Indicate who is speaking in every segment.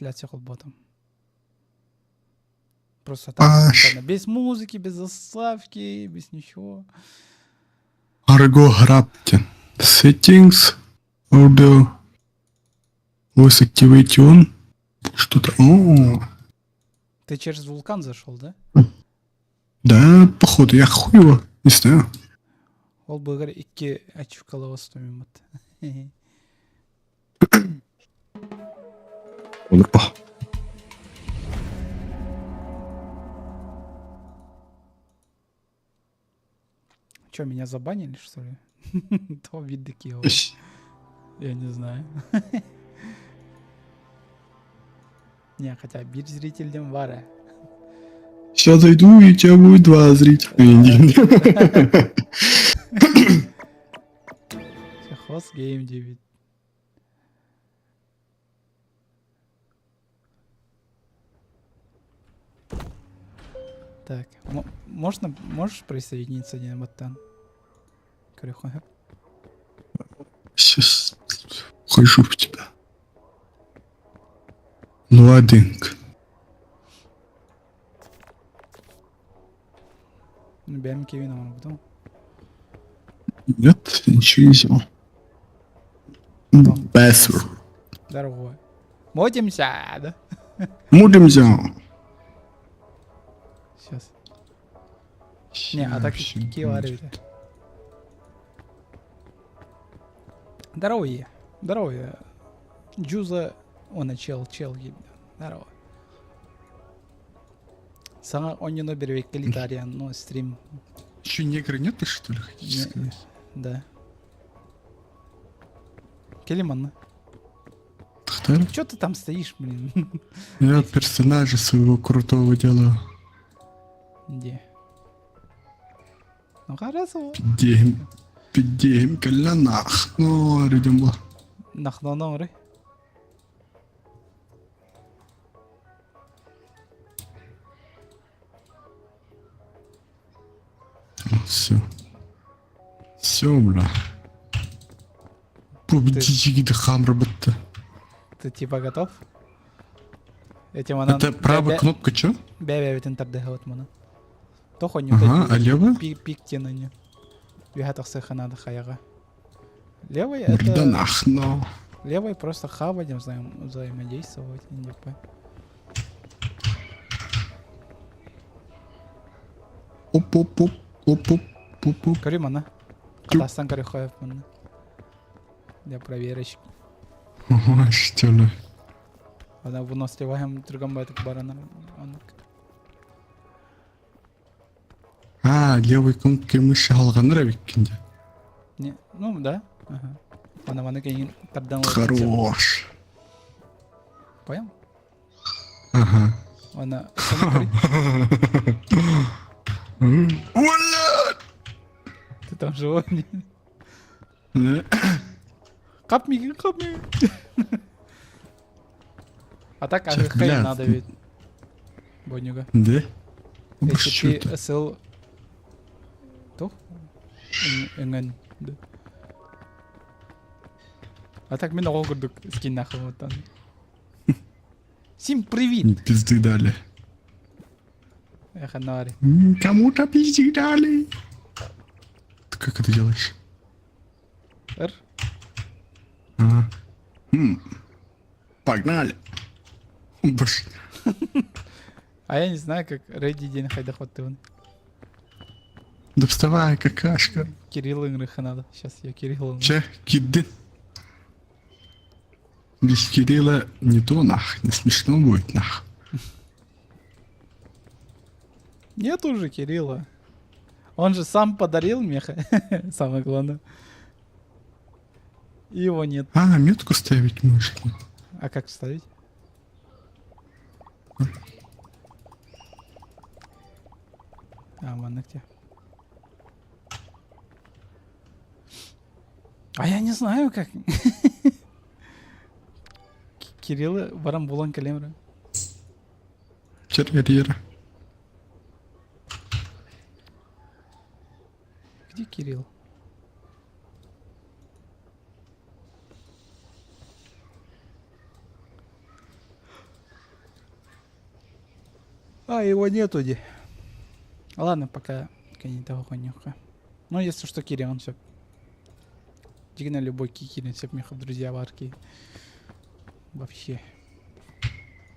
Speaker 1: Трансляция холботом. Просто так, без музыки, без заставки, без ничего.
Speaker 2: Арго Граптин. Settings, Audio, Voice Activation. Что-то... О,
Speaker 1: Ты через вулкан зашел, да?
Speaker 2: Да, походу, я хуй его, не знаю.
Speaker 1: Ол быгар икки ачивкалаҕа устуммут.
Speaker 2: Опа.
Speaker 1: Че, меня забанили, что ли? То видыки Я не знаю. Не, хотя биир зритель баар.
Speaker 2: Сейчас зайду, и у тебя будет два зрителя.
Speaker 1: Host Game 9. Так, можно, можешь присоединиться, не Баттан?
Speaker 2: Сейчас вхожу в тебя. Loading.
Speaker 1: Бэм Кевин оҥорбутум.
Speaker 2: Нет, ничего не взял. Бэсвер.
Speaker 1: Дорогой. Модимся, да?
Speaker 2: Мудимся.
Speaker 1: Сейчас. Не, а так какие Здоровье. Здоровье. Джуза, он чел, чел, здорово. Саҥа онньоно бербекке литариан, ну, стрим.
Speaker 2: Еще негры нет, что ли, хотите сказать?
Speaker 1: Да. Келиманна. Че ты там стоишь, блин?
Speaker 2: Я персонажа своего крутого делаю.
Speaker 1: Где? Ну хорошо.
Speaker 2: Пидем. Пидем, нах. Ну, людям
Speaker 1: Нахноноры.
Speaker 2: Все. Все, бля. Пубдичики хамра бытты.
Speaker 1: Ты типа готов?
Speaker 2: Этим она... Это правая кнопка что?
Speaker 1: Бә-бә тардыһабыт маны. Тохонню
Speaker 2: Ага, а левая?
Speaker 1: Пик тенани. Үһэ тахсыха надо хаяга. Левый это...
Speaker 2: нахно.
Speaker 1: Левый просто хавать, взаим... взаимодействовать. Типа.
Speaker 2: Оп-оп-оп, оп-оп, оп-оп.
Speaker 1: Көрү мана. Хатастан көрү хоев мана. Для проверочки.
Speaker 2: Ага, что ли.
Speaker 1: Она выносливаем другом байтык баранар.
Speaker 2: А, левой кнопкой мыши алганыр эбиккин
Speaker 1: Не, ну да. Ага. Ана маны кийин тардан
Speaker 2: Хорош.
Speaker 1: Понял?
Speaker 2: Ага.
Speaker 1: Она... Ты там живой? Кап мигин, кап мигин. А так АГХ надо ведь. Бонюга.
Speaker 2: Да?
Speaker 1: HTTP SL... Тух? Өҥөн. А так мин оҕо курдук скиннах оттан. Всем привет!
Speaker 2: Пизды дали.
Speaker 1: Эх, нари.
Speaker 2: Кому-то пизды дали. Ты как это делаешь?
Speaker 1: Р.
Speaker 2: А. Погнали. Баш.
Speaker 1: А я не знаю, как Ready день хайдах оттывын.
Speaker 2: Да вставай, какашка.
Speaker 1: Кирилл ыҥырыха надо. Сейчас я Кирилл
Speaker 2: Че, киды? Без Кирилла не то нах, не смешно будет нах.
Speaker 1: Нет уже Кирилла. Он же сам подарил меха. Самое главное. И его нет.
Speaker 2: А, метку ставить можно.
Speaker 1: А как ставить? А, маннык где? А я не знаю, как. Кирилл баран булан кэлэмрэ.
Speaker 2: Чер
Speaker 1: Где Кирилл? А, его нету, де. Ладно, пока не того конюха. Ну, если что, Кирион все. Дигна любой кикирин все мехов друзья варки. Вообще.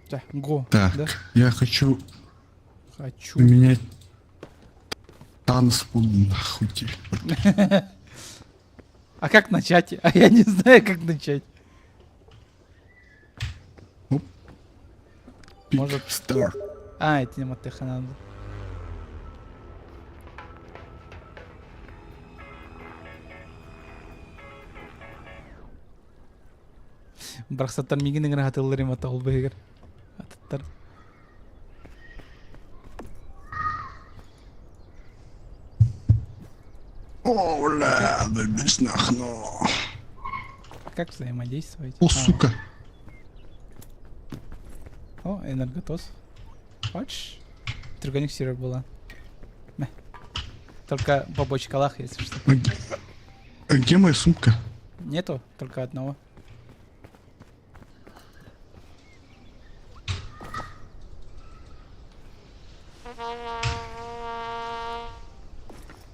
Speaker 1: Так, го.
Speaker 2: Так,
Speaker 1: Да?
Speaker 2: я хочу
Speaker 1: Хочу.
Speaker 2: поменять Танос нахуй тебе.
Speaker 1: А как начать? А я не знаю, как начать.
Speaker 2: Оп.
Speaker 1: Может-
Speaker 2: Star.
Speaker 1: А, это не мотыха надо. Барахсаттар миигин ыҥыра сатыыллар имата ол быһыгар. Атыттар.
Speaker 2: О, бля, бэбис нахно.
Speaker 1: Как взаимодействовать?
Speaker 2: О,
Speaker 1: А,
Speaker 2: сука.
Speaker 1: О, энерготоз. Хочешь? Треугольник сервер была. Мeh. Только по бочкалах, если что.
Speaker 2: А где, а где моя сумка?
Speaker 1: Нету, только одного.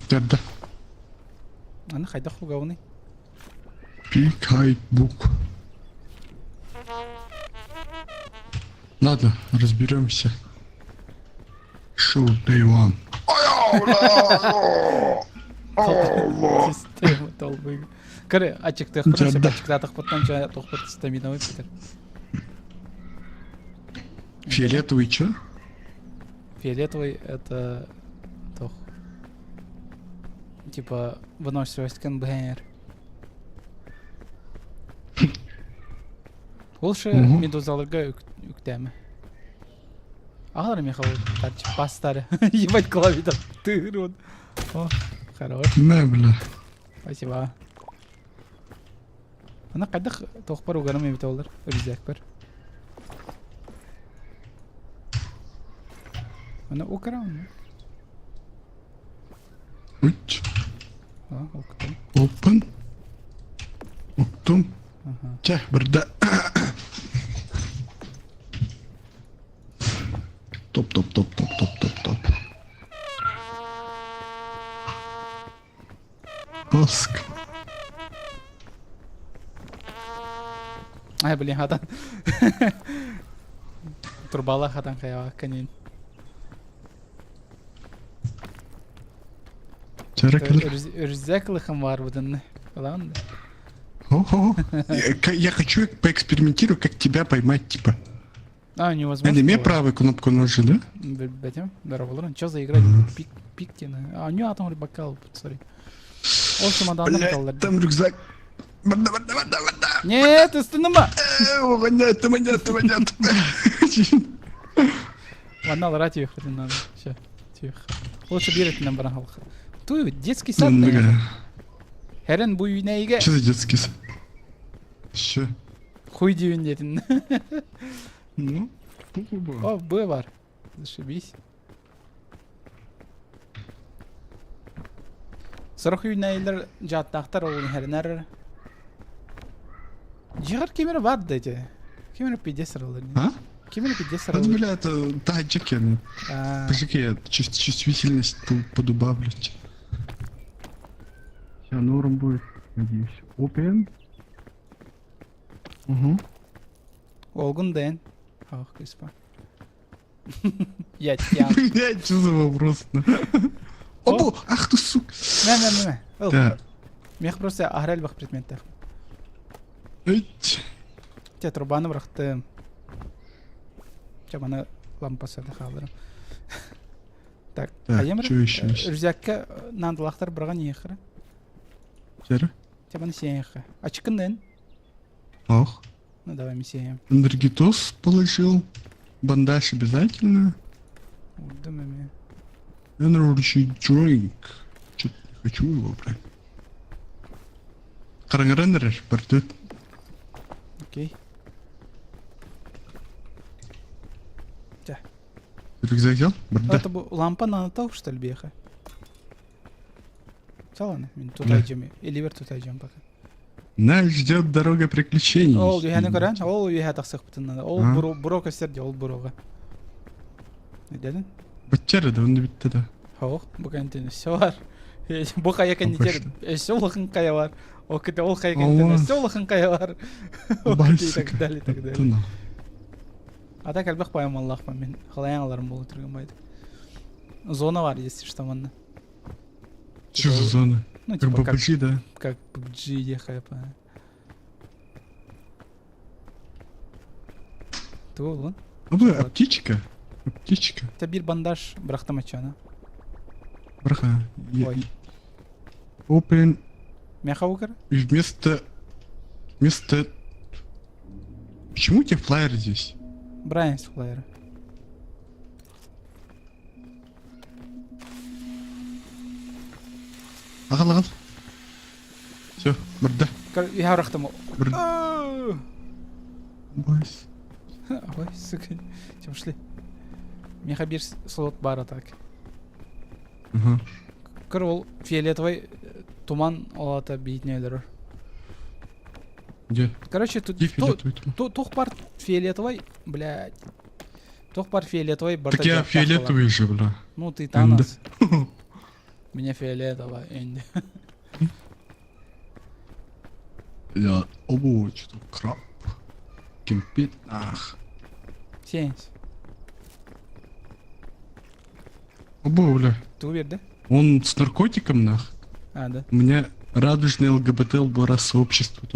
Speaker 2: Да-да.
Speaker 1: Аны хайдах угауный?
Speaker 2: Пикай бук. Ладно, разберемся. Show day one.
Speaker 1: Система толбы. Кары, ачыктыахпын сөп
Speaker 2: Да.
Speaker 1: ачыктаатахпыттан ча туохпут стамина выпитер.
Speaker 2: Фиолетовый чё?
Speaker 1: Фиолетовый это тох. Типа выносливость КНБР. Лучше
Speaker 2: Мгм.
Speaker 1: медузаларга үктэме. Аҕалар Михаил тарчы бастары. Ебать клавида тырын. О, хорош.
Speaker 2: На, бля.
Speaker 1: Спасибо. Ана хайдах туохпар угарым эбит олар. Рюкзакпар. Ана украл.
Speaker 2: Уть.
Speaker 1: А, уктум.
Speaker 2: Open. Уктум.
Speaker 1: Ага.
Speaker 2: Чэ, бырда. Топ, топ, топ, топ, топ, топ, топ. Аск.
Speaker 1: Ай, блин, хатан. Турбала хатан хайа канин.
Speaker 2: Чара
Speaker 1: Рюкзак бар бутын. Ладно.
Speaker 2: Ого. Я хочу поэкспериментирую, как тебя поймать, типа.
Speaker 1: А, невозможно.
Speaker 2: Надо мне правую кнопку нажать, да?
Speaker 1: Бэтим, здорово, Что за игра? Пик, Пиктина. А, у него атом бокал, сори. Ол чемоданны
Speaker 2: Блядь, там рюкзак. Вода, вода, вода, вода.
Speaker 1: Нет, останови.
Speaker 2: Нет, нет, нет.
Speaker 1: Ладно, лара тихо, надо. Все, тихо. Лучше берет нам баран Ту детский сад. Херен бу үйнәйге.
Speaker 2: Что за детский сад? Все.
Speaker 1: Хуй дивин дедин.
Speaker 2: Ну,
Speaker 1: О, Б бар. Зашибись. Сорох үйнәйлер жаттақтар ол хернер. Жигар кемер бар деди. Кемер пиде сырылыр.
Speaker 2: А?
Speaker 1: Кемер пиде
Speaker 2: Вот,
Speaker 1: сырылыр.
Speaker 2: бля, это тачки. Подожди, я чувствительность подубавлю. Все, норм будет, надеюсь. Open. Угу.
Speaker 1: Олгун дэн. Ох, кыспа. Я тян.
Speaker 2: Блядь, что за вопрос? Опа, ах ты сука.
Speaker 1: Мә, мә, мә, мә.
Speaker 2: Да.
Speaker 1: Мех просто ахрел бах предметтер.
Speaker 2: Эть.
Speaker 1: Те трубаны бырахтым. Ча мана лампасы да халдырым. Так,
Speaker 2: Так, что еще есть?
Speaker 1: Рюкзакка нандылахтар бырған ехірі.
Speaker 2: Сера?
Speaker 1: Ча мана сен ехі. Ачыкын
Speaker 2: Ох.
Speaker 1: Ну давай мы сеем.
Speaker 2: Энергетоз положил. Бандаж обязательно.
Speaker 1: Удумами.
Speaker 2: Energy drink. Что-то не хочу его брать. Қараңыран бардыт.
Speaker 1: Окей.
Speaker 2: Рюкзак взял? Барда.
Speaker 1: Это бу лампа на то, что ли, беха? Саланы, мен тут
Speaker 2: Да.
Speaker 1: айдем. Или вер тут айдем пока.
Speaker 2: Нас ждет дорога приключений.
Speaker 1: Ол үйәні көрән, ол үйә тақсық бұтын. Ол
Speaker 2: А?
Speaker 1: буро буро көстерде, ол буроға. Дедин?
Speaker 2: Бачча да, онно бүтте да.
Speaker 1: Хоох, бу кэнтин өссө бар. Бу хайа кэннитер өссө улахан хайа бар. Ол ките ол хайа кэнтин өссө улахан хайа бар. И так далее, и так далее. А так элбэх паймаллаахпын мин. Халайан аларым болу түргөн байды. Зона бар, если что, манна.
Speaker 2: Что за зона?
Speaker 1: Ну, типа,
Speaker 2: как PUBG, да?
Speaker 1: Как PUBG, ехай, Тугу булун?
Speaker 2: Бу аптечка. Аптечка.
Speaker 1: Это бир бандаж бырахтым ачана.
Speaker 2: Браха.
Speaker 1: Ой.
Speaker 2: Open.
Speaker 1: Мяха укр?
Speaker 2: И вместо... Вместо... Почему у тебя флайер здесь?
Speaker 1: Брайан с флайера.
Speaker 2: Аҕал, аҕал. Все, барда.
Speaker 1: Я рахтым.
Speaker 2: Барда. Бойс.
Speaker 1: Ой, сука. Чем шли? Меха бир слот бара так.
Speaker 2: Угу.
Speaker 1: Көр ол фиолетовый туман олата биитне өлөрөр.
Speaker 2: Где?
Speaker 1: Короче, тут
Speaker 2: Где фиолетовый туман?
Speaker 1: Тух бар фиолетовый, блядь. Тух бар фиолетовый
Speaker 2: Так я фиолетовый же, бля.
Speaker 1: Ну ты Танос. Меня фиолетово, Энди.
Speaker 2: Я обу, что краб. Кемпит, ах.
Speaker 1: Сенс.
Speaker 2: Обу, бля.
Speaker 1: Ты уверен, да?
Speaker 2: Он с наркотиком, нах.
Speaker 1: А, да.
Speaker 2: У меня радужное ЛГБТ ЛБР сообщество.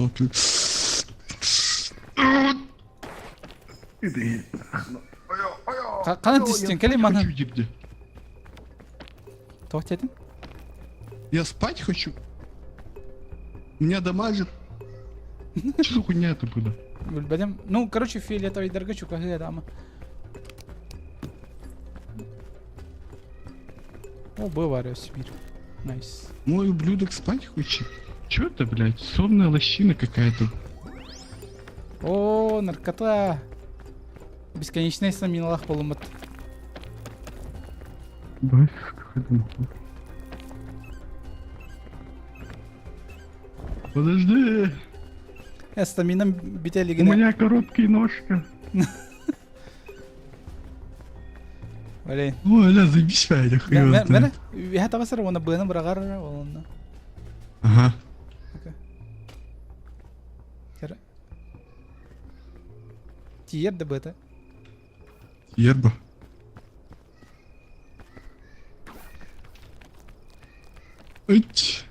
Speaker 1: Ханан түстүн, кэлин манан. Туох диэтин?
Speaker 2: Я спать хочу. Меня дамажит. Что за хуйня это было?
Speaker 1: Билбэтим. Ну, короче, фиолетовыйдарга чукаһыа дама. О, был Сибирь. Найс.
Speaker 2: Мой ублюдок спать хочет. Чё это, блядь? Сонная лощина какая-то.
Speaker 1: О, наркота. Бесконечная стаминалаах буолуммут.
Speaker 2: Подожди.
Speaker 1: Э, стаминам бүтэ
Speaker 2: У
Speaker 1: илигинэ.
Speaker 2: меня короткие ножки.
Speaker 1: Блин.
Speaker 2: Ой, бля, заебись, блядь, хуй его
Speaker 1: Мэрэ,
Speaker 2: знает.
Speaker 1: үһэ таҕысар уонна быаны быраҕар уонна.
Speaker 2: Ага.
Speaker 1: Тиийэр да быата.
Speaker 2: Ерба. Ить.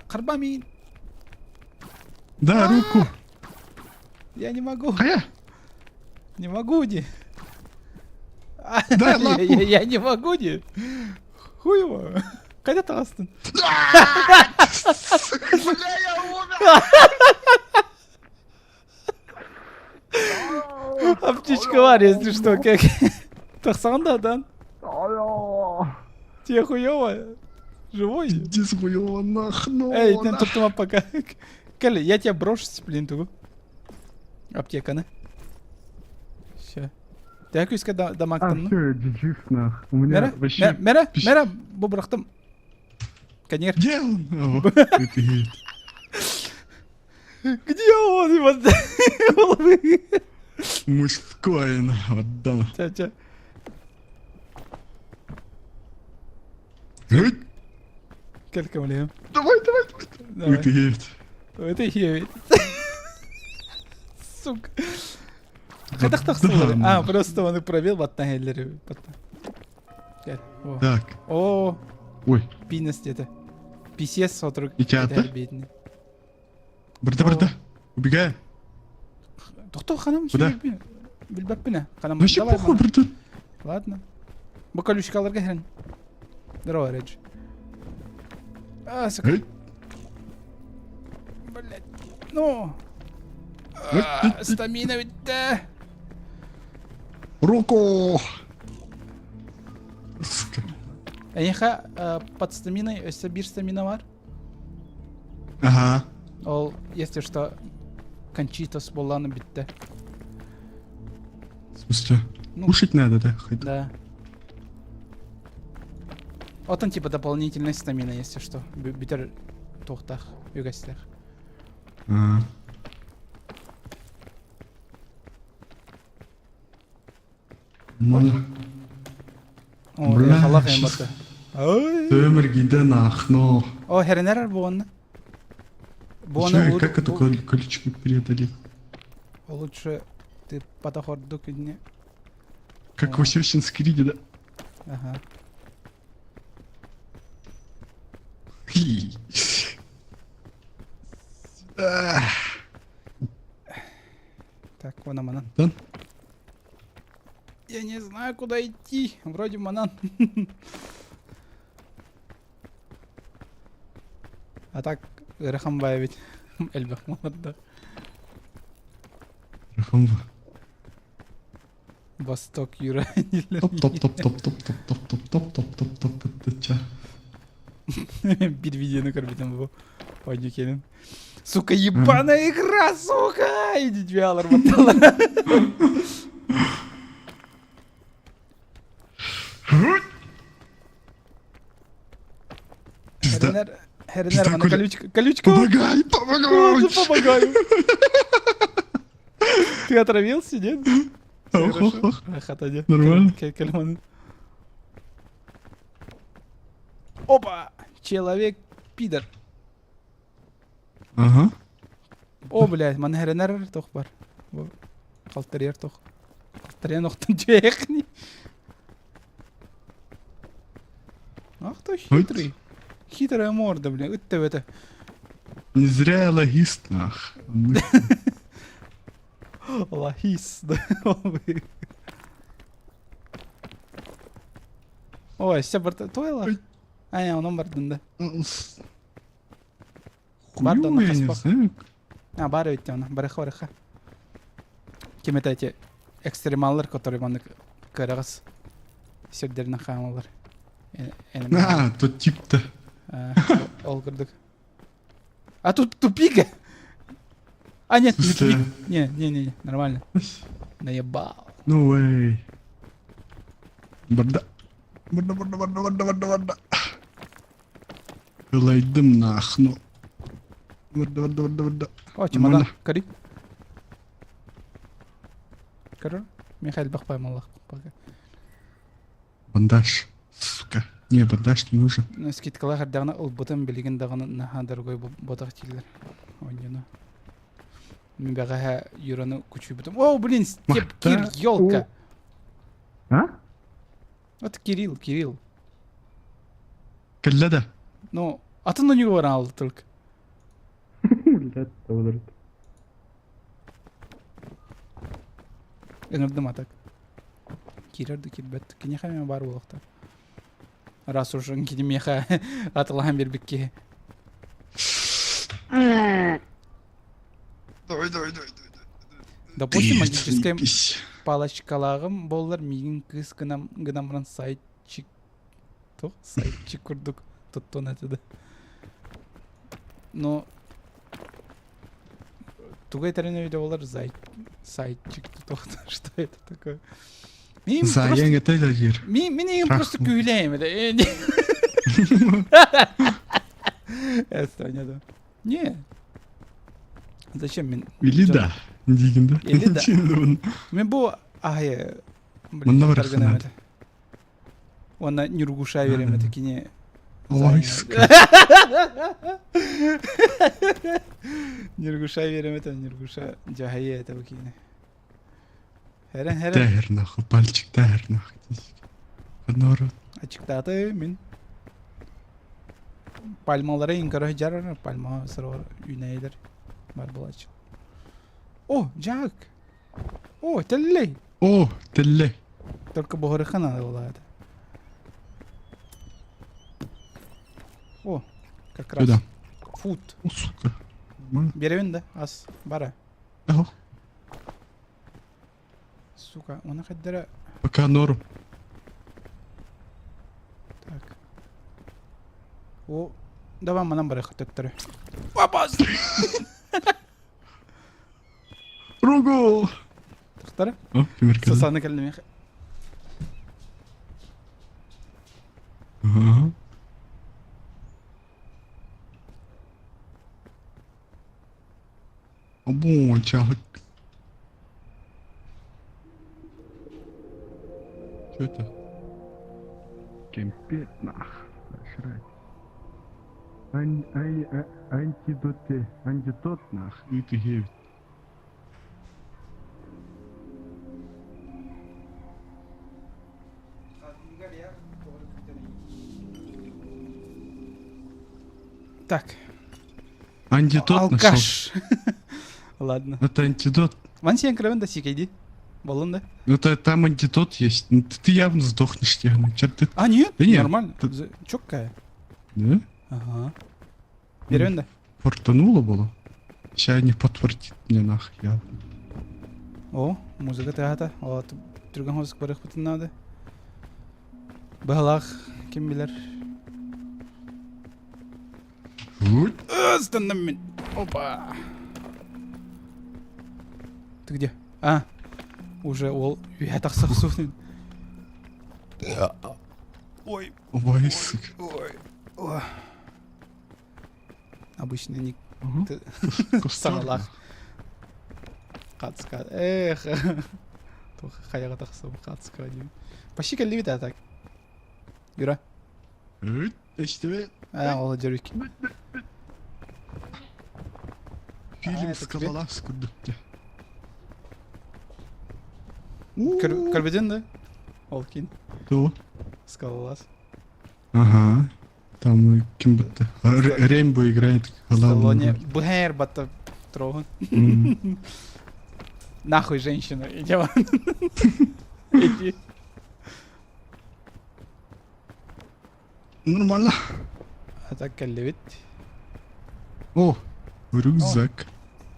Speaker 1: Харба миин.
Speaker 2: Да, руку.
Speaker 1: Я не могу.
Speaker 2: Хайа.
Speaker 1: Не могу, не.
Speaker 2: Дай лапу.
Speaker 1: Я не могу, не. Хуй его. Хайда таҕыстын?
Speaker 2: Бля, я умер!
Speaker 1: Аптечка бар, если что, как. Тахсаҕын да, Дан? Тебе хуёво? Живой?
Speaker 2: Иди хуёво нах, ну.
Speaker 1: Эй, итинэн туттума пока. Кэлэ, я тебя брошу, блин, тугу. Аптеканы. Все. Ты күүскэ
Speaker 2: А,
Speaker 1: дамактанна?
Speaker 2: все, GG, нах. У меня
Speaker 1: Мэрэ,
Speaker 2: вообще...
Speaker 1: мэрэ, мэрэ, бу бырахтым. Конер.
Speaker 2: Где он? О, это едет.
Speaker 1: Где он?
Speaker 2: Мужской, нах, отдам.
Speaker 1: Ча, ча.
Speaker 2: Эй,
Speaker 1: Кэл кэмэлэһиэм.
Speaker 2: Давай, давай, давай.
Speaker 1: Давай.
Speaker 2: Это едет.
Speaker 1: Это едет. Сука. Хайдах тахсылар? А, просто он пробил баттан эллери.
Speaker 2: Так.
Speaker 1: О,
Speaker 2: Ой.
Speaker 1: пинес где-то. Писес сотру.
Speaker 2: Итята? Барда, барда. Убегаю.
Speaker 1: Тохто ханам
Speaker 2: Куда?
Speaker 1: Билбэппинэ. Ханам.
Speaker 2: Вообще похуй, братан.
Speaker 1: Ладно. Бу колючкаларга херен. Здорово, Редж. А, сука. Блять. Ну. А, стамина бүттэ.
Speaker 2: Руку! Сука.
Speaker 1: Эйиэхэ под стаминой өссө биир стамина бар.
Speaker 2: Ага.
Speaker 1: Ол, если что, кончитос буоллаҕына бүттэ.
Speaker 2: В смысле?
Speaker 1: Ну,
Speaker 2: Кушать надо, да?
Speaker 1: Да. Вот он типа дополнительная стамина, если что. Бүтэр туохтаах, үгэстээх.
Speaker 2: А. Мана.
Speaker 1: О,
Speaker 2: Бля,
Speaker 1: халах
Speaker 2: щас
Speaker 1: эмбата. Ой.
Speaker 2: Төмөр гиде нахно.
Speaker 1: О, херенер буонна. Буона
Speaker 2: Чё, как эту колючку преодолеть?
Speaker 1: Лучше ты подохордук не.
Speaker 2: Как в Assassin's Creed, да?
Speaker 1: Ага. Так, вон манан.
Speaker 2: Да?
Speaker 1: Я не знаю, куда идти. Вроде манан. А так, ыарахан баайа эбит. Элбэх маларда.
Speaker 2: Ыарахан
Speaker 1: Восток Юра.
Speaker 2: Топ топ топ топ топ топ топ топ топ топ топ топ топ топ ча.
Speaker 1: Биир видеону көрбүтүм бу. Ойню келин. Сука, ебаная игра, сука! Идите алар батталар.
Speaker 2: Пизда.
Speaker 1: Херенер, херенер,
Speaker 2: Пизда,
Speaker 1: мана
Speaker 2: Коля.
Speaker 1: колючка, колючка.
Speaker 2: Помогай, помогай!
Speaker 1: Помогаю. Ты отравился, нет?
Speaker 2: Ох, ох, ох.
Speaker 1: Хатаде.
Speaker 2: Нормально.
Speaker 1: Кальман. Опа! Человек пидор.
Speaker 2: Ага.
Speaker 1: О, блядь, ман херенер тох бар. Халтарьер тох. Халтарьер охтон түһэхни. Ах ты хитрый. Хитрая морда, блин. Ыт это.
Speaker 2: Не зря я логист, нах.
Speaker 1: Логист. Ой, все барта. Тойла. А, не, онон бардын да. Бар
Speaker 2: Хуёво, я не знаю.
Speaker 1: А, бар ведь она. Барыха, барыха. Кем это эти экстремаллар, которые маннык кырагыз сирдеринен хаамалар.
Speaker 2: А, тот тип-то.
Speaker 1: Ол курдук. А тут тупик. А нет, не тупик. Не, не, не, не, нормально. Наебал.
Speaker 2: No way. Барда. Барда, барда, барда, барда, барда, барда. Ылайдым нахну. Барда, барда, барда, барда.
Speaker 1: О, чемодан. Кори. Көрөр. Михаил Бахпай маллах.
Speaker 2: Бандаж. Сука. Не, бандаж не нужен.
Speaker 1: Скидкалар эрдэҕинэ ылбытым билигин даҕаны наһаа дорогой ботах дииллэр оонньууну. Мин бэҕэһээ Юраны кучуйбутум. О, блин, Степ Кир, елка!
Speaker 2: А?
Speaker 1: Вот Кирилл, Кирилл.
Speaker 2: Кэллэ да?
Speaker 1: Ну, атын у него баран только. Ыҥырдым а так. Киирэр да киирбэт. Киниэхэ эмиэ баар буолуохтаах. Раз уж кини миэхэ атылаһан биэрбит киһи.
Speaker 2: Давай, давай, давай, давай.
Speaker 1: Допустим, магическай палочкалааҕым буоллар миигин кыыс гынан гынан баран сайтчик туох сайтчик курдук туттуон этэ да. Но тугу этэрин өйдө буолар зай сайтчик туох что это такое? Мин просто
Speaker 2: Заең это дир.
Speaker 1: мин мин эйигин просто күүлээм это. Это не да. Не. Зачем мин
Speaker 2: Или да. Диигин да.
Speaker 1: Или да. Мин бу аһайы
Speaker 2: Манна барахсана.
Speaker 1: Уонна Нюргуша берем это кини
Speaker 2: Ой, сука.
Speaker 1: Нюргуша берем это Нюргуша дьаһайы это бу кини. Хэрэн хэрэн
Speaker 2: Тэһэр нахуй, пальчик тэһэр нахуй. Народ.
Speaker 1: Ачыктааты мин. Пальмалары иҥкөрө дьар пальма сороор үүнэйилэр бар буолааччы. О, Джак! О, тэллэй!
Speaker 2: О, тэллэй.
Speaker 1: Только буһарыха надо было это. О, как раз.
Speaker 2: Сюда.
Speaker 1: Фут.
Speaker 2: О, сука. Нормально.
Speaker 1: Биэрэбин да, ас, бара.
Speaker 2: Ага.
Speaker 1: Сука, уна хайдара.
Speaker 2: Пока норм.
Speaker 1: Так. О, давай манан барыха төттөрү. Папа!
Speaker 2: Ругул!
Speaker 1: Тахтара.
Speaker 2: О, кимир
Speaker 1: Сасаны кэллим.
Speaker 2: Ага. Обо, чалык. Что это? Кемпет нах. Жрать. Ан, ай, а, антидоте, антидот нах. И ты гевит.
Speaker 1: Так.
Speaker 2: Антидот нашел.
Speaker 1: Алкаш. Ладно.
Speaker 2: Это антидот.
Speaker 1: Ман сиэн кыравын да сикейди. Болун да?
Speaker 2: Это там антидот есть. Ну, ты, ты явно сдохнешь, явно. Чё ты?
Speaker 1: А, нет,
Speaker 2: Да нет,
Speaker 1: нормально.
Speaker 2: ты-
Speaker 1: Чоккая.
Speaker 2: Да?
Speaker 1: Ага. Берем да?
Speaker 2: Фортануло было? Сейчас не подтвердит мне нах, явно.
Speaker 1: О, музыка тыаһата. О, түргэн хосук барыахпытын наада. Быһалаах ким билэр. Ыстанным мин. Опа. Ты где? А, уже ол үһэ тахса охсуун. Ой,
Speaker 2: Ой, сука.
Speaker 1: ой, ой. Обычно не саҥалаах. Хацка. Эх. Хайаҕа тахсыбы хацка диэн. Почти кэллибит а так. Юра.
Speaker 2: Эчтебе.
Speaker 1: А, ол дьөрүк.
Speaker 2: Фильм Скалолаз курдук
Speaker 1: Көрбүтүн да? Ол кин.
Speaker 2: То.
Speaker 1: Скалолаз.
Speaker 2: Ага. Там ким будто. Рембо играет
Speaker 1: Сталлоне. Бхэр батта троган. Нахуй женщину, иди. Иди.
Speaker 2: Нормально.
Speaker 1: А так кэллибит.
Speaker 2: О, рюкзак.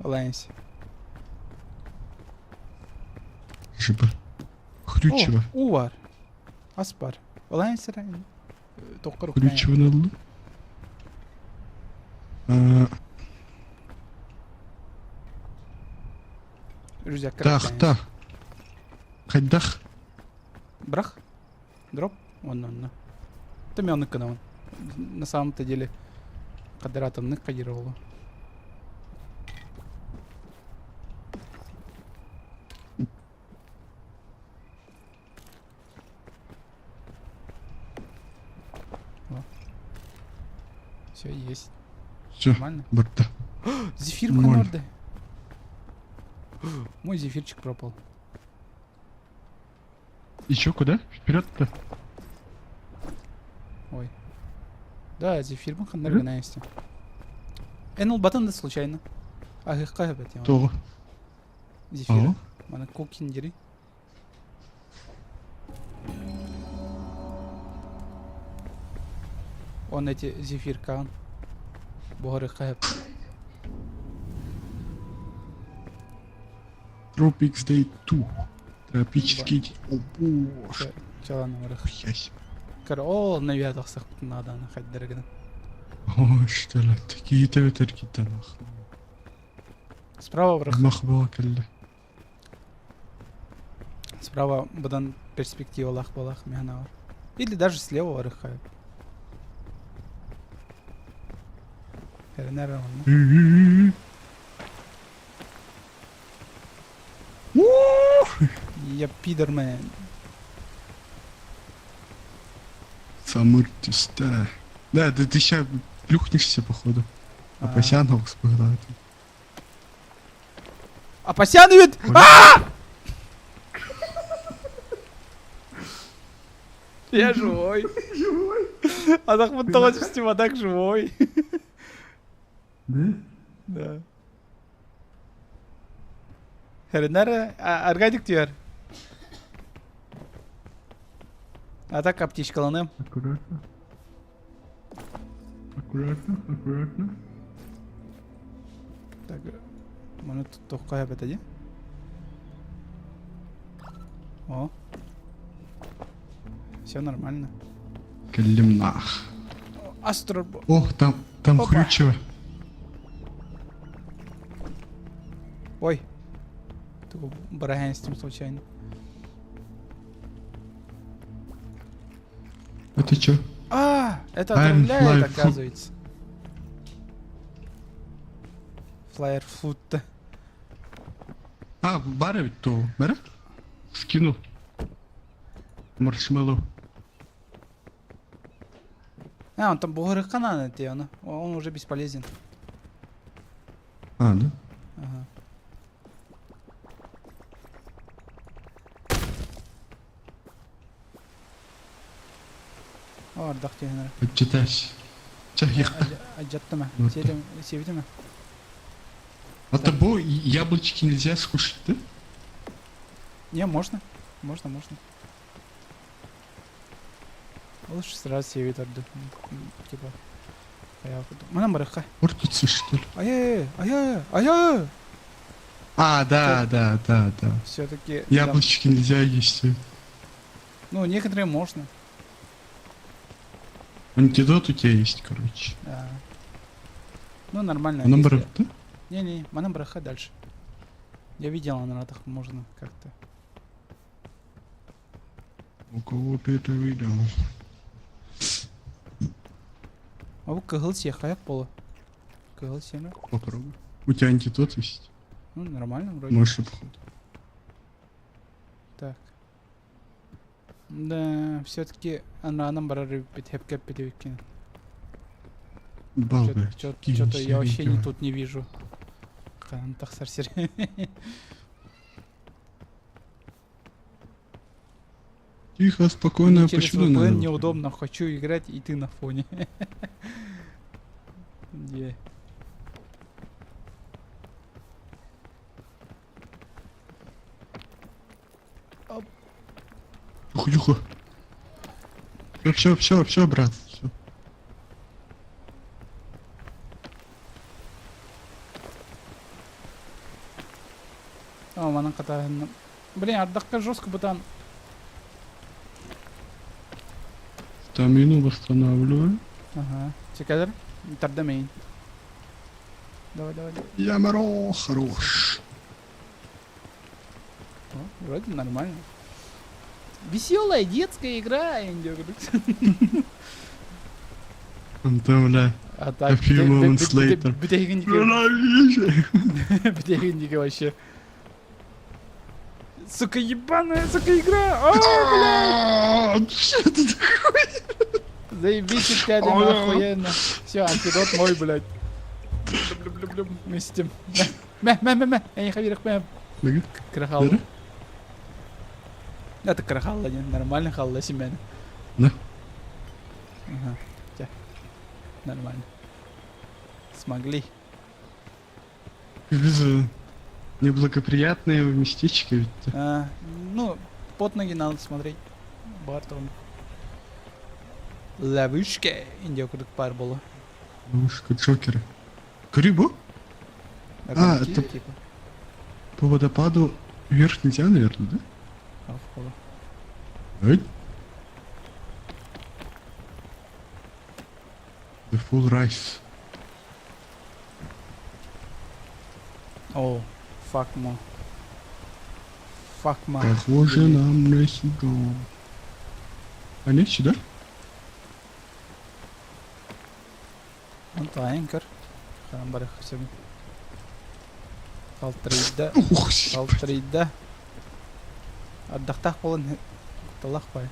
Speaker 1: Лэнс.
Speaker 2: Жиба. Хрючево.
Speaker 1: Уу бар. Ас бар. Лэнс Тоххор
Speaker 2: Хрючево надо.
Speaker 1: Рюкзак.
Speaker 2: Тах, тах. Хайдах.
Speaker 1: Брах. Дроп. Онно, онно. Тэмэ гынабын. На самом-то деле кадыратымнык кадировала. Все есть.
Speaker 2: Все.
Speaker 1: Нормально.
Speaker 2: Барда.
Speaker 1: Зефир
Speaker 2: Нормально.
Speaker 1: Ханорды. Мой зефирчик пропал.
Speaker 2: Еще куда? Вперед-то.
Speaker 1: Ой. Да, зефир Ханорды на месте. Эн батын да случайно. Аһыхха эбэт.
Speaker 2: То.
Speaker 1: Зефир. Мана кукиндери. Он эти зефиркаан. Буһарыхха
Speaker 2: Tropics Day 2. Тропический. О боже.
Speaker 1: Чалан барых.
Speaker 2: Хуя
Speaker 1: Көр ол навия тахсахпытын нааданы хайдары гынан.
Speaker 2: Ой, что ли, такие төтөр нах.
Speaker 1: Справа барых.
Speaker 2: Мах была кэллэ.
Speaker 1: Справа быдан перспективалаах буолах миһана бар. Или даже слева барых хайып. Эрэнэр онно. Я пидормен.
Speaker 2: Самыр түстэ. Да, да ты сейчас плюхнешься, походу.
Speaker 1: А.
Speaker 2: Апасян спыгла.
Speaker 1: Апасян ведь! А! Я живой. Живой. А так вот а так живой.
Speaker 2: Да?
Speaker 1: Да. Херенер аргадик түһэр. А так аптечкаланым.
Speaker 2: Аккуратно. Аккуратно, аккуратно.
Speaker 1: Так, маны тохха эбэтэ дии. О. Все нормально.
Speaker 2: Кэллим нах.
Speaker 1: Астро...
Speaker 2: О, там, там
Speaker 1: Опа.
Speaker 2: хрючево.
Speaker 1: Ой. Быраһан случайно.
Speaker 2: Это чё?
Speaker 1: А, это
Speaker 2: I'm
Speaker 1: отравляет,
Speaker 2: fly food.
Speaker 1: оказывается. Флайер фуд.
Speaker 2: А, баар эбит то. Бара? Скинул. Маршмеллоу.
Speaker 1: А, он там бугурыкка надо идти, он уже бесполезен.
Speaker 2: А, да?
Speaker 1: Ага. О, ардах түһэн
Speaker 2: Отчитайся. Чахих.
Speaker 1: Адьаттыма.
Speaker 2: Ну,
Speaker 1: Сиэбитиме.
Speaker 2: А тобой яблочки нельзя скушать, да?
Speaker 1: Не, можно. Можно, можно. Лучше сразу сиэбит ордук. Типа. Манан барыахха.
Speaker 2: Портится, что ли?
Speaker 1: Ай-яй-яй, ай-яй-яй, ай-яй!
Speaker 2: А, да, да, да, да.
Speaker 1: Все-таки...
Speaker 2: Яблочки нельзя есть.
Speaker 1: Ну, некоторые можно.
Speaker 2: Антидот у тебя есть, короче.
Speaker 1: Да. Ну, нормально.
Speaker 2: Манан
Speaker 1: если-
Speaker 2: барабыт, да?
Speaker 1: Не-не, манан барыахха дальше. Я видел на ратах можно как-то.
Speaker 2: У кого ты это видел?
Speaker 1: А бу кыһыл сиэххэ буолуо. Кыһыл сиэмэ.
Speaker 2: Попробуй. У тебя антидот есть?
Speaker 1: Ну, нормально вроде.
Speaker 2: Можешь обход.
Speaker 1: Так. Да, все-таки ананан барар хепкеп бит
Speaker 2: Бал, блядь.
Speaker 1: Что-то я вообще не тут не вижу. Хаһан тахсар сир.
Speaker 2: Тихо, спокойно,
Speaker 1: Мне через
Speaker 2: почему
Speaker 1: VPN
Speaker 2: надо?
Speaker 1: неудобно, хочу играть, и ты на фоне. Где?
Speaker 2: Тихо, тихо. Все, все, все, брат. Все.
Speaker 1: О, манан хата. Блин, ардахка жестко бытан.
Speaker 2: Стамину восстанавливаю.
Speaker 1: Ага. Чекадыр. Тардамейн. Давай, давай, давай.
Speaker 2: Ямаро, хорош.
Speaker 1: О, вроде нормально. Веселая детская игра, Энди.
Speaker 2: Антон, бля.
Speaker 1: А так...
Speaker 2: A few moments later.
Speaker 1: Бтегинники вообще. Сука, ебаная, сука, игра! О, блядь!
Speaker 2: Что это такое?
Speaker 1: Заебись, пялина, охуенно. Все, антидот мой, блядь. Блю-блю-блю, Вместе. Мә, мә, мә, мә. Я не хавирах, мә. Крахал. Это крахал, не, нормально халла семен.
Speaker 2: Да.
Speaker 1: Ага, тя. Нормально. Смогли.
Speaker 2: Без неблагоприятное местечко ведь.
Speaker 1: А, ну, под ноги надо смотреть. Бартон. Ловушка. Индия курдук баар буолуо.
Speaker 2: Ловушка Джокера. Грибу? А, это-
Speaker 1: Типа.
Speaker 2: По водопаду вверх нельзя, наверное, да?
Speaker 1: А, входу.
Speaker 2: Эй. The full rice.
Speaker 1: О, fuck ма. Fuck ма.
Speaker 2: Похоже нам на сюда. А нет, сюда?
Speaker 1: Онто анкер. Хаһан барыахха сөбүй. Халтарыйда.
Speaker 2: Ух,
Speaker 1: Халтарыйда. Ардахтаах буолан кутталлаах бай.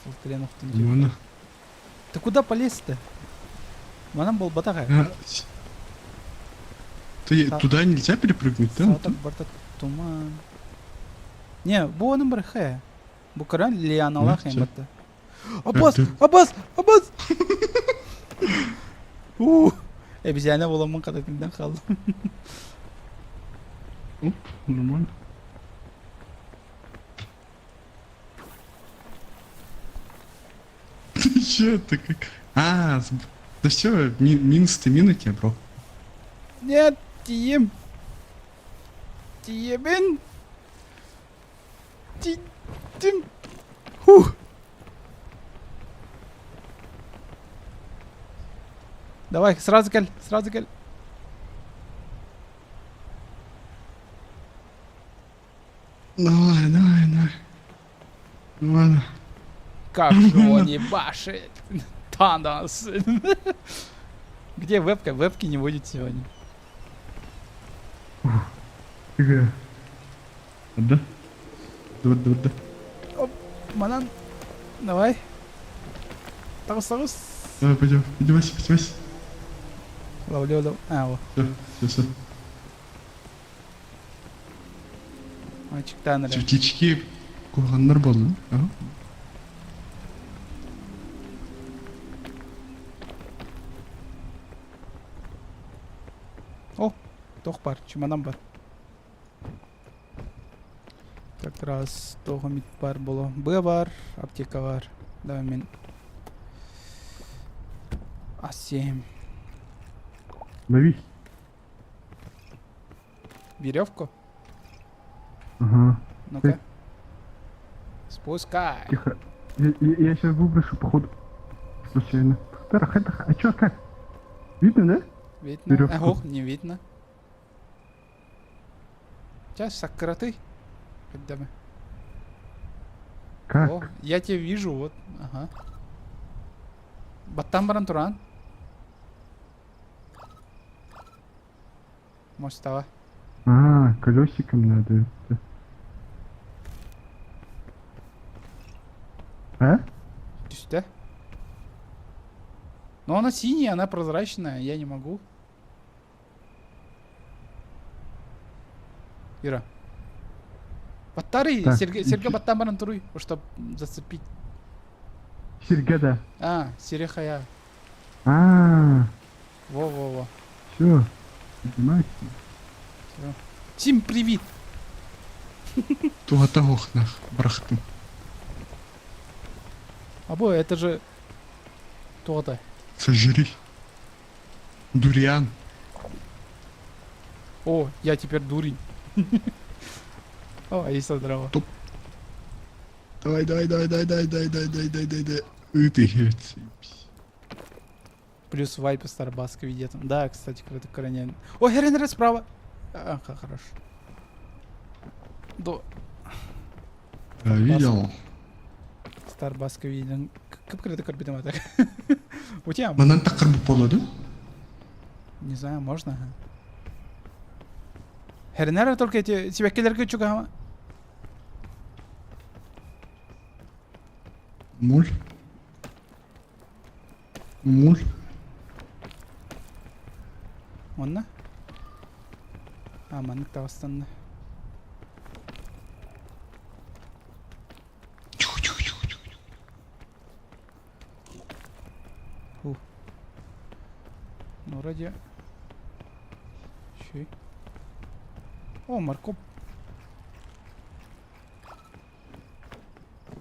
Speaker 1: Халтарыйан охтун
Speaker 2: Вон.
Speaker 1: Ты куда полез-то? Манан буолбатах.
Speaker 2: А, Ты туда нельзя перепрыгнуть, да?
Speaker 1: Саатар барыта туман. Не, бу онон барыахха. Бу көрөн лианалаах
Speaker 2: Ну,
Speaker 1: эн
Speaker 2: всё.
Speaker 1: батта. Аббас!
Speaker 2: ты-
Speaker 1: Аббас! Аббас! У, Обезьяна буоламмын хата тиллэн хааллым.
Speaker 2: Оп, нормально. Ты чё это как? А, да все, минус ты мина тебе, бро.
Speaker 1: Нет, тиийдим. Тиийэбин. Тиийдим. Хух. Давай, сразу кэл, сразу кэл.
Speaker 2: Давай, давай, давай. Ладно.
Speaker 1: Как же он ебашит. Танос. Где вебка? Вебки не будет сегодня.
Speaker 2: Да? Да, да, да.
Speaker 1: Манан. Давай. Таҕыс, таҕыс.
Speaker 2: Давай, пойдем. Поднимайся, поднимайся.
Speaker 1: Ловлю, ловлю. А, во.
Speaker 2: Все, все, все.
Speaker 1: Ачыктаан эрэ.
Speaker 2: Светлячки куһаҕаннар буоллун. Ага.
Speaker 1: О, туох бар, чуманан бар. Как раз туох эмит бар боло. Быа бар, аптека бар. Давай мен А7.
Speaker 2: Лови.
Speaker 1: Веревку?
Speaker 2: Ага.
Speaker 1: Ну-ка. Спускай.
Speaker 2: Тихо. Я сейчас выброшу, походу. Случайно. А чё, как? Видно, да?
Speaker 1: Видно?
Speaker 2: Веревку.
Speaker 1: Ох, не видно. Сейчас сакраты. Хотя бы.
Speaker 2: Как?
Speaker 1: О, я тебя вижу, вот. Ага. Баттан баран туран. Мостова.
Speaker 2: А, колесиком надо это. А?
Speaker 1: Сюда. Но она синяя, она прозрачная, я не могу. Ира. Баттары,
Speaker 2: Так,
Speaker 1: Серге,
Speaker 2: и
Speaker 1: Серге
Speaker 2: чё-
Speaker 1: баттан баран туруй, чтобы зацепить.
Speaker 2: Серьга, да.
Speaker 1: А, Серехая.
Speaker 2: А,
Speaker 1: Во-во-во.
Speaker 2: все. Поднимайся.
Speaker 1: Всё. Всем привет!
Speaker 2: Тугата охнах, брахтым.
Speaker 1: Або, это же... То-то.
Speaker 2: Сожри. Дуриан.
Speaker 1: О, я теперь дурень. О, и содрала.
Speaker 2: Топ. Давай, давай, давай, давай, давай, давай, давай, давай, давай, давай, давай. Ты,
Speaker 1: Плюс вайп из Старбаска видит. Да, кстати, когда короня. О, Херенер справа. Ага, хорошо. До.
Speaker 2: Видел.
Speaker 1: Старбаска виден. Как это карбидом так? У тебя?
Speaker 2: Манан такыр буолла да?
Speaker 1: Не знаю, можно. Херенер только эти сибэккилэргэ чугаһама.
Speaker 2: Муль. Муль.
Speaker 1: Онно? А, маннык таҕыстанна.
Speaker 2: Тихо, тихо, тихо, тихо.
Speaker 1: Фу. Ну, вроде... Щей. О, моркоп.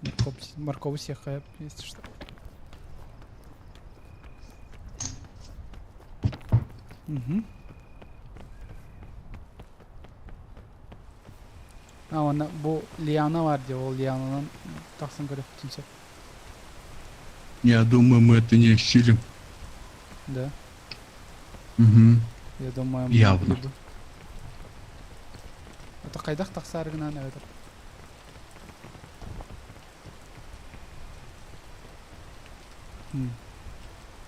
Speaker 1: Моркоп, моркову всех, если что. Угу. А, онно бу Лиана бар дии, ол Лиананан тахсан көрүөхпүтүн сөп.
Speaker 2: Я думаю, мы это не осилим.
Speaker 1: Да,
Speaker 2: Угу.
Speaker 1: я думаю, мы
Speaker 2: Явно.
Speaker 1: могли бы. Это хайдах тахсары гынан эбэтэр.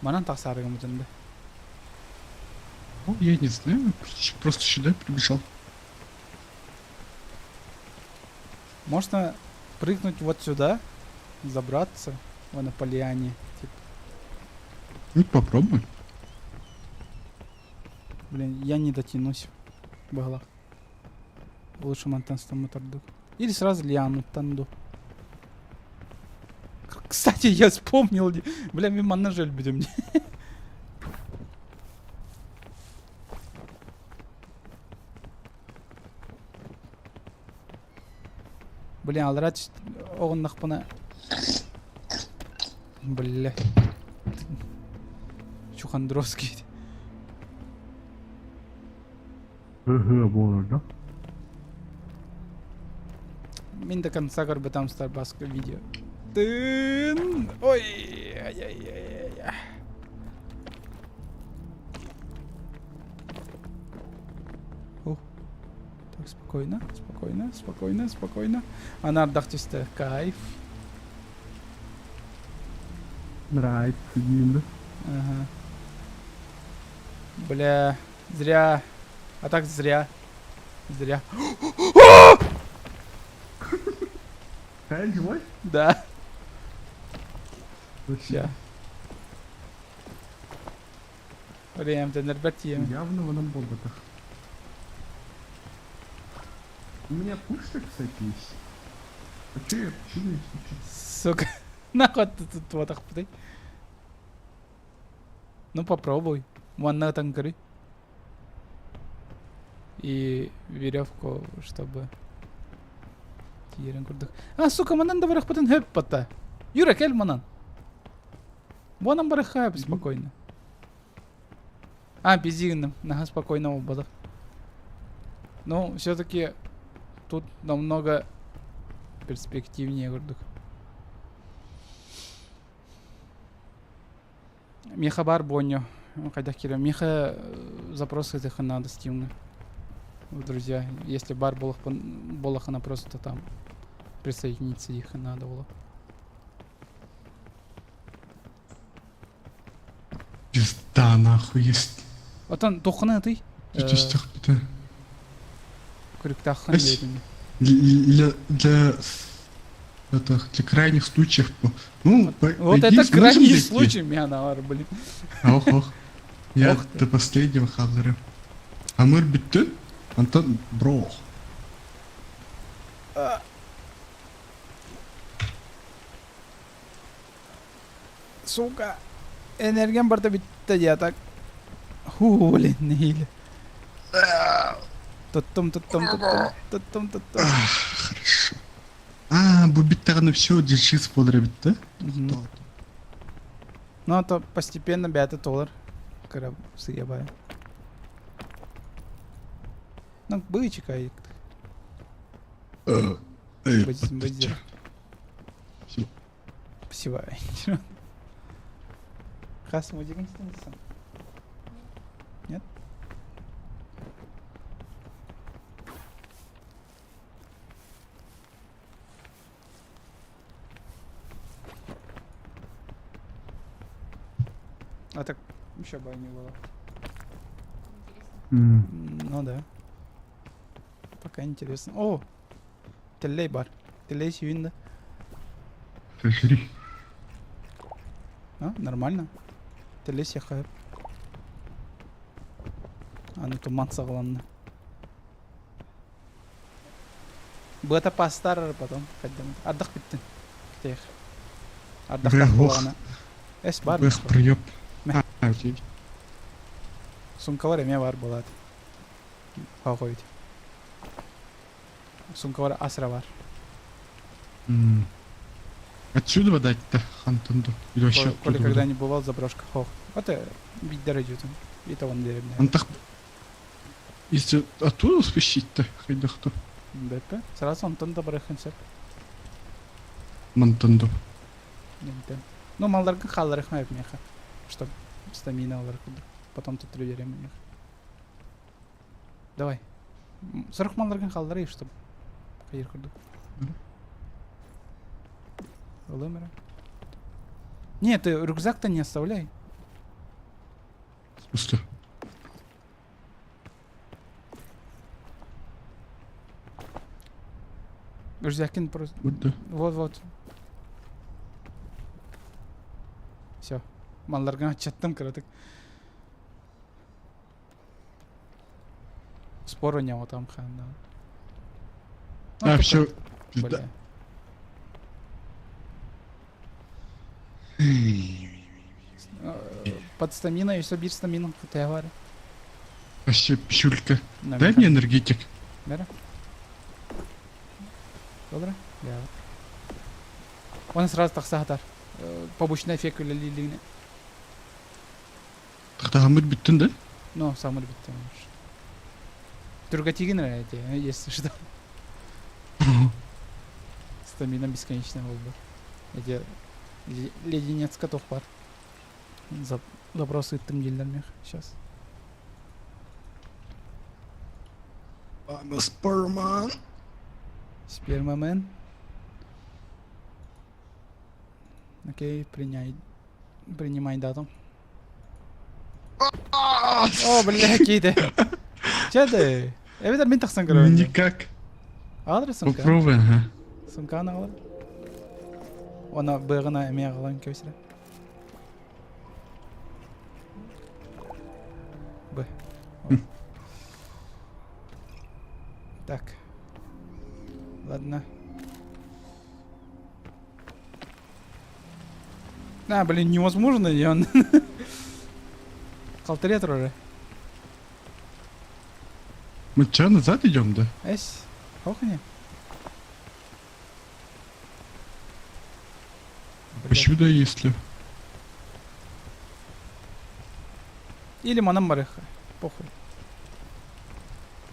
Speaker 1: Манан тахсары гыммытын да.
Speaker 2: Ну, я не знаю, просто сюда прибежал.
Speaker 1: Можно прыгнуть вот сюда, забраться, вон на поляне. Типа,
Speaker 2: Ну, попробуй.
Speaker 1: блин, я не дотянусь. Быһалах. Лучше мантан мотордук. Или сразу лиану танду. Кстати, я вспомнил. Бля, мин манна өлбүтүм. Блин, алра оҕуннахпына. Бля. Чухандровский.
Speaker 2: Ага, буолар да?
Speaker 1: Мин до конца көрбөтөм Старбаска видео. Тын! Ой! Ай-яй-яй-яй. Фух. Так, спокойно, спокойно, спокойно, спокойно. Ана түстэ. Кайф.
Speaker 2: Нравится, диин да?
Speaker 1: Ага. Бля, зря. А так зря. Зря.
Speaker 2: Ты живой?
Speaker 1: Да. Ща. Блин, тенербер тиийэм.
Speaker 2: Явно вон буолбатах. У меня пушка, кстати, есть. А че я, почему я сейчас?
Speaker 1: Сука. Нахуй ты тут туотахпытый? Ну попробуй. Манна ытан көрүй. И веревку, чтобы тиерен курдук. А, сука, манан да барахпытын хөп бата. Юра, кел манан. Буонан барахха спокойно. А, пиздигинным. Наха спокойно буолбатах. Ну, все-таки тут намного перспективнее курдук. Миэхэ баар буонньу хайдах киирэ миэхэ запрос этих надо стимҥа друзья если баар буолахына просто там присоединиться их надо было
Speaker 2: Пизда нахуй есть.
Speaker 1: Отон туоххунан ытый?
Speaker 2: Түстөхпүтэ.
Speaker 1: Күрүктааххын диэтим.
Speaker 2: Для, для, это, для крайних случаев. Ну, по,
Speaker 1: Вот это крайний случай, Мианавар, блин.
Speaker 2: Ох, ох. Я ох до последнего хазара. Амыр бүттүн, Антон бро.
Speaker 1: Сука. Энергиям барда бүттэ дии, а так. Ху, блин, нэһиилэ. Туттум, туттум, туттум, туттум, туттум.
Speaker 2: Хорошо. А, бу бүттэҕинэ все, дельчиз буолар эбит да?
Speaker 1: Ну, а то постепенно бэйэтэ туолар. Кыра сыйабай. Ну, бычика. Быдзир. Спасибо. Хас мудигин станется? Нет? А так еще бы не было. Ну да. Пока интересно. О! Тэллэй бар. Тэллэй сүүн да.
Speaker 2: Сожри.
Speaker 1: А, нормально. Тэллэй сиэхэ. Аны туман саҕаланна. Быата пастар потом хайдам. Ардах бүттүн. Китех. Ардахтаах буолаҕына. Эс бар.
Speaker 2: Бэх проеб. А, окей.
Speaker 1: Сумкалар эмиэ бар буолаат. Хоҕойт. Сумкалар асра бар.
Speaker 2: Отсюда дать-то, Хантунду? Или вообще
Speaker 1: Коли когда не бывал заброшка хох. Вот бидер идет. Это он деревня.
Speaker 2: Антах... Если оттуда спустить-то, хайдахто.
Speaker 1: БП. Сразу Антон да барыхын сөп.
Speaker 2: Мантанду.
Speaker 1: Ну, малларга хаалларых миэхэ. Чтоб стамина ылар курдук. Потом тут верим миэхэ. Давай. Сорох малларгын хаалларый, чтоб хайыр курдук. Ылым Нет, ты рюкзак-то не оставляй.
Speaker 2: В смысле?
Speaker 1: Рюкзакин просто...
Speaker 2: Вот да.
Speaker 1: Вот-вот. Все. Малларгын ачаттым кыратык. Спор у него там хана.
Speaker 2: А, все. Бля.
Speaker 1: Под стамина, еще бир стамина, хотя говорю.
Speaker 2: Вообще, пищулька. Дай мне энергетик.
Speaker 1: Бери. Добре? Я. Он сразу тахсаатар. Побочный эффект үлэлиилигинэ.
Speaker 2: Тахтаһаммыт бүттүн да?
Speaker 1: Ну, самыр бүттүн. Түргэтигин эрэ если что. Стамина бесконечная буолбут. Эти леденец котов бар. Запрос ыттым дииллэр миэхэ сейчас.
Speaker 2: I'm a sperman.
Speaker 1: Спермамен. Окей, приняй. Принимай дату. О, бля, какие-то. Че ты? Эбэтэр мин тахсан көрөбүн.
Speaker 2: Никак.
Speaker 1: Аҕал сумка.
Speaker 2: Попробуй, ага.
Speaker 1: Сумканы аҕал. Оны быгына эмиэ аҕалан кэбисэрэ. Б. Так. Ладно. А, блин, невозможно, и он... Қалтырия турары.
Speaker 2: Мы че, назад идем, да?
Speaker 1: Эс, хохни.
Speaker 2: Сюда, если.
Speaker 1: Или манан барыха. Похуй.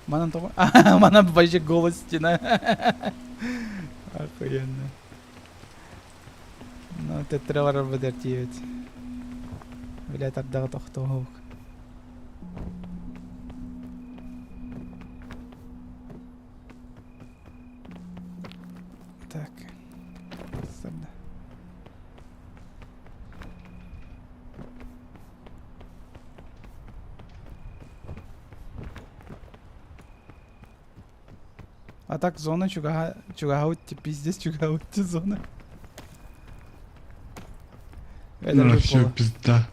Speaker 1: Манан того. А, манан вообще голос стена. Охуенно. Ну, төттөрө барарбытыгар тиийэбит. Блядь, ардаҕа тохтуоһук. Так. Сарда. А так зона чугаһа чугаһаут пиздец чугаһаут зона.
Speaker 2: Ну, все, пизда.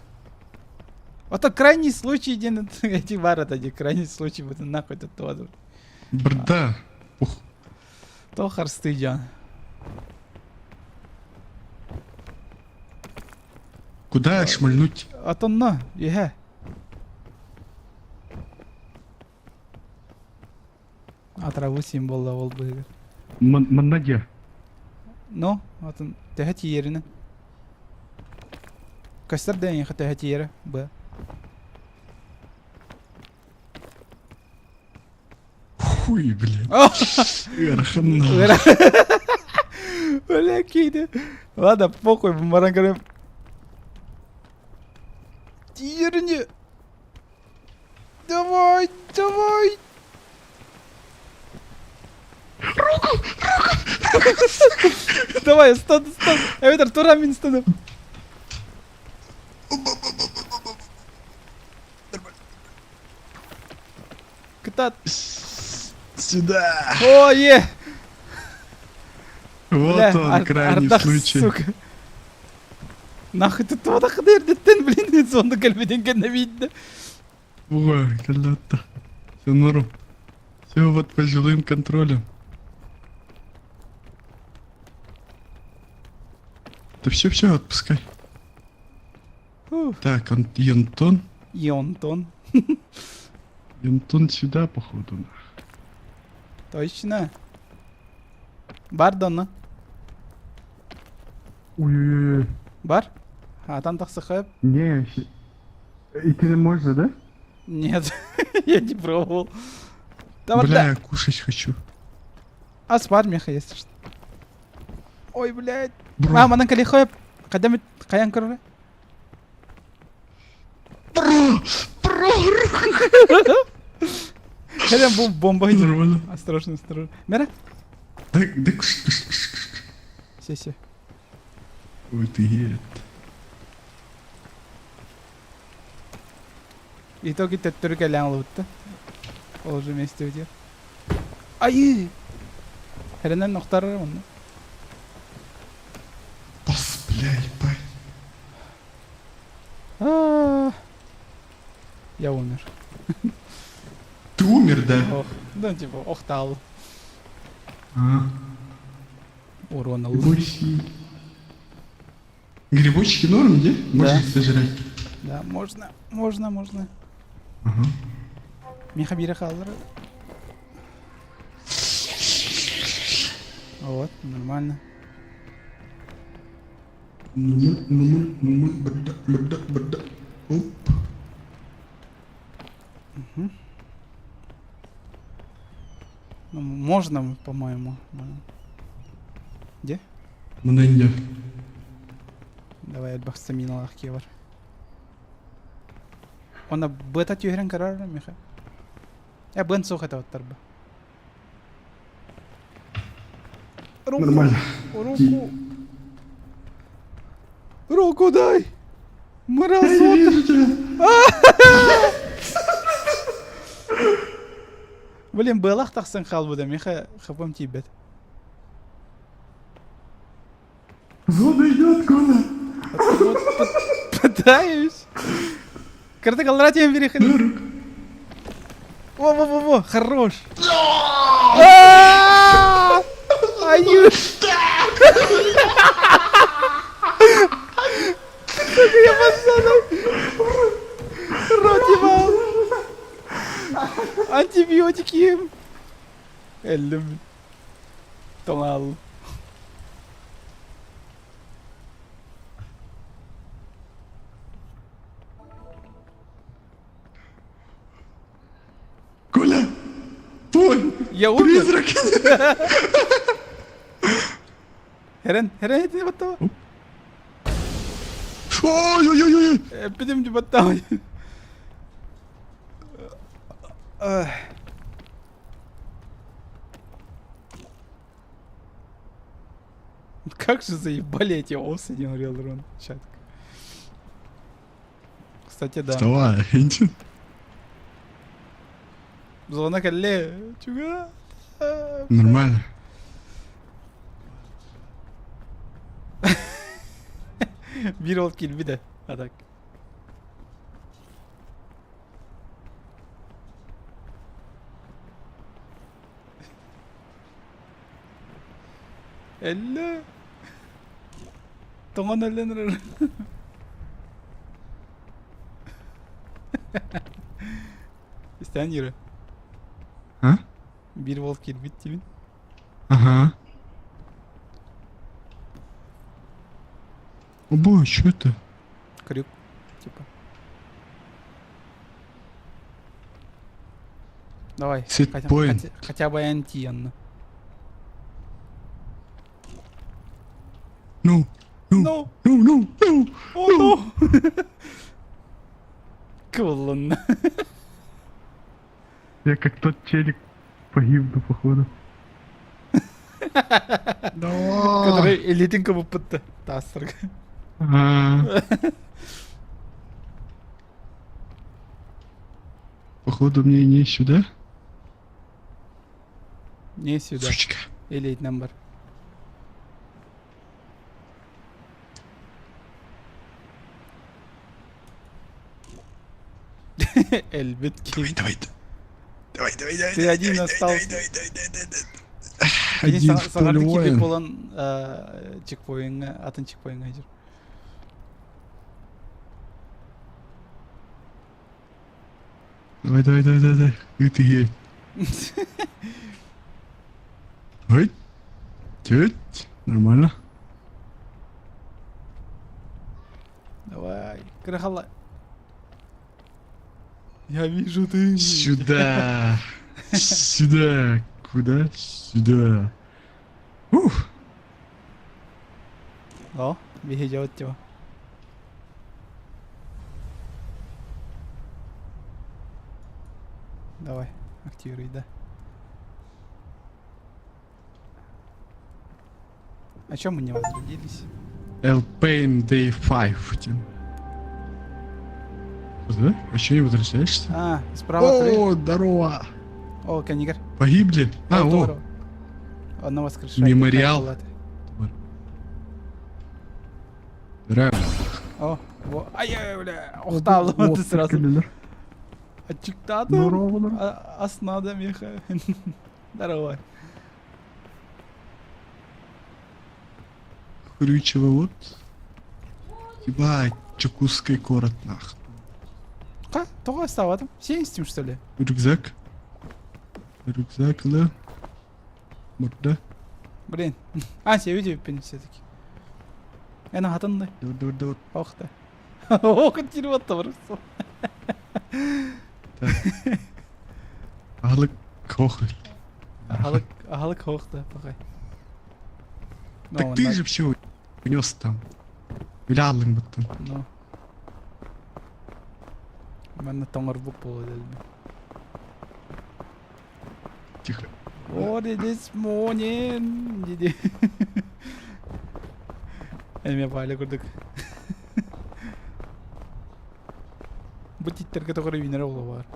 Speaker 1: А то крайний случай, диэн эти бар это крайний случай будет нахуй тут тоже.
Speaker 2: Брда. Ух.
Speaker 1: То харсты дьон.
Speaker 2: Куда шмальнуть?
Speaker 1: Отонно, иһэ. Атырабы символла ол быһыгар.
Speaker 2: Манна дьэ.
Speaker 1: Ну, атын төһө тиийэринэн. Көстөр да эйиэхэ төһө тиийэрэ б.
Speaker 2: Хуй, блядь. Ыараханна.
Speaker 1: Бля, кейде. Ладно, похуй, баран көрөм. Тиийэрини. Давай, давай!
Speaker 2: Руку! Руку!
Speaker 1: Давай, стан, стан. Эбэтэр тура мин станым. Кытат.
Speaker 2: Сюда!
Speaker 1: О, е!
Speaker 2: Вот
Speaker 1: Бля,
Speaker 2: он,
Speaker 1: ар-
Speaker 2: крайний
Speaker 1: ардах,
Speaker 2: случай.
Speaker 1: сука. Нахуй ты туох эрдэттэн, блин, сонно кэлбитин кэннэ биирдэ.
Speaker 2: Ой, когда-то. Все норм. Все вот по жилым контролем. Да все, все, отпускай.
Speaker 1: Фух.
Speaker 2: Так, он, Антон.
Speaker 1: И Антон.
Speaker 2: Антон сюда, походу.
Speaker 1: Точно. Бар да
Speaker 2: Ой-ой-ой.
Speaker 1: Бар? А там тахсыхып?
Speaker 2: Не, и ты не можно, да?
Speaker 1: Нет, я не пробовал. Да,
Speaker 2: Бля, я кушать хочу.
Speaker 1: А спар меха, если что. Ой, блядь.
Speaker 2: Бро.
Speaker 1: А, манан калихоеп. Кадам каян көрөрө?
Speaker 2: Бро! Бро!
Speaker 1: Кэлэн бу бомба идет.
Speaker 2: Нормально.
Speaker 1: Осторожно, осторожно. Мера?
Speaker 2: Да, да, куш, куш, куш, куш.
Speaker 1: Все, все.
Speaker 2: Ой, ты едет.
Speaker 1: Итоги төттөрү кэлэн ылыбытта. Ол уже вместе уйдет. Айы! Хэрэнэн охтарар онно.
Speaker 2: Бас, бля, ебать.
Speaker 1: А, Я умер.
Speaker 2: Ты умер, да?
Speaker 1: Ох, ну типа, охтал.
Speaker 2: А,
Speaker 1: Урон ыл.
Speaker 2: грибочки. Грибочки норм, где? Можно сожрать.
Speaker 1: Да, можно, можно, можно.
Speaker 2: Ага.
Speaker 1: Миха бире хааллар. Вот, нормально.
Speaker 2: Нумун, нумун, нумун, бырда, бырда, бырда. Оп.
Speaker 1: Ну, можно, по-моему. Где?
Speaker 2: Мынэнья.
Speaker 1: Давай элбэх стаминалаах киһи бар. Онно быата түһэрэн көрөр Миха. Э, быан суох этэ оттарба. Руку,
Speaker 2: Нормально.
Speaker 1: руку. Руку дай! Мразота! Блин, быалаах тахсан хаалбыта, Миха хапам тиийбэт.
Speaker 2: Зона.
Speaker 1: пытаюсь. Кырдык аллара тиэн переходи. Во-во-во-во, хорош. Аюш. Сука, я пацаном. Рот ебал. Антибиотики. Эллим. Тоҥаал.
Speaker 2: Коля! Твой!
Speaker 1: Я умер?
Speaker 2: Призрак!
Speaker 1: Херен, херен этини баттаба.
Speaker 2: Ой-ой-ой-ой!
Speaker 1: Эппитим баттаба. Как же заебали эти осы, не говорил Рон. Чатка. Кстати, да.
Speaker 2: Вставай, иди.
Speaker 1: Зона кэллэ. Чуга.
Speaker 2: Нормально.
Speaker 1: Биир ол киирбитэ. А так. Эллэ. Тоҥон өлөн эрэр. Истээн Юра.
Speaker 2: А?
Speaker 1: Биир уол киирбит диибин.
Speaker 2: Ага. О боже, что это?
Speaker 1: Крюк. Типа. Давай.
Speaker 2: Set
Speaker 1: Хотя,
Speaker 2: point.
Speaker 1: хотя бы антиенна.
Speaker 2: Ну, ну,
Speaker 1: Ну,
Speaker 2: ну, ну, ну.
Speaker 1: о, ну. Кулон.
Speaker 2: Я как тот челик погибну, походу. Давай.
Speaker 1: Который элитинка выпытты. Тасырг.
Speaker 2: А. Походу мне не сюда.
Speaker 1: Не сюда.
Speaker 2: Сучка.
Speaker 1: Элит number. Эльбит
Speaker 2: Давай, давай. Давай, давай, давай.
Speaker 1: Ты
Speaker 2: давай,
Speaker 1: один
Speaker 2: давай,
Speaker 1: остался.
Speaker 2: Давай, давай, давай, давай, давай. Один в поле
Speaker 1: Саҥарды киирбит
Speaker 2: воин.
Speaker 1: буолан чекпоиҥҥа, атын чекпоиҥҥа сылдьар.
Speaker 2: Давай, давай, давай, давай, давай. Ты есть. Ой. Теть. Нормально.
Speaker 1: Давай, крахала. Я вижу ты.
Speaker 2: Сюда. Сюда. Куда? Сюда. Ух.
Speaker 1: О, биһи дьабыт типа. Давай, активируй, да. О чем мы не возродились?
Speaker 2: L-Pain Day 5. тем. Да? А че не возвращаешься?
Speaker 1: А, справа три.
Speaker 2: О, здорово.
Speaker 1: О, канигар.
Speaker 2: Погибли? А, о.
Speaker 1: Одно воскрешает.
Speaker 2: Мемориал. Здорово.
Speaker 1: О, во. Ай, бля. Устал, ты сразу. Ачиктадым.
Speaker 2: Здорово,
Speaker 1: Аснада меха. Здорово.
Speaker 2: Хрючево вот. Ебать, Чекусский город нах.
Speaker 1: Ка? Тоҕо астаабатым? Сен истим, что ли?
Speaker 2: Рюкзак. Рюкзак, да. Морда.
Speaker 1: Блин. А, сен өйдеппин все-таки. Эн аһатын да.
Speaker 2: Давай, давай, давай.
Speaker 1: Ох да. Ох, тирип атта барыпсың.
Speaker 2: Так. Аһылык хох.
Speaker 1: Аһылык, аһылык хох да, пахай.
Speaker 2: Так ты же все унес там. Билялың буттun.
Speaker 1: Ну. Манна тоҥорбут буолуо дэлби.
Speaker 2: Тихо.
Speaker 1: What it is morning диди. Эмиэ баали курдук. Бу титтэргэ тоҕо эрэ үүнэрэ буолуо баар.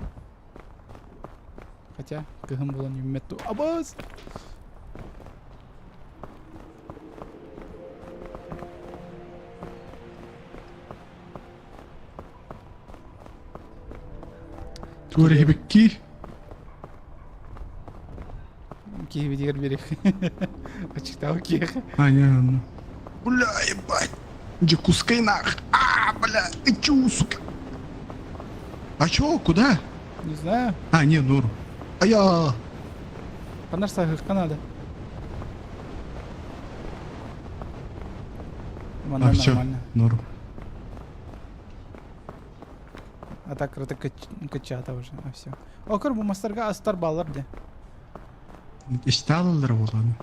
Speaker 1: Хотя кыһын буолан үүммэт дуу. Абас!
Speaker 2: Туор иһибикки.
Speaker 1: Киһибитигэр биэрих. Аччыктаабыт киһиэхэ.
Speaker 2: Понятно. Бля, ебать. Дьокуускай нах. А, бля, ичу, сука. А чё, куда?
Speaker 1: Не знаю.
Speaker 2: А, не, норм. А я...
Speaker 1: Ханар саһыахха надо. Манна
Speaker 2: А, всё,
Speaker 1: нормально.
Speaker 2: норм.
Speaker 1: А так круто качата уже, а все. О, көр бу мастарга астар баллар де.
Speaker 2: Исталалар буолан.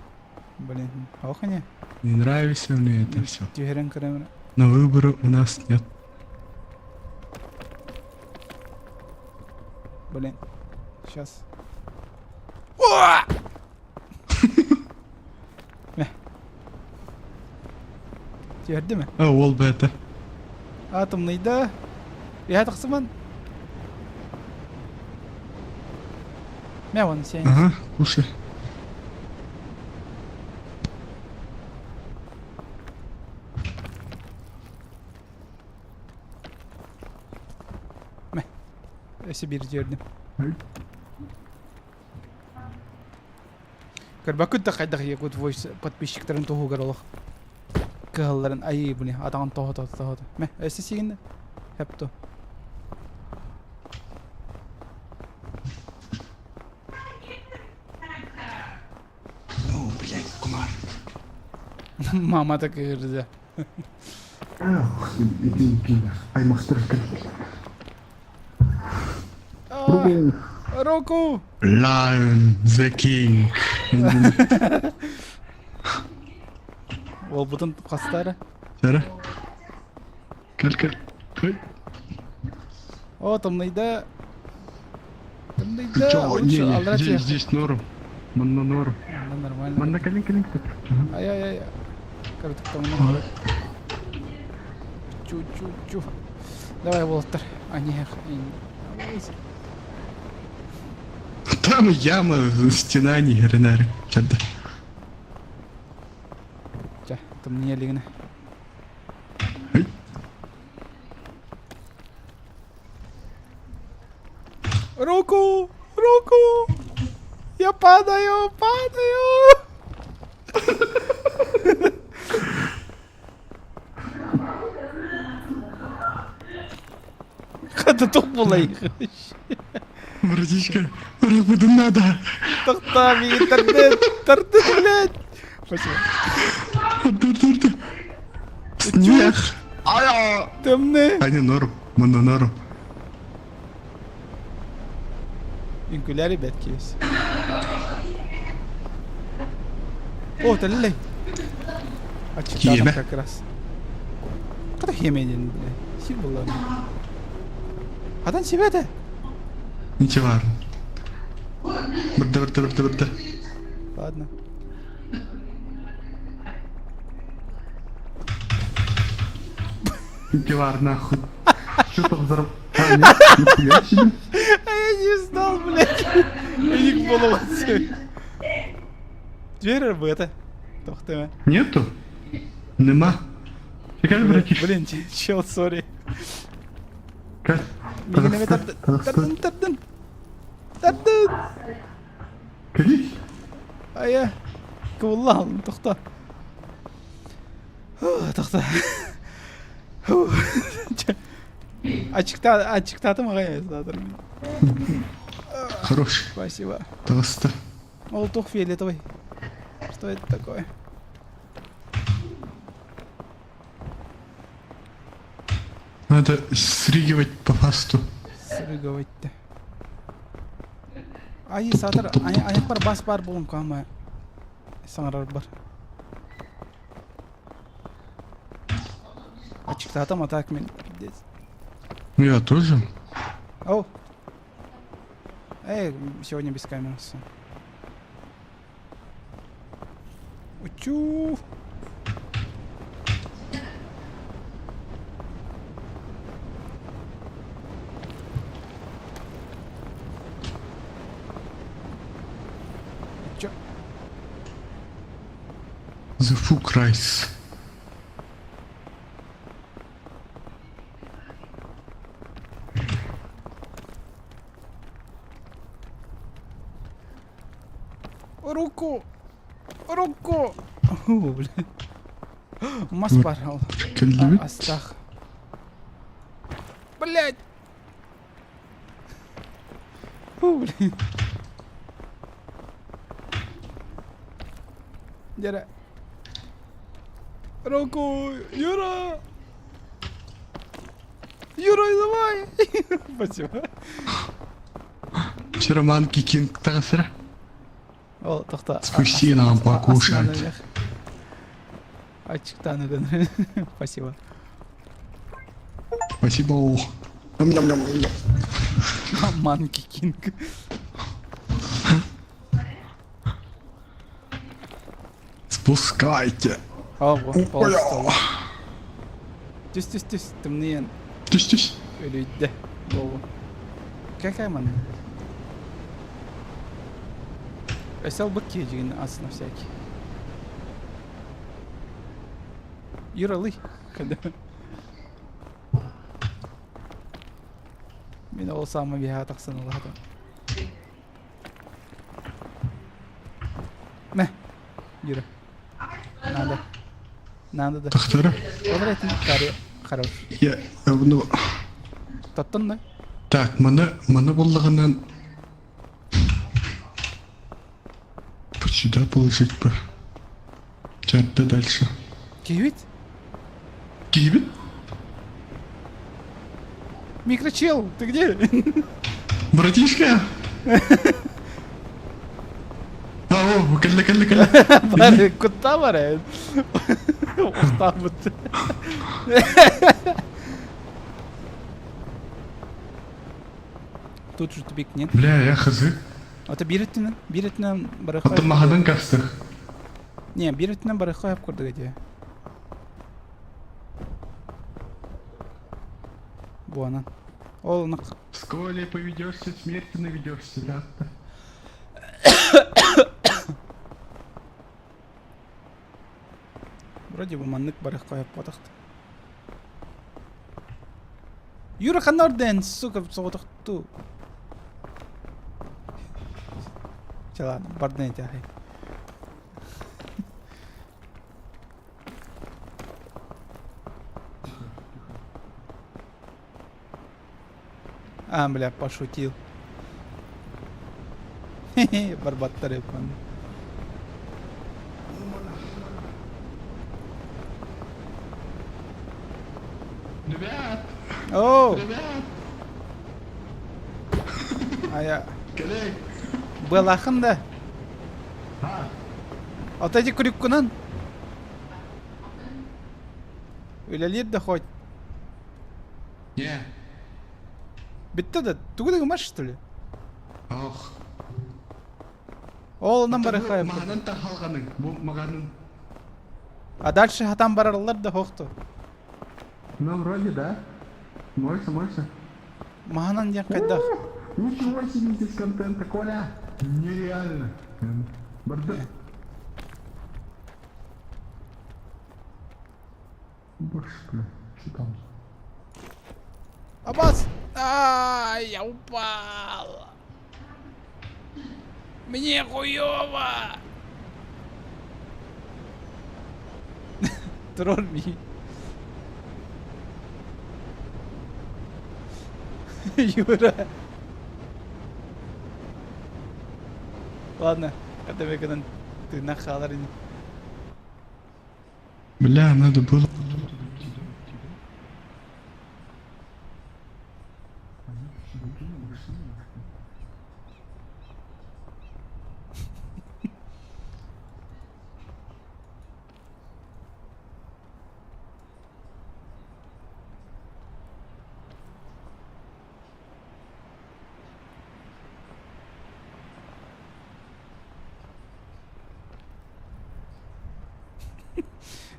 Speaker 1: Блин, охане.
Speaker 2: Не нравится мне это все.
Speaker 1: Түһэрэн көрөмөр.
Speaker 2: Но выбора у нас нет.
Speaker 1: Блин. Сейчас. Түһэрдэ ме?
Speaker 2: А, ол бэйэтэ.
Speaker 1: Атомныйда. Иһэ тахсыман. Мэ вон сен.
Speaker 2: Ага, кушай.
Speaker 1: Мэ. Өссө биир түһэрдим. Көрбөккүт да хайдах Якут Voice подписчиктарын туһугар олох кыһалларын айыы блин атаҕын тоһото тоһото мэ өссө сигиннэ хепту
Speaker 2: О, блядь, кумар.
Speaker 1: Мама кыырда.
Speaker 2: Аймахтар
Speaker 1: Руку!
Speaker 2: Lion the King.
Speaker 1: Уолбутун хастара.
Speaker 2: Сара. Кэл кэл.
Speaker 1: О, тымныйда. Тымныйда.
Speaker 2: Не, не, здесь, здесь норм. Манна норм.
Speaker 1: Манна нормально.
Speaker 2: Манна кэлин кэлин
Speaker 1: Ай-ай-ай. Коротко там. Чу-чу-чу. Давай, Волтер. А не,
Speaker 2: Там яма, стена не хренарь. Чада.
Speaker 1: Ча, там не лигна. Руку! Руку! Я падаю, падаю! Хата туох буолай?
Speaker 2: Братишка, буду надо.
Speaker 1: Тохтоо, миигин тардын, тардын, блядь. Спасибо.
Speaker 2: Тур-тур-тур. Снег. Ая!
Speaker 1: Тымныы.
Speaker 2: Ани норм, манна норм.
Speaker 1: Үҥкүүлээ ребятки есть. О, тэллэй. Аччыктаатым
Speaker 2: Киэмэ.
Speaker 1: как раз. Хата хиэмэ диэн, бля. Сир буолла. Хатан сибэтэ.
Speaker 2: Ничего. Бырда, бырда, бырда, бырда.
Speaker 1: Ладно.
Speaker 2: Ничего, нахуй. Что там взорв... А, нет, нихуя себе.
Speaker 1: А я не знал, блядь. Эник буолуон Дверь это. Тохтеме.
Speaker 2: Нету? Нема. Чекай, братиш.
Speaker 1: Блин, чел, сори.
Speaker 2: Как?
Speaker 1: Мигин тардын, тардын. Тардын.
Speaker 2: Кэлий.
Speaker 1: Айа. Кыбыллаан, тохто. Тохто. Ачыктаа, ачыктаатым аҕай
Speaker 2: Хорош.
Speaker 1: Спасибо.
Speaker 2: Толсто.
Speaker 1: Ол туох фиолетовый. Что это такое?
Speaker 2: Надо срыгивать по фасту.
Speaker 1: Срыгивать-то. Ай, саатар, айахпар бас бар буолун каама саҥарар бар. Ачыктаатым, а так мен пиздец.
Speaker 2: Ну я тоже.
Speaker 1: Оу. Эй, сегодня без камеры. Учу. Чё?
Speaker 2: The fuck rice.
Speaker 1: Руку! Руку! О, бля. Мас бар.
Speaker 2: Кэллибит.
Speaker 1: Астах. Блять! Фу, блин. Дьэрэ. Руку! Юра! Юра, давай! Спасибо.
Speaker 2: Чароман Кикинг таҕысыра.
Speaker 1: Ол тохта.
Speaker 2: Спусти нам покушать.
Speaker 1: Ачыктаан Спасибо.
Speaker 2: Спасибо.
Speaker 1: Манки Кинг.
Speaker 2: Спускайте.
Speaker 1: Ого, пол Түс түс түс тымныйан.
Speaker 2: Түс түс.
Speaker 1: Өлүйдэ. Богу. Какая манна? Өсө албыт киһи ас на всякий. Юралый. Мин ол саама биһа тахсан улаатым. Мэ, Юра. Надо. Надо да.
Speaker 2: Тахтара.
Speaker 1: Ол этин каре хорош.
Speaker 2: Я, ну...
Speaker 1: Тоттон да?
Speaker 2: Так, маны, маны буллаҕынан вот сюда положить бы. Чарда дальше.
Speaker 1: Киһибит?
Speaker 2: Киһибит?
Speaker 1: Микрочел, ты где?
Speaker 2: Братишка! О, кэллэ, кэллэ, кэллэ.
Speaker 1: Бары, кутта бары. Ухтаабыт. Тут же тупик нет.
Speaker 2: Бля, я хз.
Speaker 1: Ата биир өттүнэн, биир өттүнэн барыха.
Speaker 2: Оттон маһынан кастых.
Speaker 1: Не, биир өттүнэн барыха хөп курдук этэ. Буонан. Ол нах.
Speaker 2: С Колей поведешься, смерти наведешься, да?
Speaker 1: Вроде бы маннык барыха хөп потахт. Юра ханна сука, соҕотохтуу. Чэ ладно, бардын этээхэй. А, бля, пошутил. Хе-хе, барбаттар эппан.
Speaker 2: Ребят!
Speaker 1: Оо!
Speaker 2: Ребят!
Speaker 1: Ая.
Speaker 2: Кэлэй!
Speaker 1: Былахын да.
Speaker 2: А,
Speaker 1: Отойди крюккунан. Үлэлиир да хоть.
Speaker 2: не.
Speaker 1: Бүттэ да, тугу да гыммат что ли?
Speaker 2: Ох.
Speaker 1: Ол онон барыхай.
Speaker 2: Маһанан тахалҕаныҥ. Бу маҕанын.
Speaker 1: А дальше хатан бараллар да хохту.
Speaker 2: Ну, вроде да. Можно, можно.
Speaker 1: Маһанан диэн хайдах?
Speaker 2: Ничего себе здесь контента, Коля! Нереально. Бардак. Больше, бля, что там?
Speaker 1: Абас! А, я упал! Мне хуёво! Тролль ми. Юра. Ладно, когда гынан ты нахалар.
Speaker 2: Бля, надо было...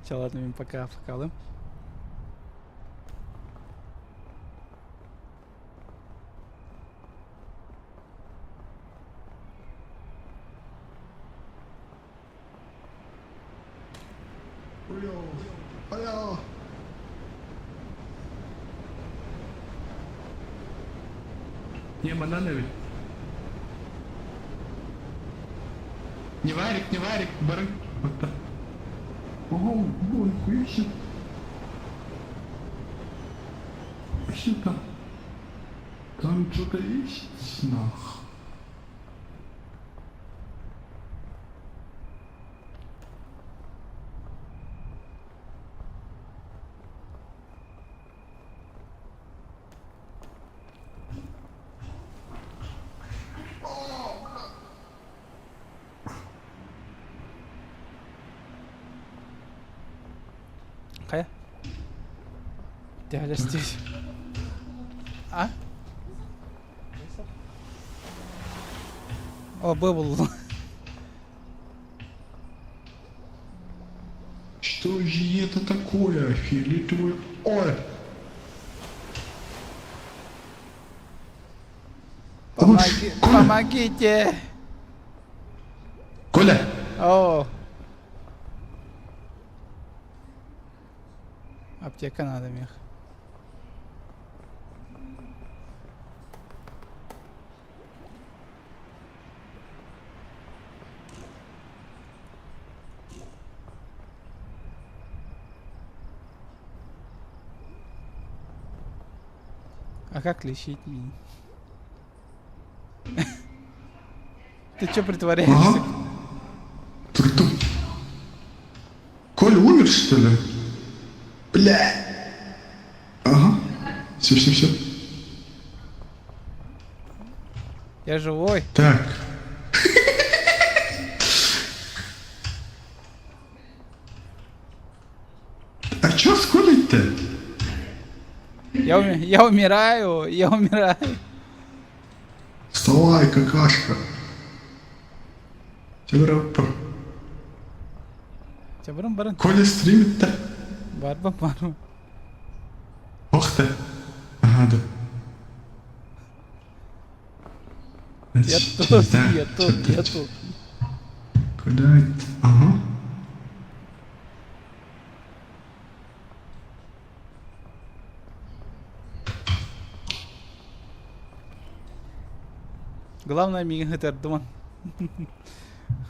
Speaker 1: Все, ладно, мен пока факалым.
Speaker 2: Алло. Не, манан эбит. Не варик, не варик, бары. Вот так. Ого, ой, хуя себе. Вообще там. Там что-то есть, нах.
Speaker 1: Хайа? Төһөлөстүс? А? О, был.
Speaker 2: Что же это такое, фиолетовый? Ой!
Speaker 1: Помоги, помогите!
Speaker 2: Коля!
Speaker 1: О! Аптека надо, мех. А как лечить меня? Ты чё притворяешься?
Speaker 2: Ага. Притом. Коля умер, что ли? Бля. Ага. Все, все, все.
Speaker 1: Я живой.
Speaker 2: Так. А чё с Колей-то?
Speaker 1: Я умираю, я умираю.
Speaker 2: Вставай, какашка.
Speaker 1: Чэ, барын барын.
Speaker 2: Коля стримит-то?
Speaker 1: Барба барба.
Speaker 2: Ох ты. Ага, да.
Speaker 1: Я тут, я тут, я тут.
Speaker 2: Куда это? Ага.
Speaker 1: Главное миигин ытырдыман.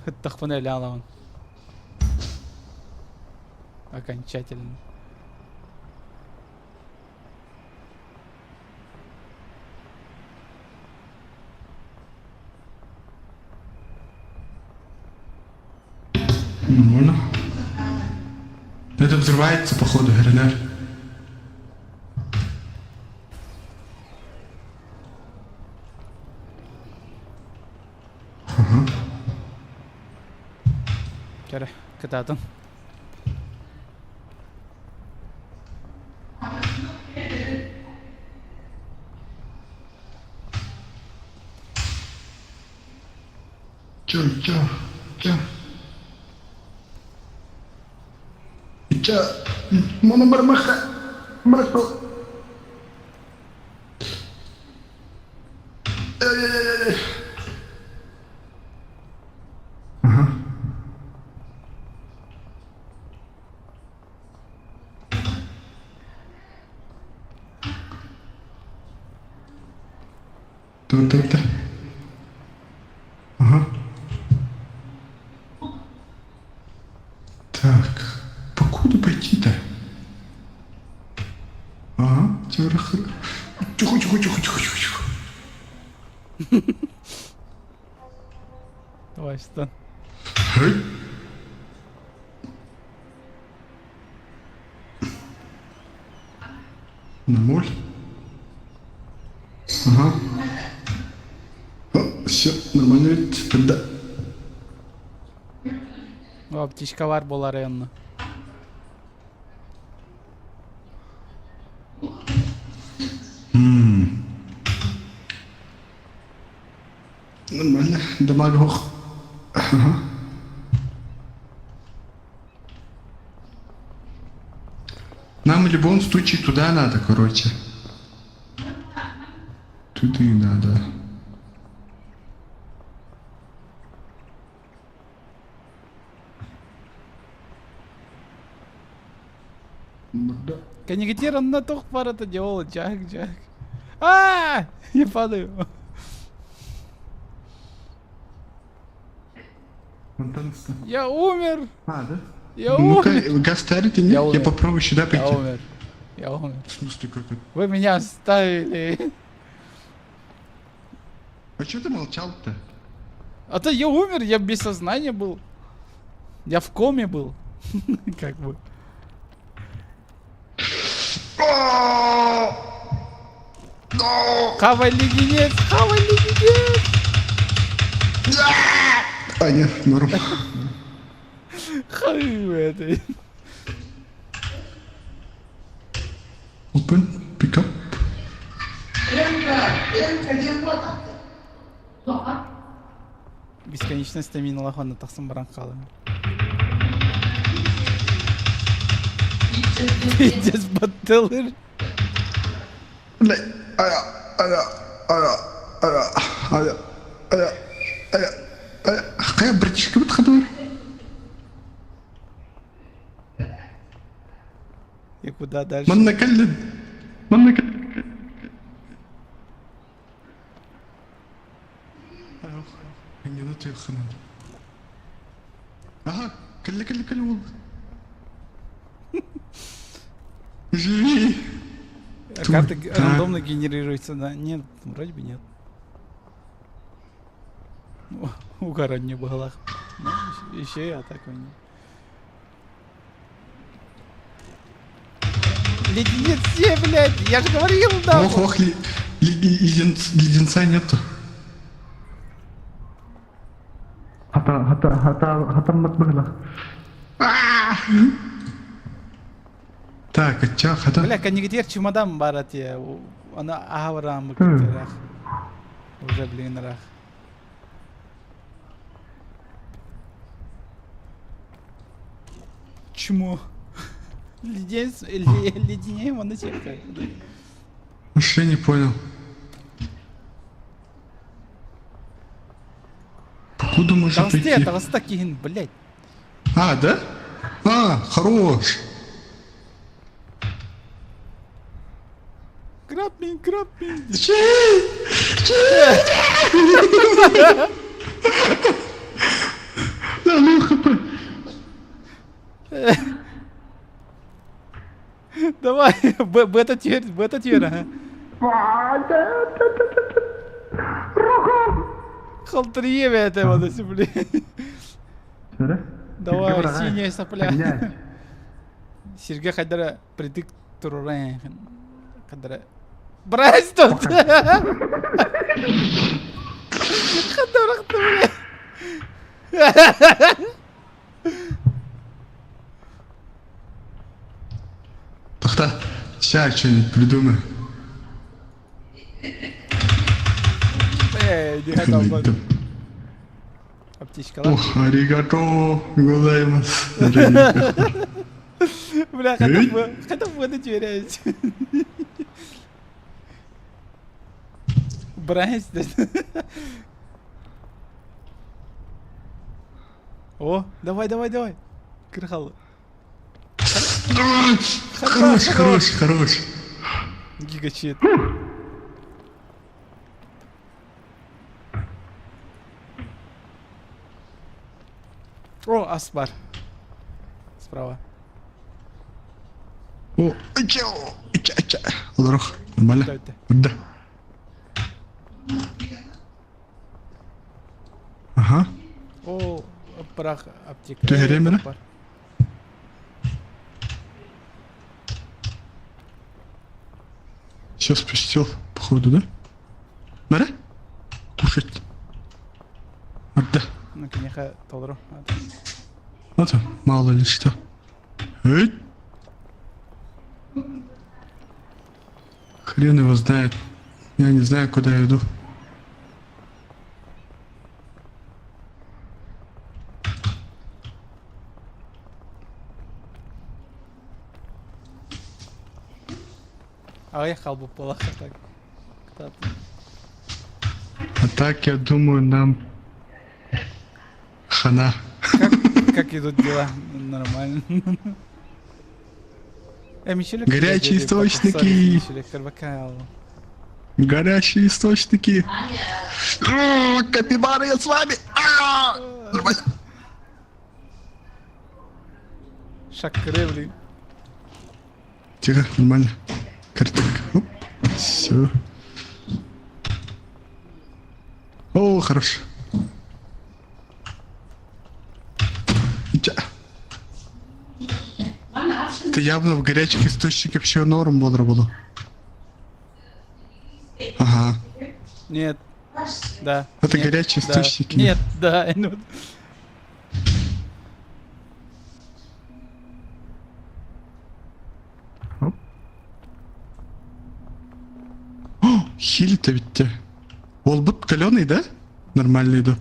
Speaker 1: Ыттахпына өлө аламын. Окончательно.
Speaker 2: Нормально. Это взрывается, походу, РНР. Ага.
Speaker 1: Кэрэ, кытаатын.
Speaker 2: Чё, чё, чё? Чё? Мономармаха. Марко. Эй-эй-эй. Ага. Тур-тур-тур. Ага. Так, покуда пойти-то? Ага, Тихо, тихо, тихо, тихо, тихо, тихо.
Speaker 1: Давай, встань.
Speaker 2: Хей. Ноль. Ага. О, все, нормально ведь. Да.
Speaker 1: О, птичкалар буолар онно.
Speaker 2: Нормально. Дамаг Ага. Нам в любом случае туда надо, короче. Туда и надо. Да.
Speaker 1: Кэнигитер онно туох барата делала, Джак, Джак. А, Я падаю.
Speaker 2: Вон
Speaker 1: Я умер!
Speaker 2: А, да?
Speaker 1: Я
Speaker 2: Ну-ка,
Speaker 1: умер!
Speaker 2: газ старит или
Speaker 1: Я
Speaker 2: нет? Я
Speaker 1: умер.
Speaker 2: попробую сюда
Speaker 1: Я
Speaker 2: пойти.
Speaker 1: умер. Я умер.
Speaker 2: В смысле, как это?
Speaker 1: Вы меня оставили.
Speaker 2: А чё ты молчал-то?
Speaker 1: А то я умер, я без сознания был. Я в коме был. Как бы. Хавай леденец, хавай леденец!
Speaker 2: А, нет, норм.
Speaker 1: Хавай это.
Speaker 2: Open, pick up.
Speaker 1: Бесконечная стамина лахан тахсан баран хаалар. Пиздец, баттелер.
Speaker 2: Бля, ая, ая, ая, ая, ая, ая, ая, ая. Хайа, братишка, вот ходор.
Speaker 1: И куда дальше?
Speaker 2: Манна кэллин. Манна кэллин. Ага, кэллэ, кэллэ, кэллэ уол. Живи!
Speaker 1: А карты
Speaker 2: Так.
Speaker 1: рандомно генерируются, да? Нет, вроде бы нет. Угора не было. Ну, еще и атаку не. Леденец все, блядь! Я же говорил, да!
Speaker 2: Ох, ох, леденца нету. Хата, хата, хата, хата, было. Так, а чё, хата?
Speaker 1: Бля, канигдер чемодан барат я. Она аврам рах. Уже, блин, рах. Чмо? Леденец, леденей на тех.
Speaker 2: Вообще не понял. Покуда можно
Speaker 1: Толсте,
Speaker 2: прийти?
Speaker 1: толстакин, блядь.
Speaker 2: А, да? А, хорош.
Speaker 1: Grab me, grab me.
Speaker 2: Да, ну хп.
Speaker 1: Давай, бета-тир, бета-тир, ага. Халтриеве это вот эти, блин. Давай, синяя сопля. Сергей Хайдара притык турурен. Хайдара. Брась тут! Хайдара, бля.
Speaker 2: Тахта, сейчас что-нибудь придумаю.
Speaker 1: Эй, не хотел. Аптечка, ладно.
Speaker 2: Ох, аригато, гозаймас.
Speaker 1: Бля, хотя бы это теряете. Брась. О, давай, давай, давай. Крыхал.
Speaker 2: Хорош, хорош, хорош.
Speaker 1: Гигачит. О, Аспар. Справа.
Speaker 2: О, ча, ча, ча. Лорох, нормально? Да. Ага.
Speaker 1: О, прах аптека.
Speaker 2: Ты время, да? Все спустил, походу, да? Надо? Кушать. Да.
Speaker 1: Ну, конечно, толру.
Speaker 2: Вот, мало ли что. Эй! Хрен его знает. Я не знаю, куда я иду.
Speaker 1: А я халбу плохо так.
Speaker 2: А так, я думаю, нам хана.
Speaker 1: Как идут дела? Нормально.
Speaker 2: Горячие источники. Горячие источники. Капибары, я с вами. Нормально.
Speaker 1: Шаккыры, блин.
Speaker 2: Тихо, нормально. Картик. Оп. Все. О, хорошо. Это явно в горячих источниках все норм бодро было. Ага.
Speaker 1: Нет. Да.
Speaker 2: Это
Speaker 1: Нет.
Speaker 2: горячие
Speaker 1: Да.
Speaker 2: источники.
Speaker 1: Нет, да. Ну...
Speaker 2: Оп. О, хилит ведь те. Ол бут каленый, да? Нормальный да.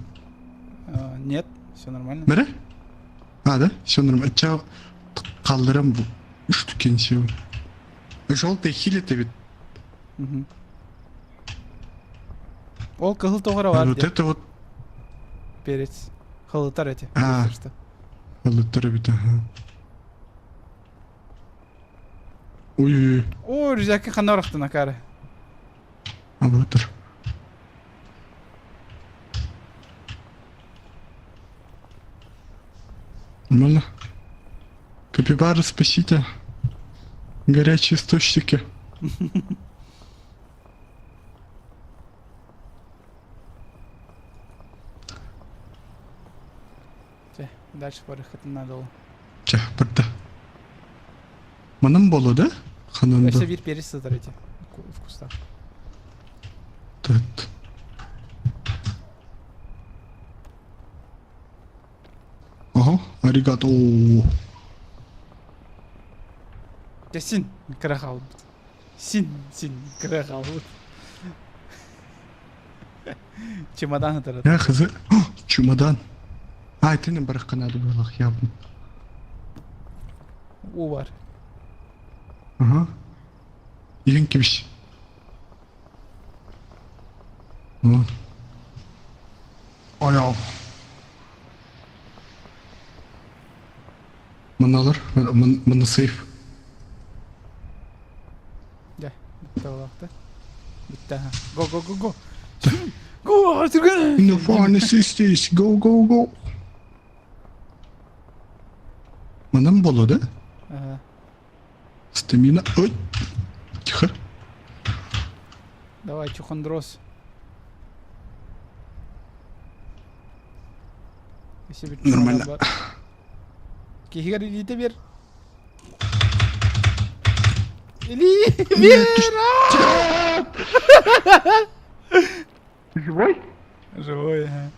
Speaker 1: А, нет, все нормально.
Speaker 2: Бері? А, да? Все нормально. Ча қалдырам бұл. Үш дүкен сеу. Желтый хилит ведь.
Speaker 1: Угу. Ол кыһыл тоҕоро бар
Speaker 2: Вот это вот
Speaker 1: перец. Халытар эти.
Speaker 2: А.
Speaker 1: Что.
Speaker 2: Халытар ага. Ой-ой-ой.
Speaker 1: О, рюкзакы ханна орахтын акары.
Speaker 2: А вот Нормально. Капибары, спасите. Горячие источники.
Speaker 1: Дальше барыхатын надо.
Speaker 2: Чэ, барда. Манан болу, да? Хананда.
Speaker 1: Өссө биир перец сытар эти в кустах.
Speaker 2: Так. Ага, аригато.
Speaker 1: Дьэ син кыра хаалбыт. Син син кыра хаалбыт. Чемодан ытырат.
Speaker 2: Я хз. О, чемодан. А, это не барахка надо было, явно.
Speaker 1: Уу бар.
Speaker 2: Ага. Иһин кибис. Вот. Ой, Маналар, маны сейф.
Speaker 1: Дьэ, бүттэ буолаахта. Бүттэ, Го, го, го, го. Го, түргэн!
Speaker 2: In the pharmacy go, go, go. Манан боло, да?
Speaker 1: Ага.
Speaker 2: Стамина. Ой. Тихо.
Speaker 1: Давай, чухондрос.
Speaker 2: Нормально.
Speaker 1: Киһигэр илиитэ биэр. Илии биэр!
Speaker 2: Живой?
Speaker 1: Живой, ага.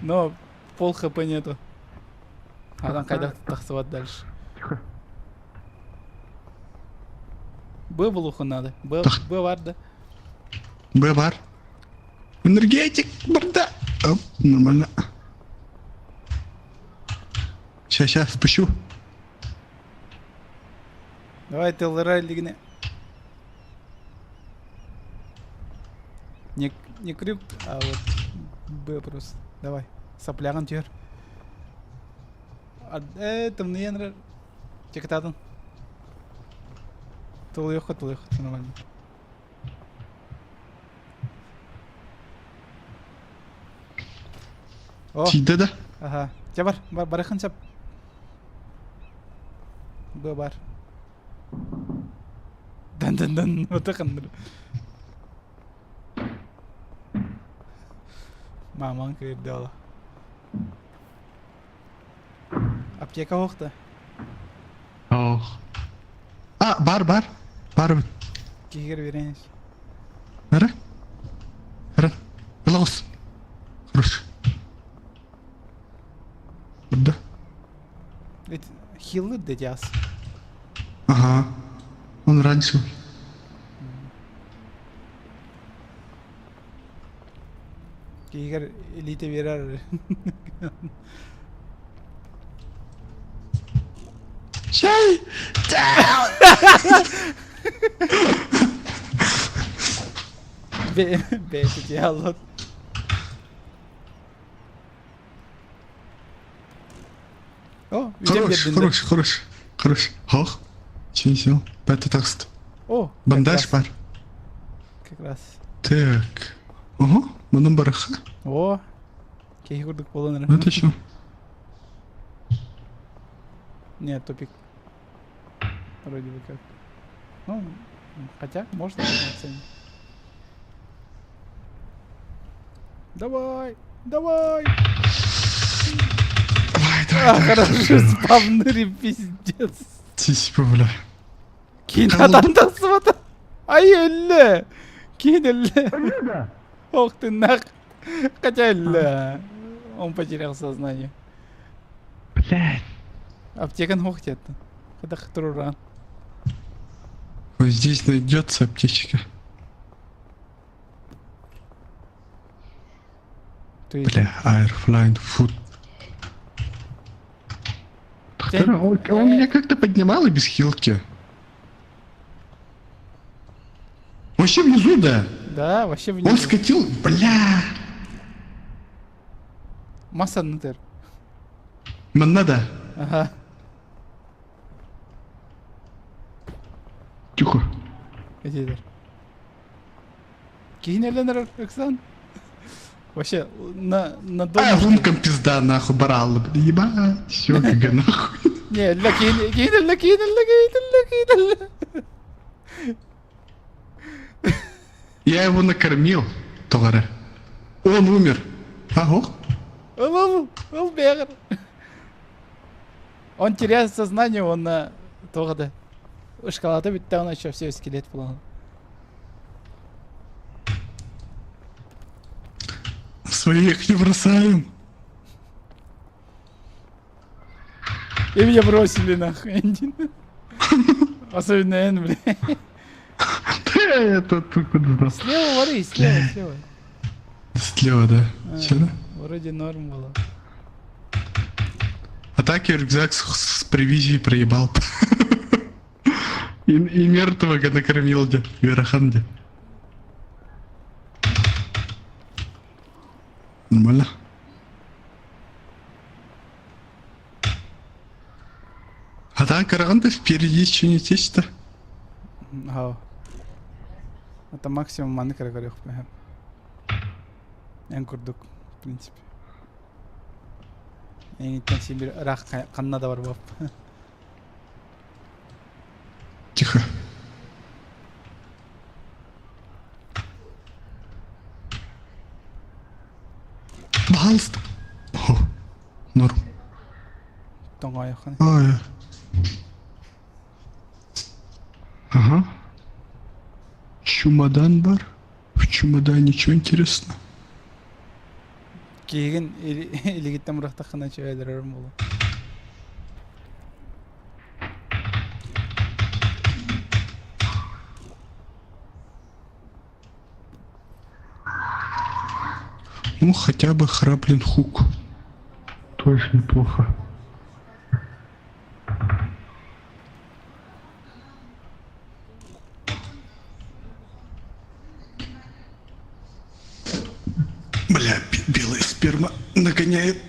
Speaker 1: Но пол хп нету. А там хайдах тахсыбат дальше.
Speaker 2: Тихо.
Speaker 1: Б булуохун надо. Б, Б бар да.
Speaker 2: Б бар. Энергетик барда. Оп, нормально. Сейчас, сейчас, спущу.
Speaker 1: Давай тыллара илигине. Не, не крюк, а вот Б просто. Давай. Сопляган түһэр. Э, тымныйан эрэр. Чекататын. Тулуйуохха, тулуйуохха, нормально. О,
Speaker 2: Тиийдэ да?
Speaker 1: аха. Чэ бар, бар, барыхын сөп. Б бар. Дан дан дан, отаханныр. Мамаң киирдэ ола. Аптека суох да?
Speaker 2: Ох. А, бар, бар. Бар.
Speaker 1: Киһигэр биэрэн
Speaker 2: Бары. Бары. Белаус. Хорош. Да.
Speaker 1: Хиллы дедяс.
Speaker 2: Ага. Он раньше.
Speaker 1: Киһигэр илиитэ биэрэр.
Speaker 2: Чай!
Speaker 1: Бэйти аллот. О,
Speaker 2: Хорош, хорош, хорош, хорош. Хох. Чин сил. Бәті тақсыт.
Speaker 1: О,
Speaker 2: Бандаж бар.
Speaker 1: Как раз.
Speaker 2: Так. Ого, мұның бараха.
Speaker 1: О, киһи курдук буолан
Speaker 2: Это что?
Speaker 1: Нет, тупик. Вроде бы как. Ну, хотя, можно полноценно. Давай, давай!
Speaker 2: Давай, давай,
Speaker 1: А,
Speaker 2: давай.
Speaker 1: хорошо, спавнери, пиздец.
Speaker 2: Типа, бля.
Speaker 1: Киин атан тахсыбата. Ай, өллө. Киин өллө. Ох ты нах. Хотя өллө. Он потерял сознание.
Speaker 2: Блядь.
Speaker 1: Аптекан суох диэтэ. Хайдах туран.
Speaker 2: Вот здесь найдется аптечка.
Speaker 1: Ты
Speaker 2: Бля, Airflying Food. Он меня как-то поднимал и без хилки. Вообще внизу, да.
Speaker 1: Да, вообще внизу.
Speaker 2: Он скатил, бля.
Speaker 1: Масса нытыр.
Speaker 2: Надо.
Speaker 1: Ага.
Speaker 2: Тихо.
Speaker 1: Этилэр. Киин өлөн Оксан. Вообще, на
Speaker 2: А,
Speaker 1: донышке.
Speaker 2: лункам пизда, нахуй, барал. Ебать, все, как нахуй.
Speaker 1: Не, өллө киин киин өллө киин өллө киин өллө киин өллө.
Speaker 2: Я его накормил, Тогара. Он умер. Ого.
Speaker 1: Ыл ыл ыл бэҕэр. Он теряет сознание, он на тоҕо Шкалата бүттэ, он еще все скелет буолан.
Speaker 2: Своих не бросаем.
Speaker 1: И меня бросили нахуй. Особенно Эн, бля.
Speaker 2: Это тут
Speaker 1: Слева вори, слева, слева.
Speaker 2: Слева, да.
Speaker 1: А,
Speaker 2: Чё, да?
Speaker 1: Вроде норм было.
Speaker 2: А так я рюкзак с провизией проебал. И мертвого накормил, где, Вераханде. Нормально. А там Караганды впереди еще не течь-то.
Speaker 1: Ау. Это максимум маны көрүөх Эн курдук, в принципе. Эҥиттэн сибир ыраах ханна да бар
Speaker 2: Тихо. Пожалуйста. О, норм.
Speaker 1: Тоҥойоххун.
Speaker 2: Ой. Ага. Чемодан бар. В чемодане что интересно?
Speaker 1: Киигин илигиттэн бырахтаххына чөйдөрөрүм буолуо.
Speaker 2: Ну, хотя бы grappling hook. Тоже неплохо. Бля, белая сперма нагоняет.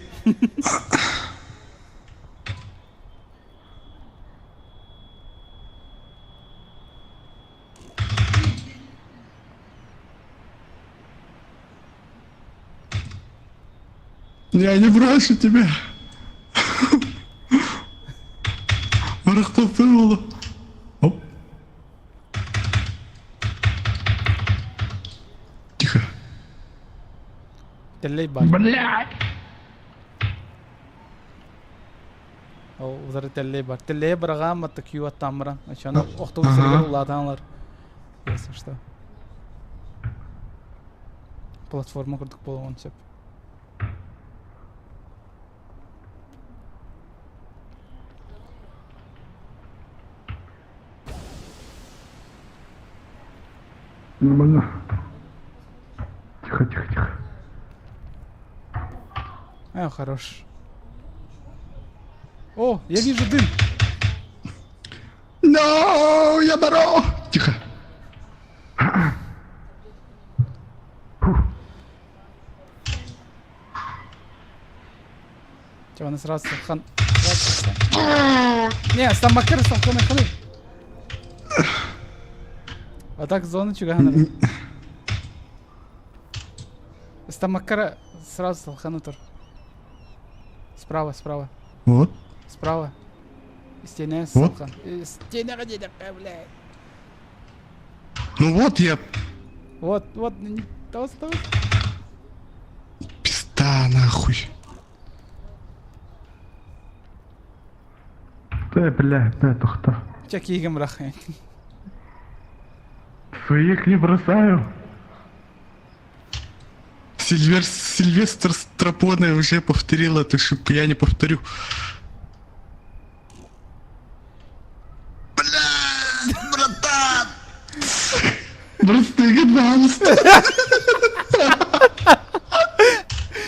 Speaker 2: Я не брошу тебя. Барахтап. Оп. Тихо.
Speaker 1: Тэллэй баар.
Speaker 2: Блядь!
Speaker 1: Ол утары тэллэй баар. Тэллэй быраҕаам атта күү аттаан Оччону охтубут сиригэр улаатан Если что. Платформа курдук буолуон сөп.
Speaker 2: Нормально. Тихо, тихо, тихо.
Speaker 1: А, хорош. О, я вижу дым.
Speaker 2: No, я баро! Тихо.
Speaker 1: Чего, она сразу хан. Не, стамакер, ханы, ханы. А так зона чугана. Стамакара сразу ханы тур. Справа, справа.
Speaker 2: Вот.
Speaker 1: Справа. Стена
Speaker 2: Вот.
Speaker 1: салхан. Стенаҕа диэтэххэ, блядь.
Speaker 2: Ну вот я...
Speaker 1: Вот, вот, тоҕус, тоҕус.
Speaker 2: Пизда нахуй.
Speaker 3: Да, бля, да, тохто.
Speaker 1: Чэ, киигин бырах.
Speaker 3: Своих не бросаю.
Speaker 2: Сильвестр Страпоне уже повторил эту ошибку, я не повторю. Блядь, братан!
Speaker 3: Просто пожалуйста.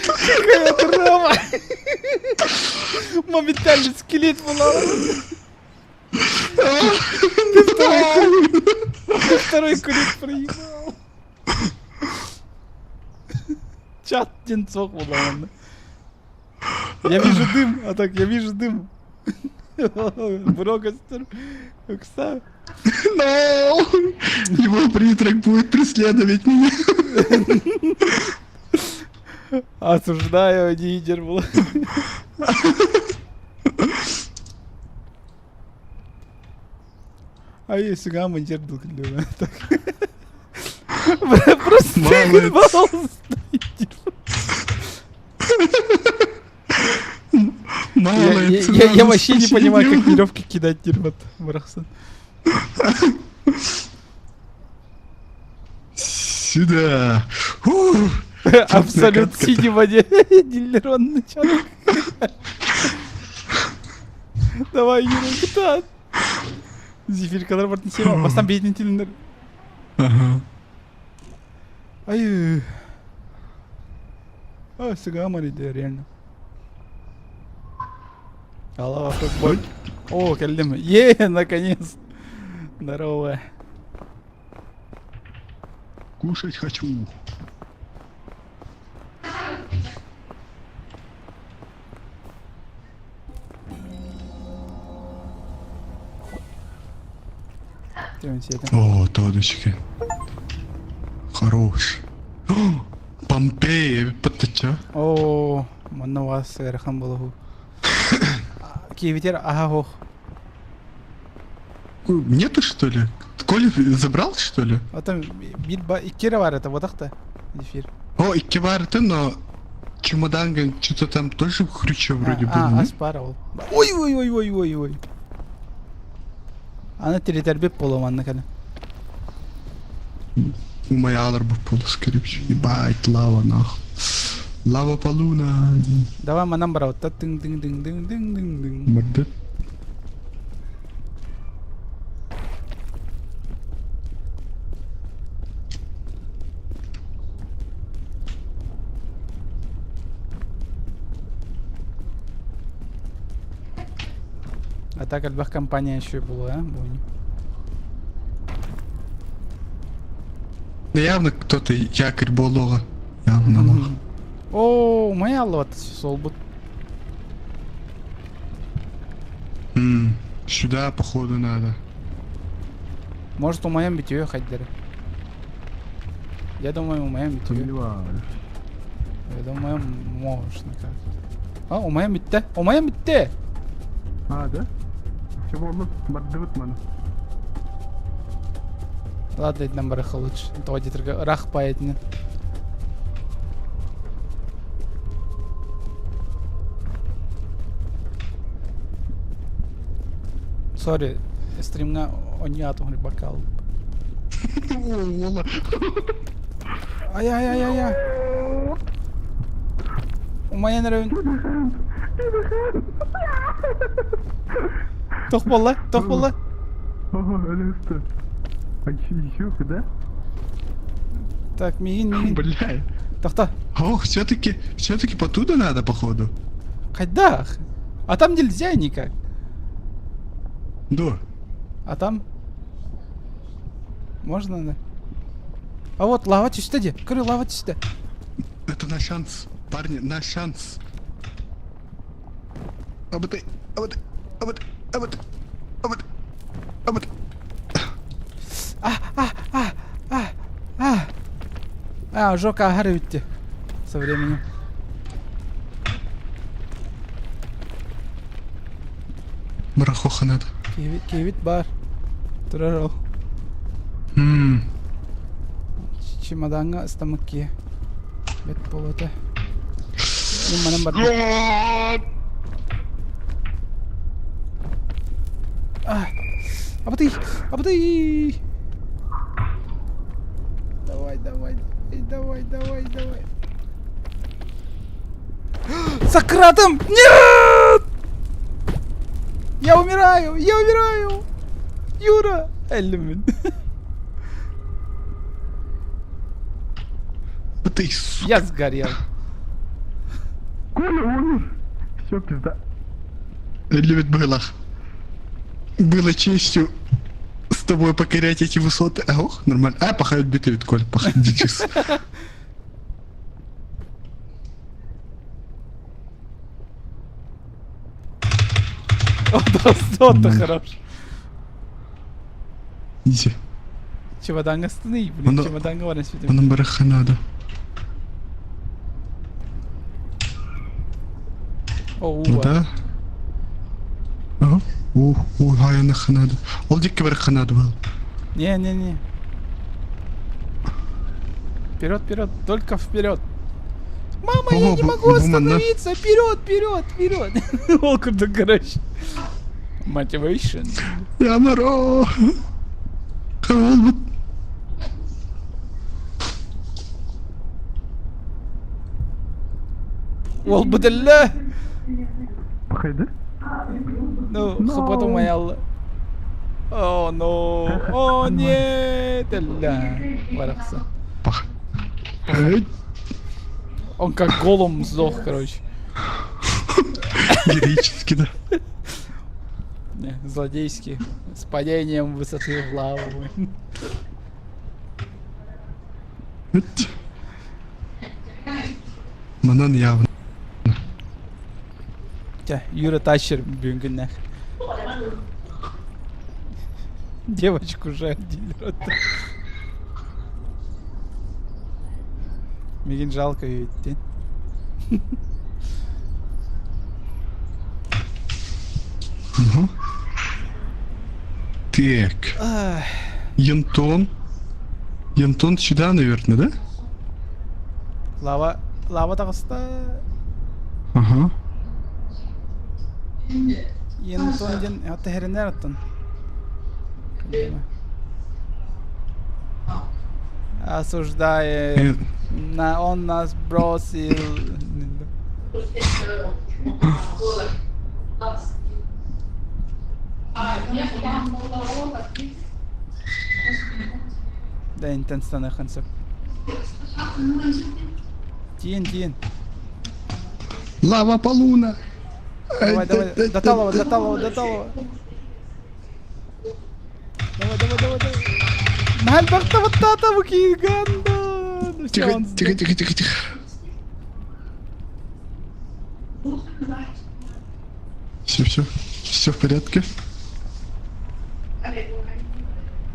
Speaker 1: Какая драма! Моментально скелет была. Ты второй кулик проебал. Чат Денцов была. Я вижу дым, а так я вижу дым. Брогастер. Укса.
Speaker 2: No! Его призрак будет преследовать меня.
Speaker 1: Осуждаю, лидер был. А если гамма дердл так. Просто
Speaker 2: Молодец.
Speaker 1: Я, я, я, я вообще не понимаю, как веревки кидать дерьмо, Барахсан.
Speaker 2: Сюда. Фу.
Speaker 1: Абсолют
Speaker 2: катка-то.
Speaker 1: сиди в воде. Дилерон начало. Давай, Юра, куда? Зефиркалар бартын сема. Бастан бейтін тіліндір.
Speaker 2: Ага.
Speaker 1: Ай. А, сыгамар иде, реально. Аллах акбар. О, кэллим. Е, наконец. Здорово.
Speaker 2: Кушать хочу. О, тодочки. Хорош. О, Помпеи, патача.
Speaker 1: О, манна вас ыарахан буолуһу. Киевитер аха ох.
Speaker 2: Нету, что ли? Коля забрал, что ли?
Speaker 1: Оттон биир ба икки эрэ баар этэ буотах эфир.
Speaker 2: О, икки но чемодан, что-то там тоже хрючо вроде
Speaker 1: А,
Speaker 2: был.
Speaker 1: ас баар ол. Ой ой ой ой ой ой. Аны тиритэрбит буолуо манна кэлэн.
Speaker 2: Умаялар бы пол, скорее всего. Ебать, лава нахуй. Лава полуна.
Speaker 1: Давай манан барабытта тың тың тың тың тың тың тың.
Speaker 2: Мордет.
Speaker 1: А так элбэх компания еще было, а, Буни?
Speaker 2: Да явно кто-то якорь буолуоҕа. Явно нахуй.
Speaker 1: О, моя аллот солбут.
Speaker 2: М, Сюда, походу, надо.
Speaker 1: Может, у моем битюе ходили. Я думаю, у моем битюе. Я думаю, можно как. А, у моем битте. У моем битте.
Speaker 3: А, да? Чего он бардыбыт маны?
Speaker 1: Ладно, нам бараха лучше. То где-то рах поедет. Сори, стримҥа онньоотум бокал.
Speaker 2: О, Ола.
Speaker 1: Ай-ай-ай-ай-ай. Умайан эрэ. Туох буолла, туох буолла.
Speaker 3: О, это А еще куда?
Speaker 1: Так, миигин, миигин.
Speaker 2: Бля.
Speaker 1: Тохтоо.
Speaker 2: Ох, все-таки, все-таки потуда надо, походу.
Speaker 1: Хайдах. А там нельзя никак.
Speaker 2: Да.
Speaker 1: А там? Можно, да? А вот лава түстэ дии. Көрү лава түстэ.
Speaker 2: Это наш шанс. Парни, наш шанс. Абытай, абытай, абытай, абытай, абытай, абытай.
Speaker 1: А, а, а, а, а. А, ожог ааһар эбит дии. Со временем.
Speaker 2: Барахоха надо.
Speaker 1: Киһибит баар. Турар ол. Чемодаҥҥа ыстаммыт киһи. Бэт буолуо Мин манан бардым. Абатый! Абатый! Давай, давай, давай, давай, давай. Сократом! Нет! Я умираю! Я умираю! Юра! Эллимин.
Speaker 2: Ты, сука.
Speaker 1: Я сгорел.
Speaker 3: Коля умер. Все, пизда.
Speaker 2: Любит было. Было честью с тобой покорять эти высоты. А, ох, нормально. А, пахают биты, ведь, Коль, пахают дичис.
Speaker 1: Вот хорош.
Speaker 2: Иди.
Speaker 1: Чемоданга стыны, блин, чемоданга баран светим.
Speaker 2: Онон барыхха надо.
Speaker 1: О,
Speaker 2: Ну да. Ага. Ух, ух, хайаныхха надо. Ол дикки барыхха надо был.
Speaker 1: Не-не-не. Вперед, вперед, только вперед. Мама, я не могу остановиться! Вперед, вперед, вперед! Ол курдук, короче. Motivation.
Speaker 2: Ямаро! Ол
Speaker 1: Ол бутылла!
Speaker 3: Пахайды?
Speaker 1: Ну, хапату моя. О, no. О, нет! Ля. Барахса.
Speaker 2: Пах.
Speaker 1: Он как голом сдох, короче.
Speaker 2: Героически, да.
Speaker 1: Не, злодейский. С падением высоты в лаву.
Speaker 2: Манан явно.
Speaker 1: Тя, Юра Тащер бүгүннэх. Девочку же дилер. Мигин жалко ведь.
Speaker 2: Угу. Так. Янтон. Янтон сюда, наверное, да?
Speaker 1: Лава, лава таҕыста.
Speaker 2: Ага.
Speaker 1: Янтон диэн тэһэринэр оттон. Осуждает. На, он нас бросил. Да, интенстанахан сөп. Тиин, тиин.
Speaker 2: Лава полуна.
Speaker 1: Давай, давай, до талого, до талого, до талого. Давай, давай, давай, давай. Нальбахта вот тата букиганда.
Speaker 2: Тихо, тихо, тихо, тихо, тихо. Все, все, все в порядке.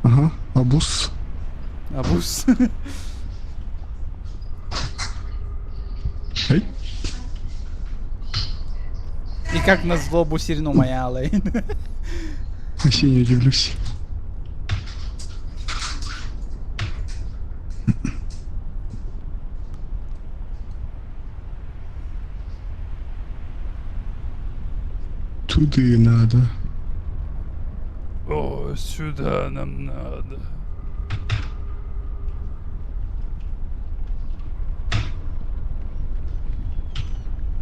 Speaker 2: Ага, абус.
Speaker 1: Абус.
Speaker 2: Эй.
Speaker 1: И как на злобу сирну моя Алейн.
Speaker 2: Вообще не удивлюсь. Туды надо.
Speaker 1: О, сюда нам надо.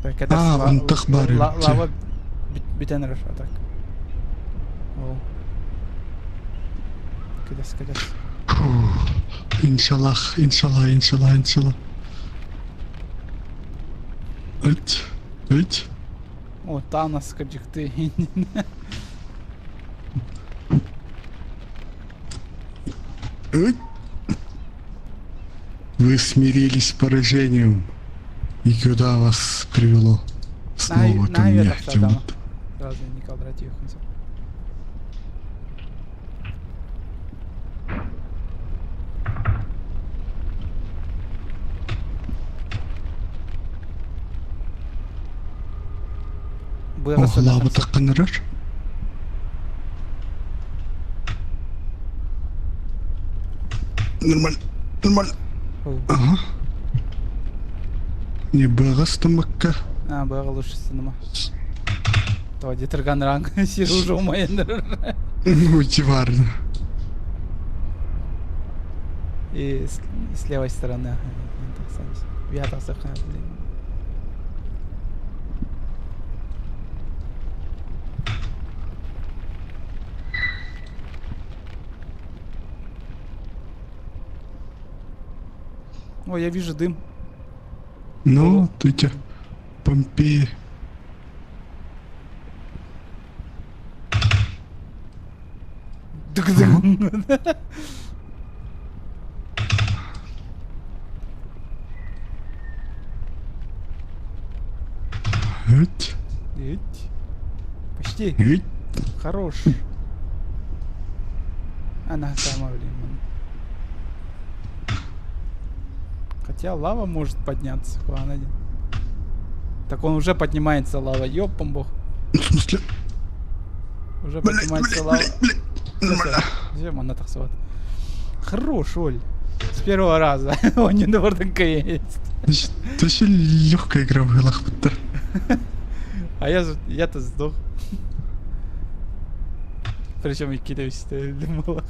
Speaker 1: Так, это
Speaker 2: А, он тахбары.
Speaker 1: Лава бүтэн эрэр, а так. Ол. Кэдэс, кэдэс.
Speaker 2: Иншаллах, иншаллах, иншаллах, иншаллах. Ить, ить.
Speaker 1: О, Танос кадьикты.
Speaker 2: Ить. Вы смирились с поражением. И куда вас привело? Снова ко мне.
Speaker 1: Сразу не квадратив.
Speaker 2: Ох, лава таққанырар. Нормально. Нормально. Ага. Не быаҕа ыстаммакка.
Speaker 1: А, быаҕа лучше станыма. То дитерган ранг сир уже умайыныр.
Speaker 2: Ну, диварно.
Speaker 1: И с левой стороны. Я блин. О, я вижу дым.
Speaker 2: Ну, ты те Помпеи. Эть.
Speaker 1: Эть. Почти.
Speaker 2: Эть.
Speaker 1: Хорош. Она сама, блин. Хотя лава может подняться, один. Так он уже поднимается, лава, ёпом бог.
Speaker 2: В смысле?
Speaker 1: Уже
Speaker 2: Блять,
Speaker 1: поднимается
Speaker 2: блять,
Speaker 1: лава.
Speaker 2: блять, блять. Нормально.
Speaker 1: Зачем она так сват? Хорош, Оль. С первого раза. Он не есть.
Speaker 2: Значит, это вообще легкая игра в будто.
Speaker 1: А я, я-то сдох. Причем и кидаюсь думала.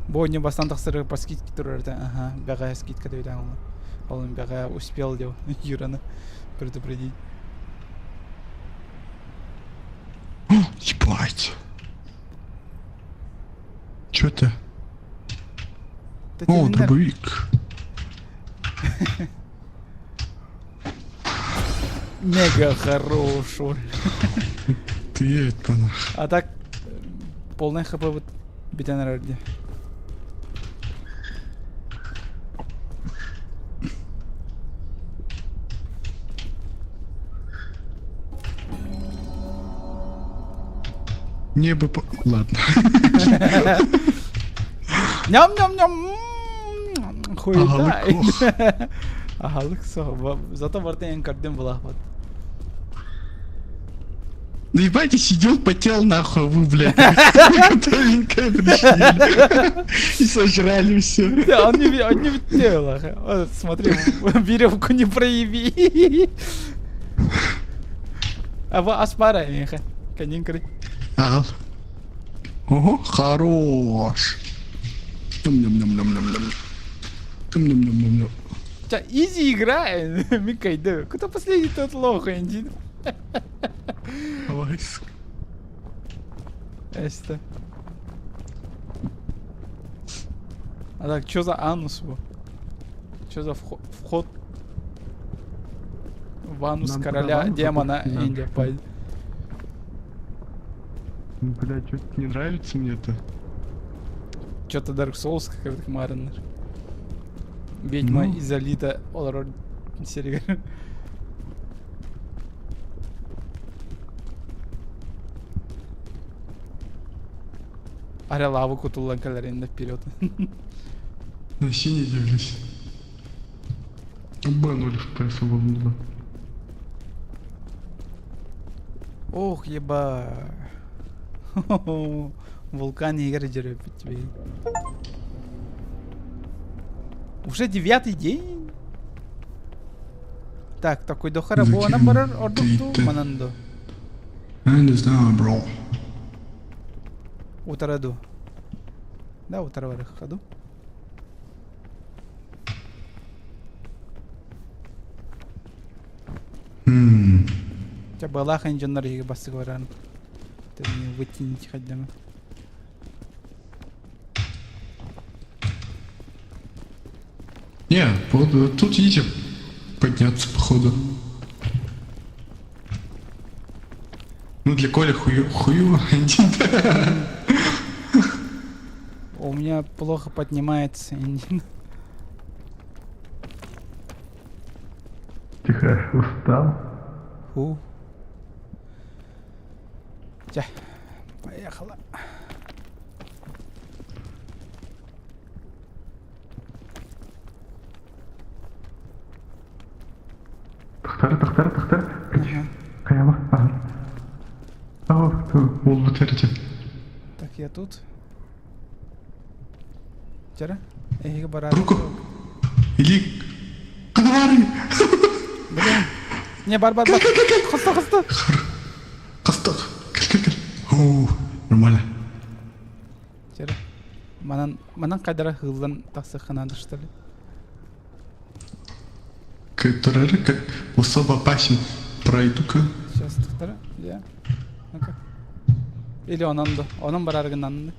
Speaker 1: Бо не бастан тахсыры по скидке турар да. Ага, бәҕэһээ скидка диэбитэ ол. Ол бәҕэһээ успел дел Юраны предупредить.
Speaker 2: Ебать. Чё это? О, дробовик.
Speaker 1: Мега хорош, Оль.
Speaker 2: Ты это нах.
Speaker 1: А так, полный хп вот битен эрэрди.
Speaker 2: Небо по... Ладно.
Speaker 1: Ням-ням-ням. Хуета.
Speaker 2: Агалык
Speaker 1: Агалык со. Зато бартен кардем была вот.
Speaker 2: Ну ебать, я сидел, потел нахуй, а вы, блядь. Готовенькое пришли. И сожрали все.
Speaker 1: Да, он не, он не в Вот, смотри, веревку не прояви. А вы аспара, меха. Канинкры.
Speaker 2: Ага. Ого, хорош. Ням-ням-ням-ням-ням. Ням-ням-ням-ням.
Speaker 1: Изи игра, Микай, да. Кто последний, тот лох, Энди.
Speaker 2: Давай.
Speaker 1: Это. А так, что за анус? Во? Что за вход, вход в анус
Speaker 3: Нам
Speaker 1: короля
Speaker 3: туда
Speaker 1: демона
Speaker 3: ванну
Speaker 1: Энди Пай.
Speaker 2: Бля, что-то не нравится мне это.
Speaker 1: Что-то Dark Souls какой-то Маринер. Ведьма
Speaker 2: Ну.
Speaker 1: Изолита Олрод серия. Аря лаву кутуллан каларинда вперед.
Speaker 2: Вообще не удивлюсь. Б 0 FPS ломнуло.
Speaker 1: Ох, еба. Вулкан игры тебе. Уже девятый день? Так, такой дохара буана барар ордукту манандо.
Speaker 2: Я не знаю, бро.
Speaker 1: Утараду. Да, утаравары ходу. Тебя была ханжаннар еге басы баран. Ты не вытяните хотя бы.
Speaker 2: Не, вот тут изи подняться, походу. Ну, для Коли хую, хую.
Speaker 1: У меня плохо поднимается.
Speaker 3: Тихо, устал.
Speaker 1: Фу. Тя, поехала.
Speaker 3: Тахтар, тахтар, тахтар.
Speaker 1: Ага.
Speaker 3: Хайама. Ага. О,
Speaker 2: Буолбут эрэ.
Speaker 1: Так, я тут. Вчера? Эһиги бараары.
Speaker 2: Руку. Или... Кадавары!
Speaker 1: Блин. Не, бар, бар, бар. Хоста, хоста.
Speaker 2: Хоста. Кэл, кэл, кэл. О, нормально.
Speaker 1: Вчера. Манан, манан кайдара хыллан тахсыхха надо, что ли?
Speaker 2: Который как особо опасен. Пройду-ка.
Speaker 1: Сейчас, тахтара. Я. Ну-ка. Или онон да. Онон бараргынан.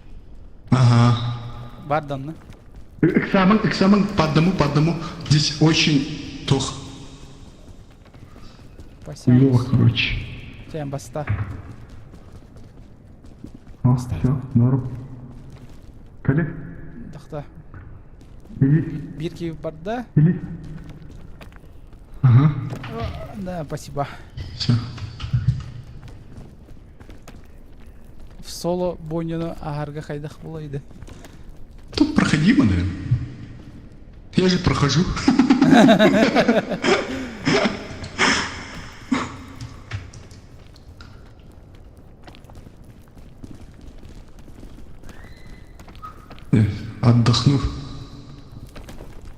Speaker 2: Ага.
Speaker 1: Бар данны.
Speaker 2: Экзамен, экзамен по одному, по одному. Здесь очень тох.
Speaker 3: Хуёво, короче.
Speaker 1: Чем баста.
Speaker 3: О, все, норм. Кали?
Speaker 1: Дахта.
Speaker 3: Или?
Speaker 1: Бирки барда.
Speaker 3: Или?
Speaker 2: Ага.
Speaker 1: Да, спасибо.
Speaker 2: Все.
Speaker 1: В соло бойнюну аһарга хайдах буолайды?
Speaker 2: Тут проходимо, наверное. Я же прохожу. Отдохну.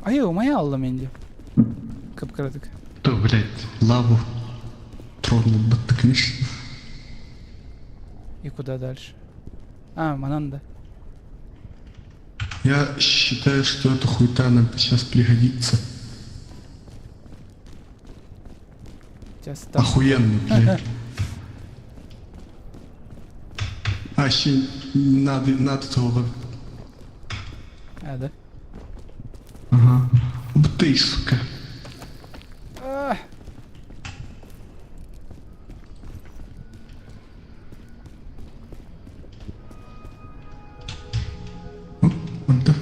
Speaker 1: Ай, умая алла менде. Кып-кыратык.
Speaker 2: Да, блядь, лаву тронул бы ты, конечно.
Speaker 1: И куда дальше? А, мананда.
Speaker 2: Я считаю, что эта хуйта нам сейчас пригодится.
Speaker 1: Сейчас там.
Speaker 2: Охуенно, блядь. А, еще надо, надо того.
Speaker 1: А, да?
Speaker 2: Ага. Ты, сука.
Speaker 1: А!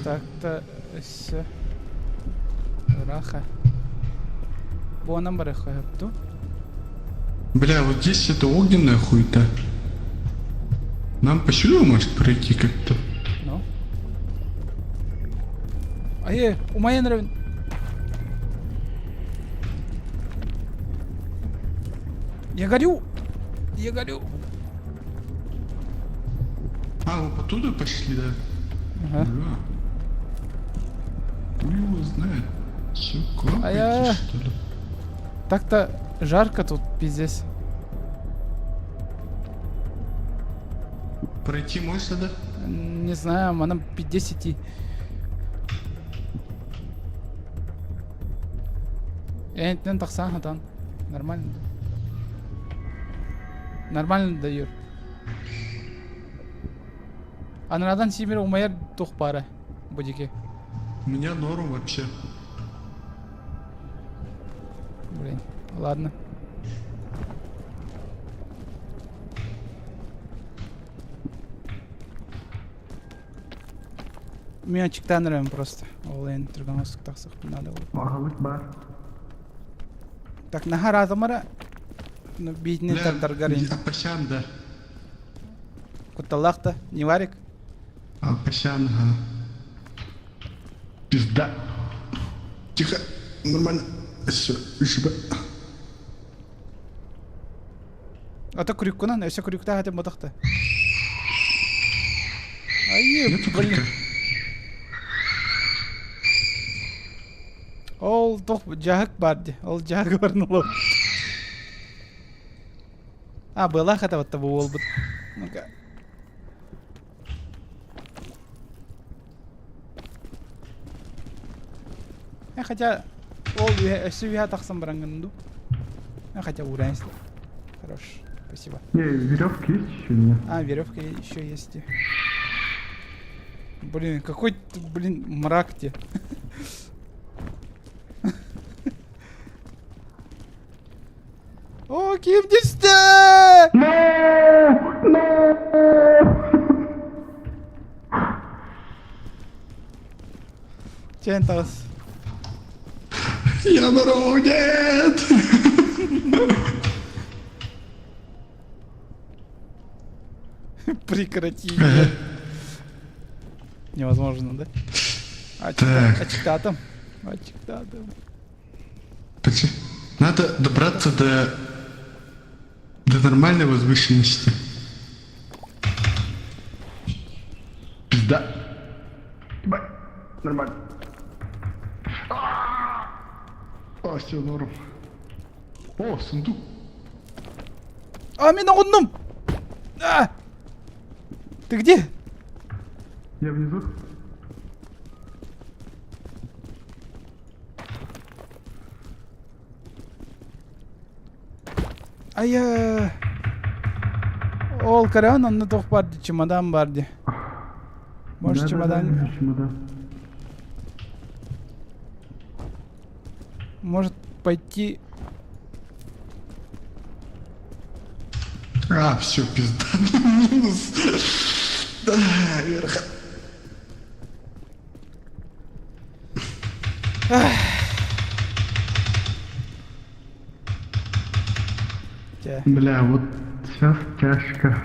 Speaker 1: Так-то все. Раха. Буонан барыхту.
Speaker 2: Бля, вот здесь это огненная хуйта. Нам по сюда может пройти как-то.
Speaker 1: Ну. Ай, умайан эрэбин. Я горю! Я горю!
Speaker 2: А, вы оттуда пошли, да?
Speaker 1: Ага.
Speaker 2: Бля. Хуй его знает. Чё, к вам
Speaker 1: А я-
Speaker 2: пойти, что ли?
Speaker 1: Так-то жарко тут, пиздец.
Speaker 2: Пройти можно, да?
Speaker 1: Не знаю, она 50. Эн тахсан хатан. Нормально. Нормально да, Юр. Анарадан сибир умайар тух пара. Будики.
Speaker 2: У меня норм вообще.
Speaker 1: Блин, ладно. Мен ачыктан просто. Ол эн түргөн тахсах надо.
Speaker 3: Аһылык баар.
Speaker 1: Так, наһаа разымара. Ну, биитинен
Speaker 2: Бля,
Speaker 1: тардаргар
Speaker 2: Апасян, да.
Speaker 1: Кутталлаах да, не варик.
Speaker 2: Апасян, ага. Пизда. Тихо, нормально. Все, жиба.
Speaker 1: Ата крюккунан, өссө крюктаах этим ботахта. Ай,
Speaker 2: Нету
Speaker 1: блин.
Speaker 2: крюка.
Speaker 1: Ол тох дьаһык бар ди. Ол дьаһык барнула. А, была хата вот того ол Ну-ка. Э, хотя ол өссө үһэ тахсан барангын ду. А, хотя уурайын Хорош. Спасибо.
Speaker 3: Не, веревки есть еще у меня?
Speaker 1: А, веревка еще есть. Блин, какой, блин, мрак те. О, ким түстэ!
Speaker 3: No! No!
Speaker 1: Чэн таҕыс.
Speaker 2: Я здоров, нет!
Speaker 1: Прекрати.
Speaker 2: Ага.
Speaker 1: Невозможно, да?
Speaker 2: Так.
Speaker 1: Ачиктатом. Ачиктатом.
Speaker 2: Подожди. Надо добраться до... До нормальной возвышенности. Пизда. Ебать. Нормально. А, все, норм. О, сундук.
Speaker 1: А, мин оҕуннум! А! Ты где?
Speaker 3: Я внизу.
Speaker 1: Айа. Ол көрөөн онно туох баар дии, чемодан баар дии. Может
Speaker 3: Да-да-да,
Speaker 1: чемодан...
Speaker 3: вижу чемодан.
Speaker 1: Может пойти...
Speaker 2: А, все, пизда. Минус. Да, вверх.
Speaker 1: Чэ,
Speaker 3: Бля, вот сейчас тяжко.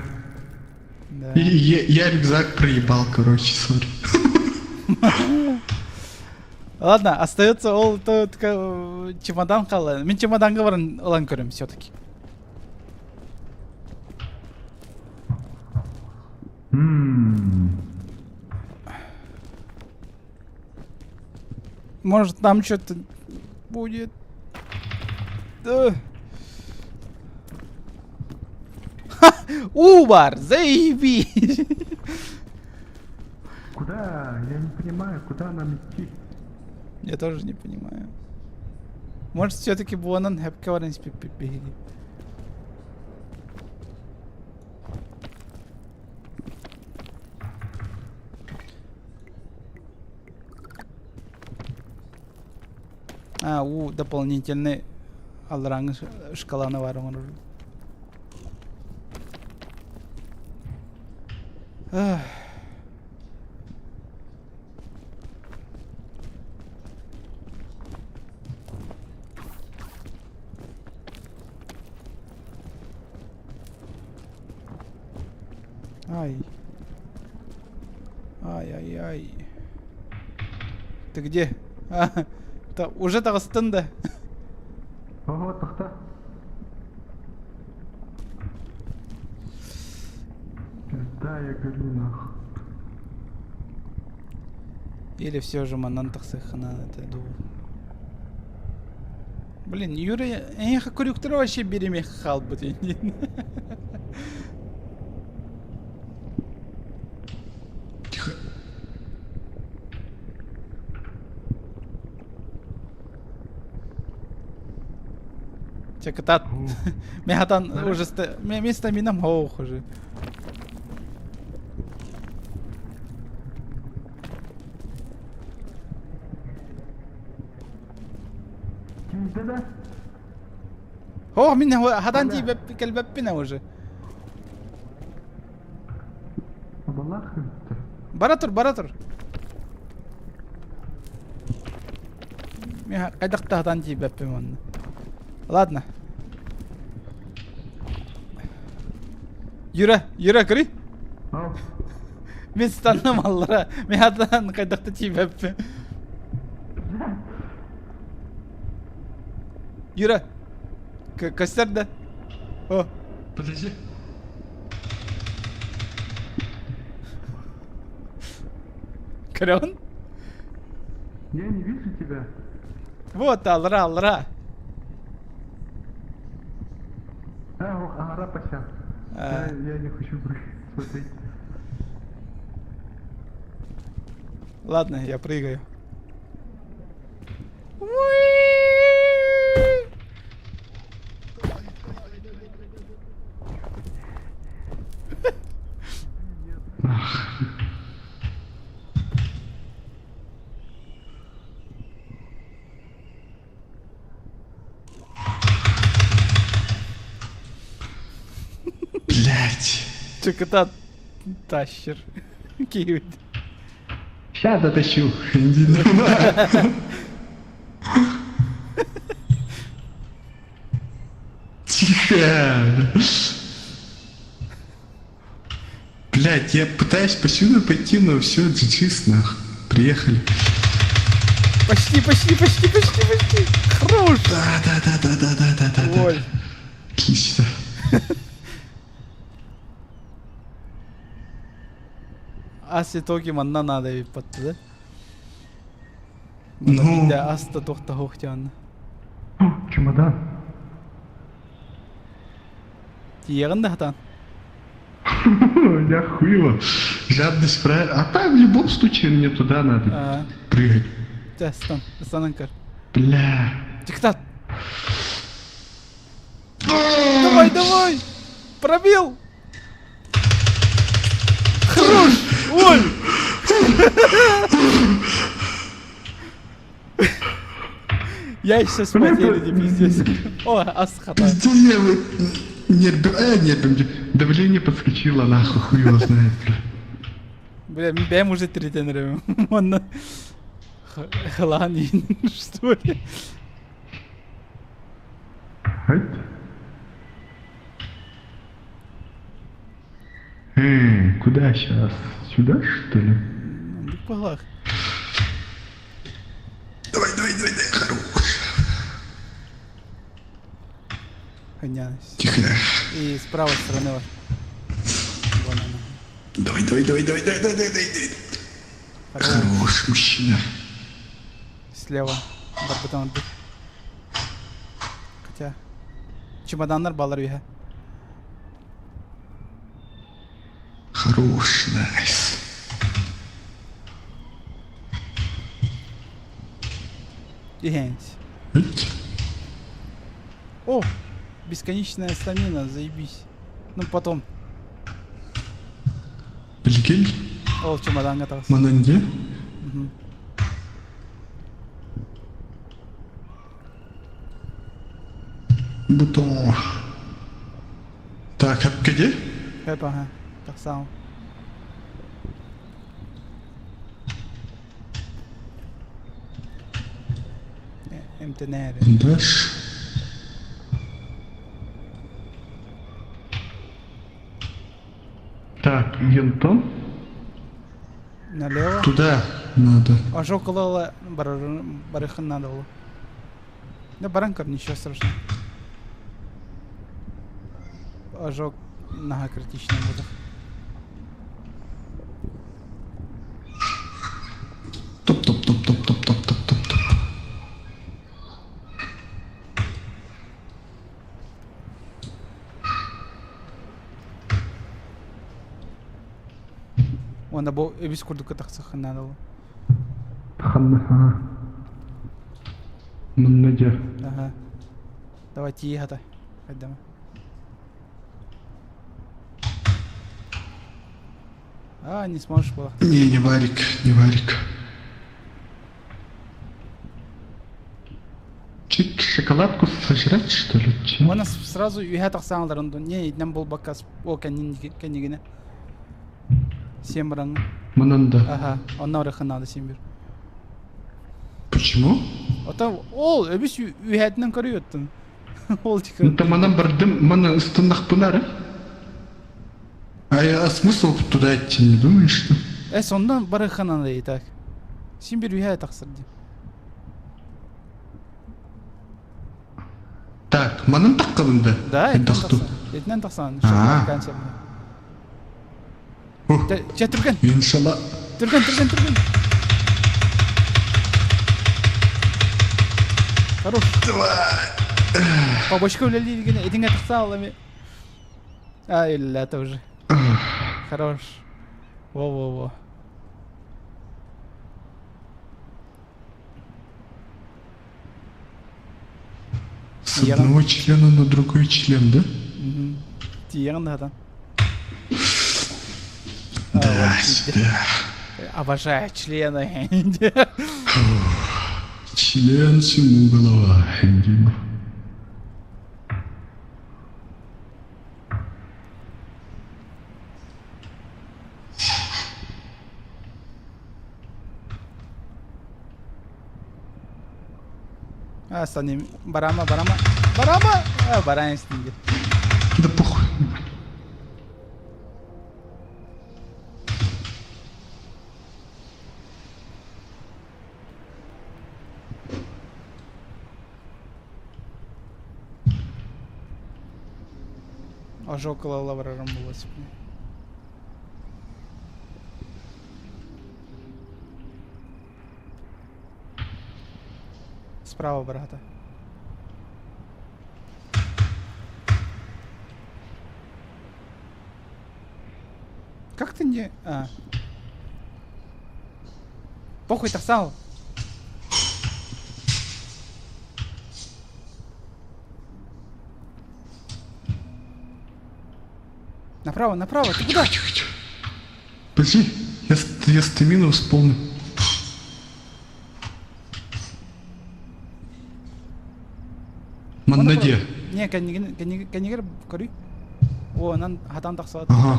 Speaker 1: да.
Speaker 2: И- Я, я рюкзак проебал, короче, сори.
Speaker 1: Ладно, остается ол тот чемодан хаалла. Мин чемоданга баран ылан көрөм все-таки.
Speaker 3: Ммм.
Speaker 1: Может там что-то будет. Да. Ха! Уу баар, заебись!
Speaker 3: Куда? Я не понимаю, куда нам идти?
Speaker 1: Я тоже не понимаю. Может все-таки буонан хэпкэ баран биһиги. А, у дополнительный алларааҥҥы шкаланы баар оҥорор. Ах. Ай. Ай-ай-ай. Ты где? А, та, уже таҕыстыҥ да.
Speaker 3: Ого, тахта. Пизда, я горю нахуй.
Speaker 1: Или все же манан тахсыхана это ду. Блин, Юра, эйиэхэ крюктара вообще биэримиэххэ хаалбыт
Speaker 2: Тихо.
Speaker 1: Чэ кытаат. Мин хатан уже мин стаминам суох уже.
Speaker 3: Киирдэ да?
Speaker 1: О, мин хатан кэлбэппин уже.
Speaker 3: Абалаах эбиттэр.
Speaker 1: Бара тур, бара тур. Мин хайдах да хатан тиийбэппин онно. Ладно. Юра, Юра, көрүй.
Speaker 3: Ау.
Speaker 1: Мин станным аллара. Мин хатан хайдах да тиийбэппин. Юра, көстөр да. О,
Speaker 2: Подожди.
Speaker 1: Көрөҕүн?
Speaker 3: Я не вижу тебя.
Speaker 1: Вот, аллара, аллара.
Speaker 3: А, ох, ара пася.
Speaker 1: А.
Speaker 3: Я не хочу смотреть.
Speaker 1: Ладно, я прыгаю. Уи!
Speaker 2: Блять.
Speaker 1: Чэ кытаат тащер. Киевит.
Speaker 2: Сейчас дотащу. Иди нахуй. Тихо. Блять, я пытаюсь посюда пойти, но все, GG's нах. Приехали.
Speaker 1: Почти, почти, почти, почти, почти. Хорош.
Speaker 2: Да, да, да, да, да, да, да, да.
Speaker 1: Ой.
Speaker 2: Отлично.
Speaker 1: Ас итоги манна надо эбит да? Манна
Speaker 2: Ну.
Speaker 1: биирдэ ас да туох да суох диэн.
Speaker 3: Чемодан.
Speaker 1: Тиийэҕин да хатаан.
Speaker 2: Я хуево. Жадность правильно. А там в любом случае мне туда надо
Speaker 1: А,
Speaker 2: прыгать.
Speaker 1: Чэ, ыстан. Ыстанан көр.
Speaker 2: Бля.
Speaker 1: Диктат! Давай, давай! Пробил! Хорош! Ой! Я еще смотрели, не пиздец. О, ас хата.
Speaker 2: Пиздец, я вот нервы, нервы, давление подскочило, нахуй, хуй его знает, бля.
Speaker 1: Бля, бэм уже тритенерем. Он хлани, что ли?
Speaker 3: Айт. Куда сейчас? Сюда, что ли?
Speaker 1: Палах.
Speaker 2: Давай, давай, давай, давай, хорош.
Speaker 1: Ханянась.
Speaker 2: Тихо.
Speaker 1: И с правой стороны вот. Вон она.
Speaker 2: Давай, давай, давай, давай, давай, давай, давай, давай.
Speaker 1: Хорош.
Speaker 2: Хорош, мужчина.
Speaker 1: Слева. Барбатан Хотя. Чемоданнар балар үһэ.
Speaker 2: Хорош, nice.
Speaker 1: Иһэнс.
Speaker 2: Эть.
Speaker 1: О! Бесконечная стамина, заебись. Ну потом.
Speaker 2: Билгель,
Speaker 1: Ол чемодан готов.
Speaker 2: мананде. Бутон. Так, где?
Speaker 1: Хэп, ага. Так сам. МТНР.
Speaker 2: Даш.
Speaker 3: Так, Ентон.
Speaker 1: Налево.
Speaker 2: Туда надо.
Speaker 1: Ожог ылала барыхын надо было. Да баранкар, ничего страшного. Ожог нога критичный будет.
Speaker 2: Топ, топ, топ, топ, топ, топ, топ, топ, топ.
Speaker 1: Онда бу эбис курдук тахсахын надо было.
Speaker 3: Ханна. Маннадя.
Speaker 1: Ага. Давай тихо-то. Хайдама. А, не сможешь было.
Speaker 2: Не, не варик, не варик.
Speaker 3: Чик шоколадку сожрать, что ли? Че?
Speaker 1: Оны сразу үйе тахсааларын не иднен бол бакас о кеннигине. Сен бараң.
Speaker 3: Мананда.
Speaker 1: Ага, онна орыхын надо сен бир.
Speaker 2: Почему?
Speaker 1: Ата ол эбис үйәтінен көрüyortun. Ол тика.
Speaker 2: Ну там она бардым, мана станах пынары. А я а смысл туда идти не думаешь, что?
Speaker 1: Э, сондан барыхын надо и так. Сен бир үйе тахсыр ди.
Speaker 2: Так, манан таккалында.
Speaker 1: Да, этнен
Speaker 2: Дахту.
Speaker 1: тахсан. Этнен тахсан.
Speaker 2: А. Ух,
Speaker 1: Че түрген,
Speaker 2: Иншалла.
Speaker 1: түрген, түрген, түрген. Хорош. Побочка үлелигине этиңе тахса алами. А, или это уже. Хорош. Во-во-во.
Speaker 2: С одного члена на другой член, да?
Speaker 1: Тиегін да
Speaker 2: Да, сюда.
Speaker 1: Обожаю члены.
Speaker 2: Член всему голова. Дима.
Speaker 1: А, санем. Барама, барама. Барама! А, баран истинде.
Speaker 2: Да похуй.
Speaker 1: Ожог лаврарам булас. Справа, брата. Как ты не... А. Похуй, тахсал. Направо, направо, ты куда?
Speaker 2: Тихо, тихо. Подожди, я стамину восполню. Манна диэ.
Speaker 1: Не, кэннигэр көрүй. О, онон хатан тахсаат.
Speaker 2: Ага.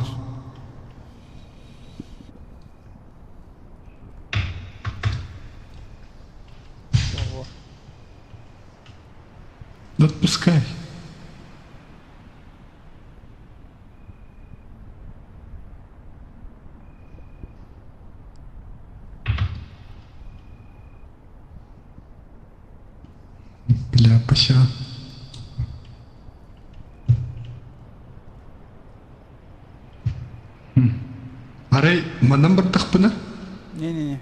Speaker 1: Ого.
Speaker 2: Да отпускай. Бля, поща. Арай, манан бардахпына?
Speaker 1: Не-не-не.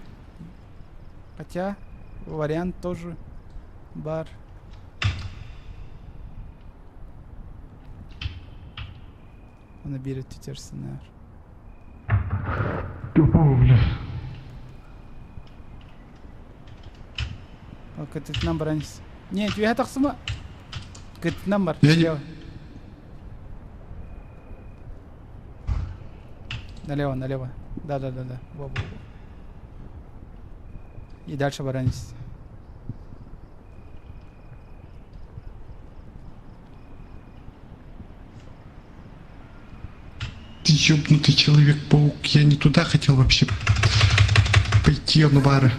Speaker 1: Хотя, вариант тоже бар. Оны биир өттүтэрсинээр.
Speaker 2: Тупого, бля.
Speaker 1: Ол кытытынан баран ис. Не, түһэ тахсыма. Кытытынан бар.
Speaker 2: Я не-
Speaker 1: Слева. Налево, налево. Да-да-да-да. Во-во-во. И дальше баран ис.
Speaker 2: Ты ёбнутый человек-паук, я не туда хотел вообще пойти, Анвара.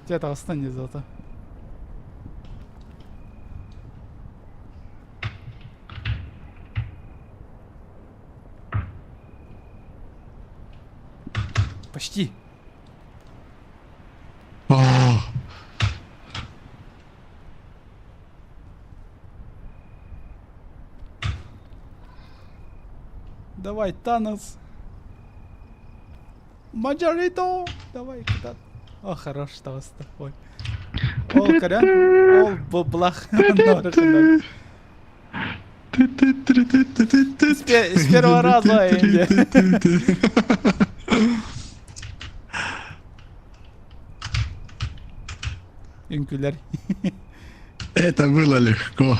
Speaker 1: Дьэ таҕыстан не зато. Почти.
Speaker 2: А,
Speaker 1: Давай, Танос. Маджарито! Давай, куда? О, хорош таҕыста. Ой. Ол көрөн, ол бу блах. С первого раза, Энди. Үҥкүүлэр.
Speaker 2: Это было легко.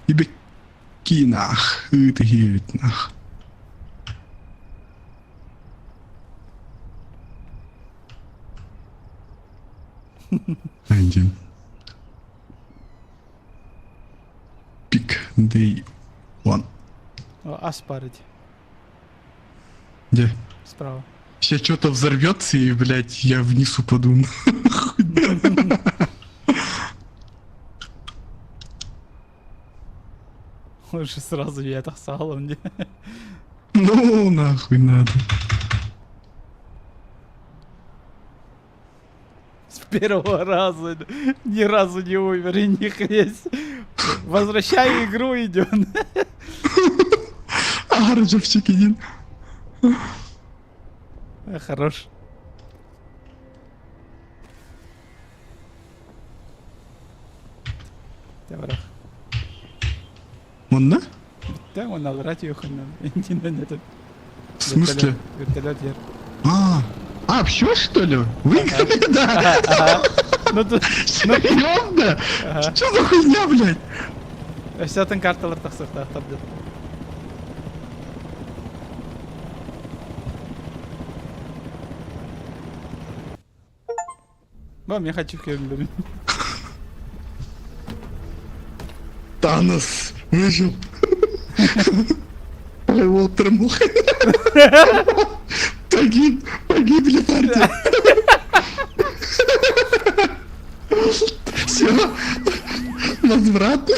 Speaker 2: Ибекинах, ытыгитнах. Один. Pick day one.
Speaker 1: О, ас парить.
Speaker 2: Где?
Speaker 1: Справа.
Speaker 2: Сейчас что-то взорвется и, блядь, я вниз упаду.
Speaker 1: Лучше сразу я это салом.
Speaker 2: Ну, нахуй надо.
Speaker 1: С первого раза ни разу не умер и не хресь. Возвращай игру, идем.
Speaker 2: Арджевчик един.
Speaker 1: Хорош. Таврах.
Speaker 2: Манна?
Speaker 1: Да, он алрать ее Это
Speaker 2: В смысле?
Speaker 1: Вертолет вверх.
Speaker 2: А, а, все что ли? Выиграли, да?
Speaker 1: Ну тут...
Speaker 2: Серьезно? Что за хуйня, блядь?
Speaker 1: Өссө атын карталар тахсыахтаахтар дии. Бам, я хочу кем
Speaker 2: Танос выжил. Уолтер Мух. Погиб, погибли парни. Все. Возврат.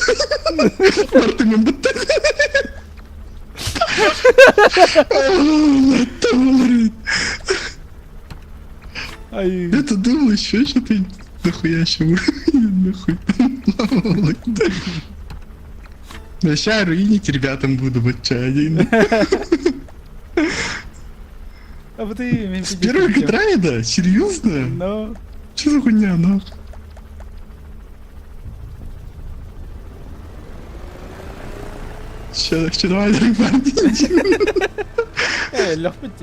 Speaker 2: Мартын бүттү.
Speaker 1: Ай.
Speaker 2: Я-то думал еще что-то дохуя еще. Нахуй. Ща руинить ребятам буду вот чай.
Speaker 1: А вот и мен
Speaker 2: С первого трайда? Серьезно?
Speaker 1: Но
Speaker 2: Что за хуйня, нахуй? Че, че, давай, давай,
Speaker 1: Э, лөхпүт.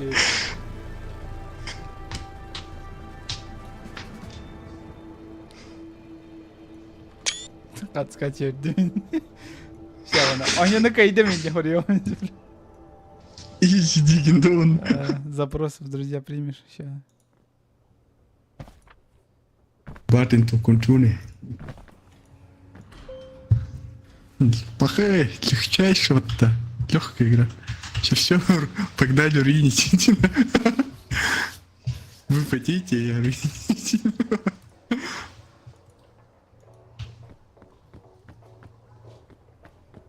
Speaker 1: Кацка чердин. Ща она. Они кайда меня хорьё.
Speaker 2: Иди, гиндон.
Speaker 1: Запрос в друзья примешь ща.
Speaker 2: Бартин то кончуни. Плохая, легчайшего-то. Легкая игра. Сейчас все, погнали руинить. Вы хотите, я руинить.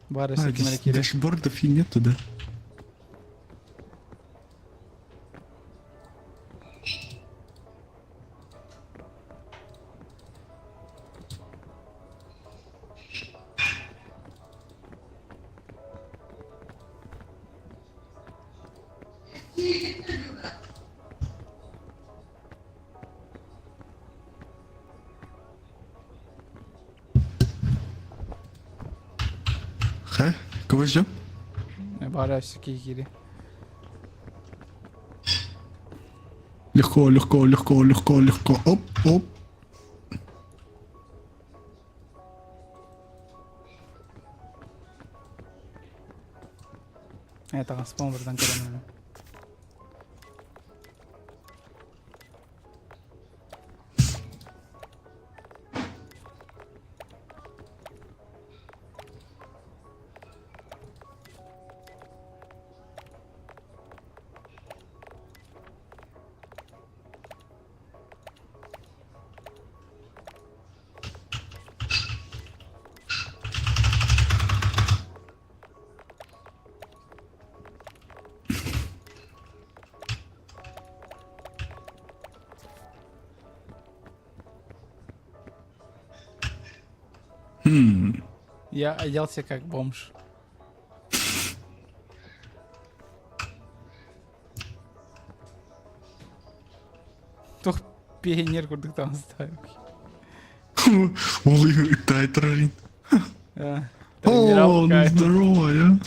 Speaker 1: Бары
Speaker 2: А,
Speaker 1: всякие
Speaker 2: здесь
Speaker 1: кире.
Speaker 2: дашбордов и нету, да? Ха? Кого ждем?
Speaker 1: Бары всякие кире.
Speaker 2: Легко, легко, легко, легко, легко. Оп, оп.
Speaker 1: Это спон братан көрөмүн.
Speaker 2: Хм.
Speaker 1: Я оделся как бомж. Тух пионер курдук там ставил.
Speaker 2: Улы, тайтрарин. О, ну здорово, я.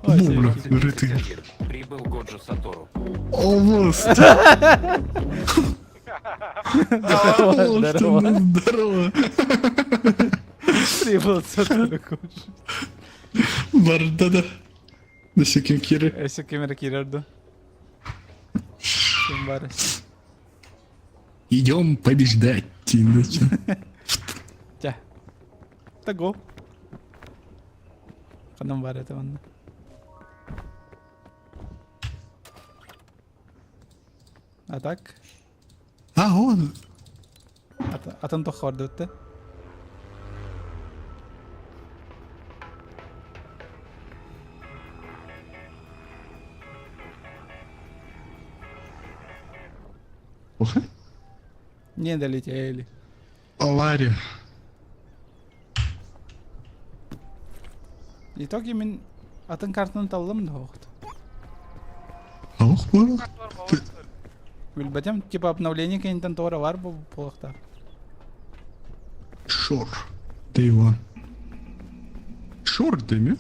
Speaker 2: Бубля, рыты.
Speaker 4: Прибыл Годжо Сатору.
Speaker 2: О, вот.
Speaker 1: Здорово.
Speaker 2: Здорово.
Speaker 1: Прибыл Сатору Годжо.
Speaker 2: Бардада. На секин киры.
Speaker 1: Өссө ким эрэ киирэр дуо? Ким баар?
Speaker 2: Идем побеждать.
Speaker 1: Чэ. Того. Ханан баар этэ манна. А так?
Speaker 2: А, он.
Speaker 1: Атын тохха бардыбыт
Speaker 2: Плохо?
Speaker 1: Не долетели.
Speaker 2: Авария.
Speaker 1: Итоге мин атын картаны таллым да оҕут.
Speaker 2: Ох, было.
Speaker 1: Билбэтим, типа обновление кэнниттэн туора бар буолуохтаах.
Speaker 2: Шор. Day one. Шор деми?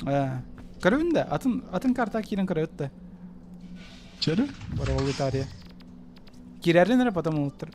Speaker 1: Ээ. Көрөбүн да, атын атын карта киирэн көрөбүт да.
Speaker 2: Чere?
Speaker 1: Боровой тария. Киирэрин эрэ потом улуттар.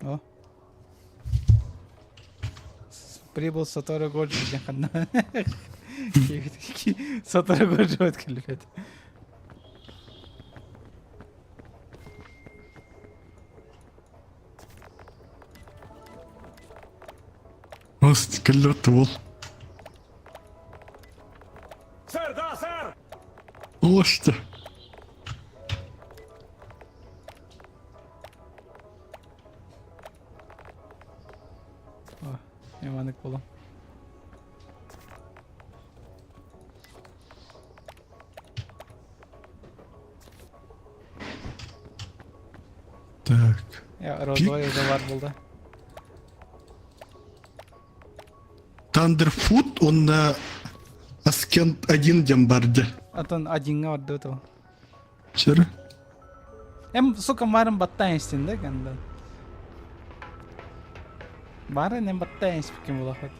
Speaker 1: О. Прибыл Сатору Годжо диэн ханна. Сатору Годжо кэлбэт.
Speaker 2: Ост, кэллэт уол.
Speaker 4: Сэр, да, сэр!
Speaker 2: Оста.
Speaker 1: Иванык буолуом.
Speaker 2: Так.
Speaker 1: Я розовый уже бар булды.
Speaker 2: Тандерфуд, он на Аскент один диэн бар дьэ.
Speaker 1: Атын одинҥа барды то.
Speaker 2: Чөрө.
Speaker 1: Эм, сука, марын баттаан истин да ганда. Барын эм баттаан испикин булахат.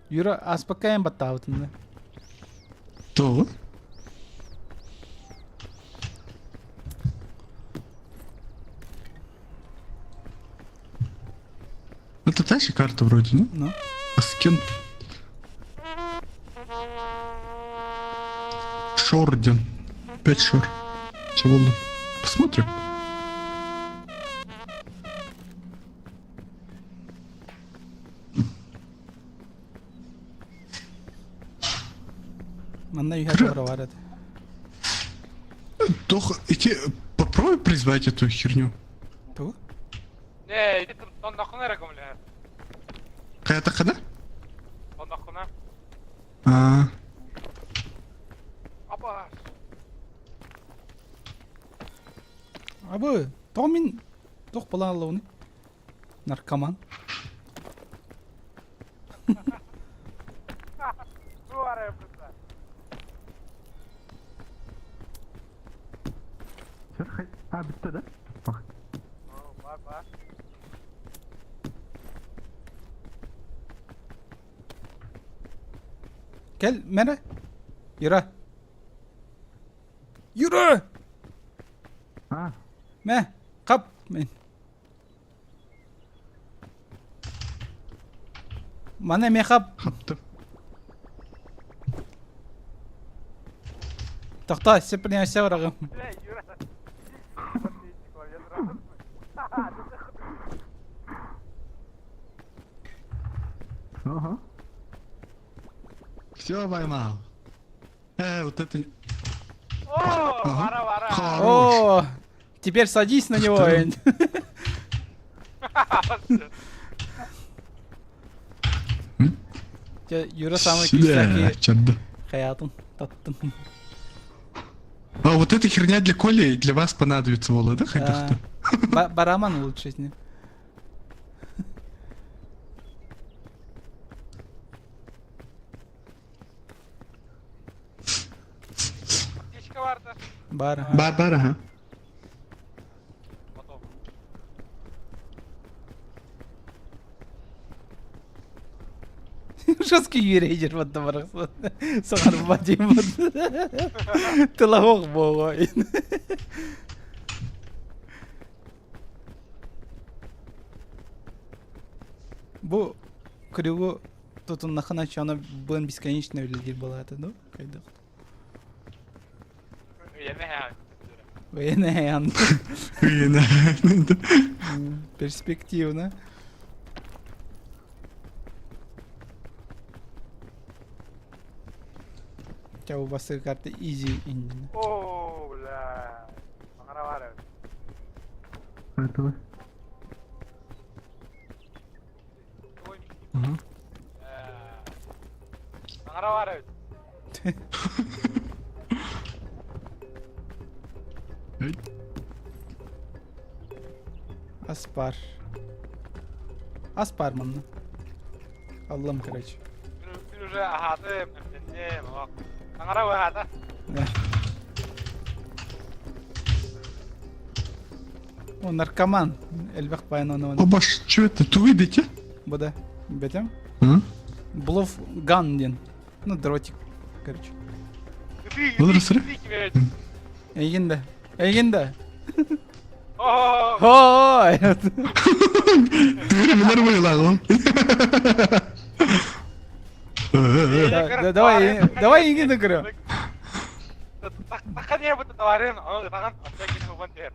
Speaker 1: Юра, аспакка эм баттаабытын да.
Speaker 2: Тоҕо? Это та же карта вроде, ну?
Speaker 1: Ну.
Speaker 2: Аскент. Шорден. Опять шор. Чего он? Посмотрим.
Speaker 1: Манна үһэ туора бар этэ.
Speaker 2: Тох, эти попробуй призвать эту херню.
Speaker 1: Тугу?
Speaker 5: Не, ити тонноххуна эрэ көмөлөһөр.
Speaker 2: Хайатаххына?
Speaker 5: Тонноххуна.
Speaker 2: Аа.
Speaker 5: Апа.
Speaker 1: Абы, тоҕо мин туох былаан ыллабыный? Наркоман.
Speaker 3: А, бүттэ да?
Speaker 1: Кэл, мэрэ. Юра. Юра!
Speaker 3: А,
Speaker 1: Мэ, хап. Мин. Маны эмиэ хап.
Speaker 2: Хаптым.
Speaker 1: Тохтоо, сеппинээсэ бараҕым.
Speaker 3: Ага.
Speaker 2: Все, поймал. Вот это...
Speaker 5: О,
Speaker 2: Ага.
Speaker 5: вара, вара.
Speaker 2: Хорош.
Speaker 1: О, теперь садись на него.
Speaker 2: Второй.
Speaker 1: Дьэ, Юра самый
Speaker 2: Сюда,
Speaker 1: күүстээх
Speaker 2: черт.
Speaker 1: хаятын таттын.
Speaker 2: А вот эта херня для Коли и для вас понадобится, Вола, да, хотя
Speaker 1: Да. Бараман лучше с ним.
Speaker 5: Птичка барда.
Speaker 1: Бар. ага.
Speaker 2: Бар, бар, ага.
Speaker 5: Потом.
Speaker 1: Жесткий юрейдер вот барахсан. Сахар бадим вот. Тылаох бого. Бу крюгу тут он наханачы аны бын бесконечно үлелдир балата, ну? Кайдах. Военная. Перспективно. У тебя у вас карты изи иннин.
Speaker 5: О, бля. Махаравара.
Speaker 3: Этого.
Speaker 2: Ага.
Speaker 5: Махаравара.
Speaker 1: Аспар. Аспар манна. Аллам, короче.
Speaker 5: Мин уже аһаатым, эмтэнним, Таҥара быһаата.
Speaker 1: О, наркоман. Элбэх паyan оны.
Speaker 2: Обаш, что это? Ту идите?
Speaker 1: Буда. Бетем.
Speaker 2: А?
Speaker 1: Блов ган диэн. Ну, дротик, короче.
Speaker 2: Возраст
Speaker 1: Эйгин да. Эйгин да.
Speaker 5: О,
Speaker 1: Ой!
Speaker 2: Ты нормально,
Speaker 1: Да, давай, давай эйгин да көрө.
Speaker 5: Тахан я буду товарым, он тахан опять не убан тер.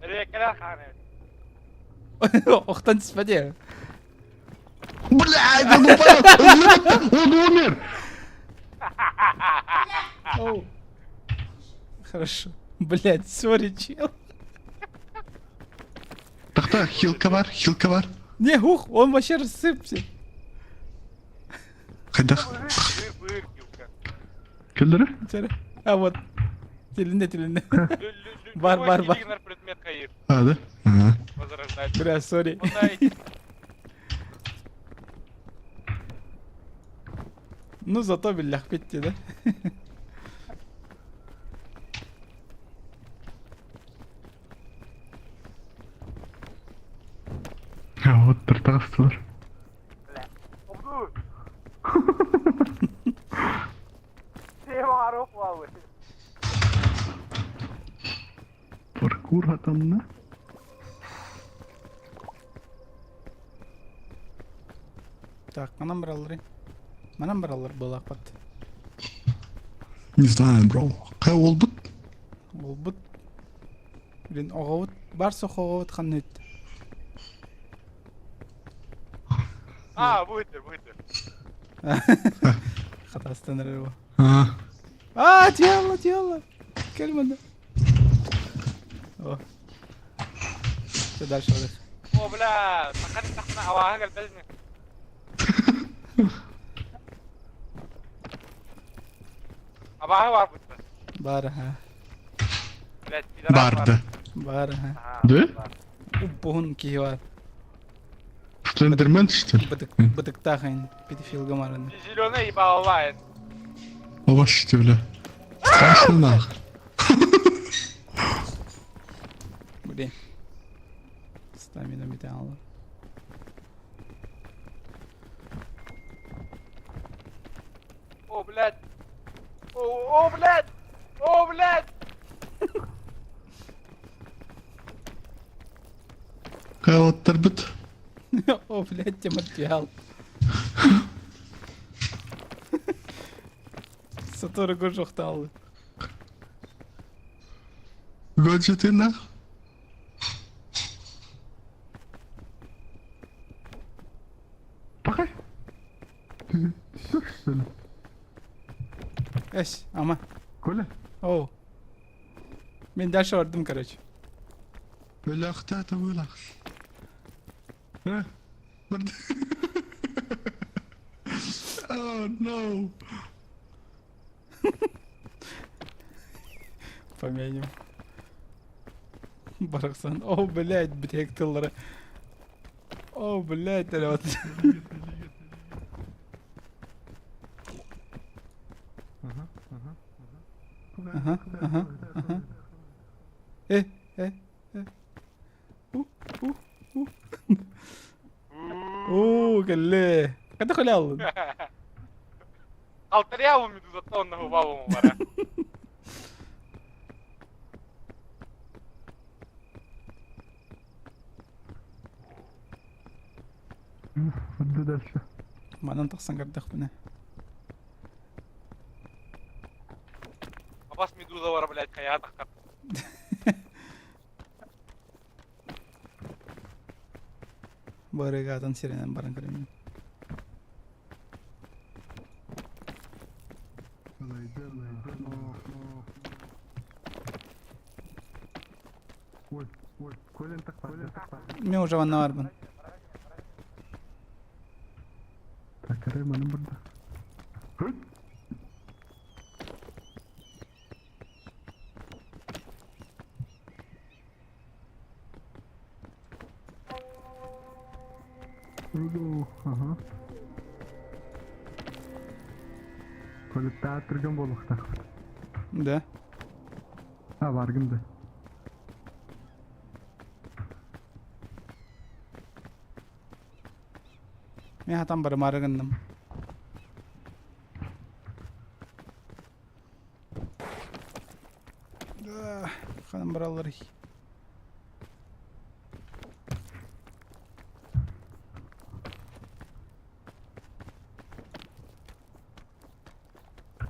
Speaker 5: Рекера хане.
Speaker 1: Охтан түспэдэ.
Speaker 2: Блядь, он упал! Он умер!
Speaker 1: Оу. Хорошо. Блять, сори, чел.
Speaker 2: Тохта, хилка бар, хилка бар.
Speaker 1: Не, ух, он вообще рассыпся.
Speaker 2: Хайдах?
Speaker 5: Быыр, быыр, хилка.
Speaker 3: Кэллэрэ?
Speaker 1: Чere. А вот. Тилинде, тилинде. Бар, бар, бар.
Speaker 5: Любой предмет хайыр.
Speaker 2: А, да? Ага.
Speaker 5: Возрождать.
Speaker 1: Бля, сори. Ну, зато биллэхпит да?
Speaker 3: А вот тартастылар. Паркур хатанна.
Speaker 1: Так, манан бараллары. Манан бараллар буолаахпат.
Speaker 2: Не знаю, бро. Хайа уолбут?
Speaker 1: Уолбут. Блин, оҕобут бар суох оҕобут ханна үттэ?
Speaker 5: А, будет, будет.
Speaker 1: Хатастан эрэр бу.
Speaker 2: А,
Speaker 1: А, тело, тело. Кэл манна. О. Все, дальше барыах.
Speaker 5: О, бля, сахан сахна авааһы кэлбэт Абааһы баар бутта.
Speaker 1: Баар, аха.
Speaker 5: Блядь, пидорас
Speaker 2: барды.
Speaker 1: Баар, аха.
Speaker 3: Да?
Speaker 1: Уппуһун киһи баар.
Speaker 2: Слендермен, что ли?
Speaker 1: Бытык, бытыктаах эн педофилга мараны.
Speaker 5: Зеленый ебаловает.
Speaker 2: Вообще, бля. Страшно нахуй.
Speaker 1: Блин. Стамина металла.
Speaker 5: О, блядь. О, о, блядь. О, блядь.
Speaker 2: Хайа оттарбыт.
Speaker 1: О, блядь, Тимофеал. Сатору Гожохталы.
Speaker 2: Гаджеты нах.
Speaker 3: Пахай. Ты все, что ли?
Speaker 1: Эс, ама.
Speaker 3: Коля?
Speaker 1: О. Мен дальше бардым, короче.
Speaker 2: Өлөхтө быылах. Э? Барды. Oh no.
Speaker 1: Поменим. Барахсан. О, блядь, бүтэһик тыллара. О, блядь, эрэ вот. Ага, ага, ага. Э, э, э. У, у, у. Уу, кэллэ. Хайдах үлэ
Speaker 5: Алтарьяву медузатонного бабу бара.
Speaker 3: Да дальше.
Speaker 1: Манан тахсан көрдөхпүнэ.
Speaker 5: Абас медуза бар, блядь, хайа таххар.
Speaker 1: Барыгаатын сиринэн баран көрөммүн.
Speaker 3: Ой, ой, Коля так Коля так
Speaker 1: Мен уже ванна барбын.
Speaker 3: Так, арай маны burada. Хыт. Ага. Коля театрган буолуохтаахпыт.
Speaker 1: Да.
Speaker 3: А, баргын да.
Speaker 1: Мин хатан барымаары гынным. Ханан баралларый.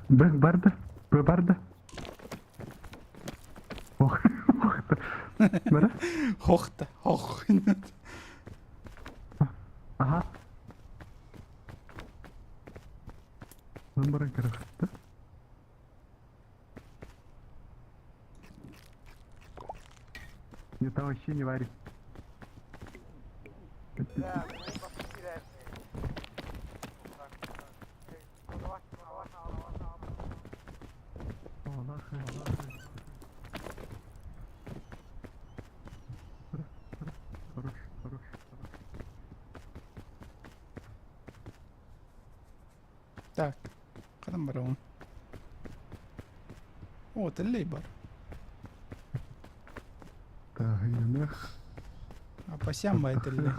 Speaker 3: Б барда. Б барда. Ох, ох. Бара?
Speaker 1: Хохта. Хох.
Speaker 3: Ага. Ман баран көрөхтө. Нет, там вообще не варит.
Speaker 1: Так, ханан барабын? О, тэллэй бар.
Speaker 2: Таһыйаных.
Speaker 1: Апасям бай тэллэй.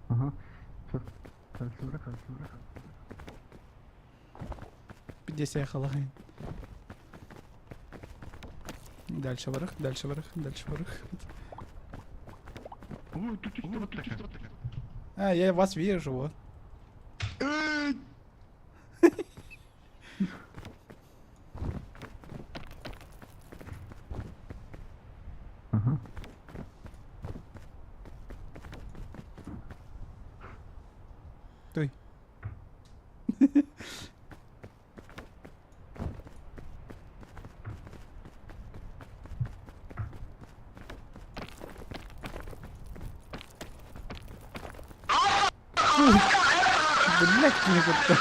Speaker 3: Ага. Все. Дальше, дальше.
Speaker 1: Пиздец, халагын. Дальше вверх, дальше вверх, дальше вверх.
Speaker 2: Ой, тут вот такая.
Speaker 1: А, я вас вижу, вот.
Speaker 2: Эй!
Speaker 3: Ага.
Speaker 1: Той. Блять, мне как-то.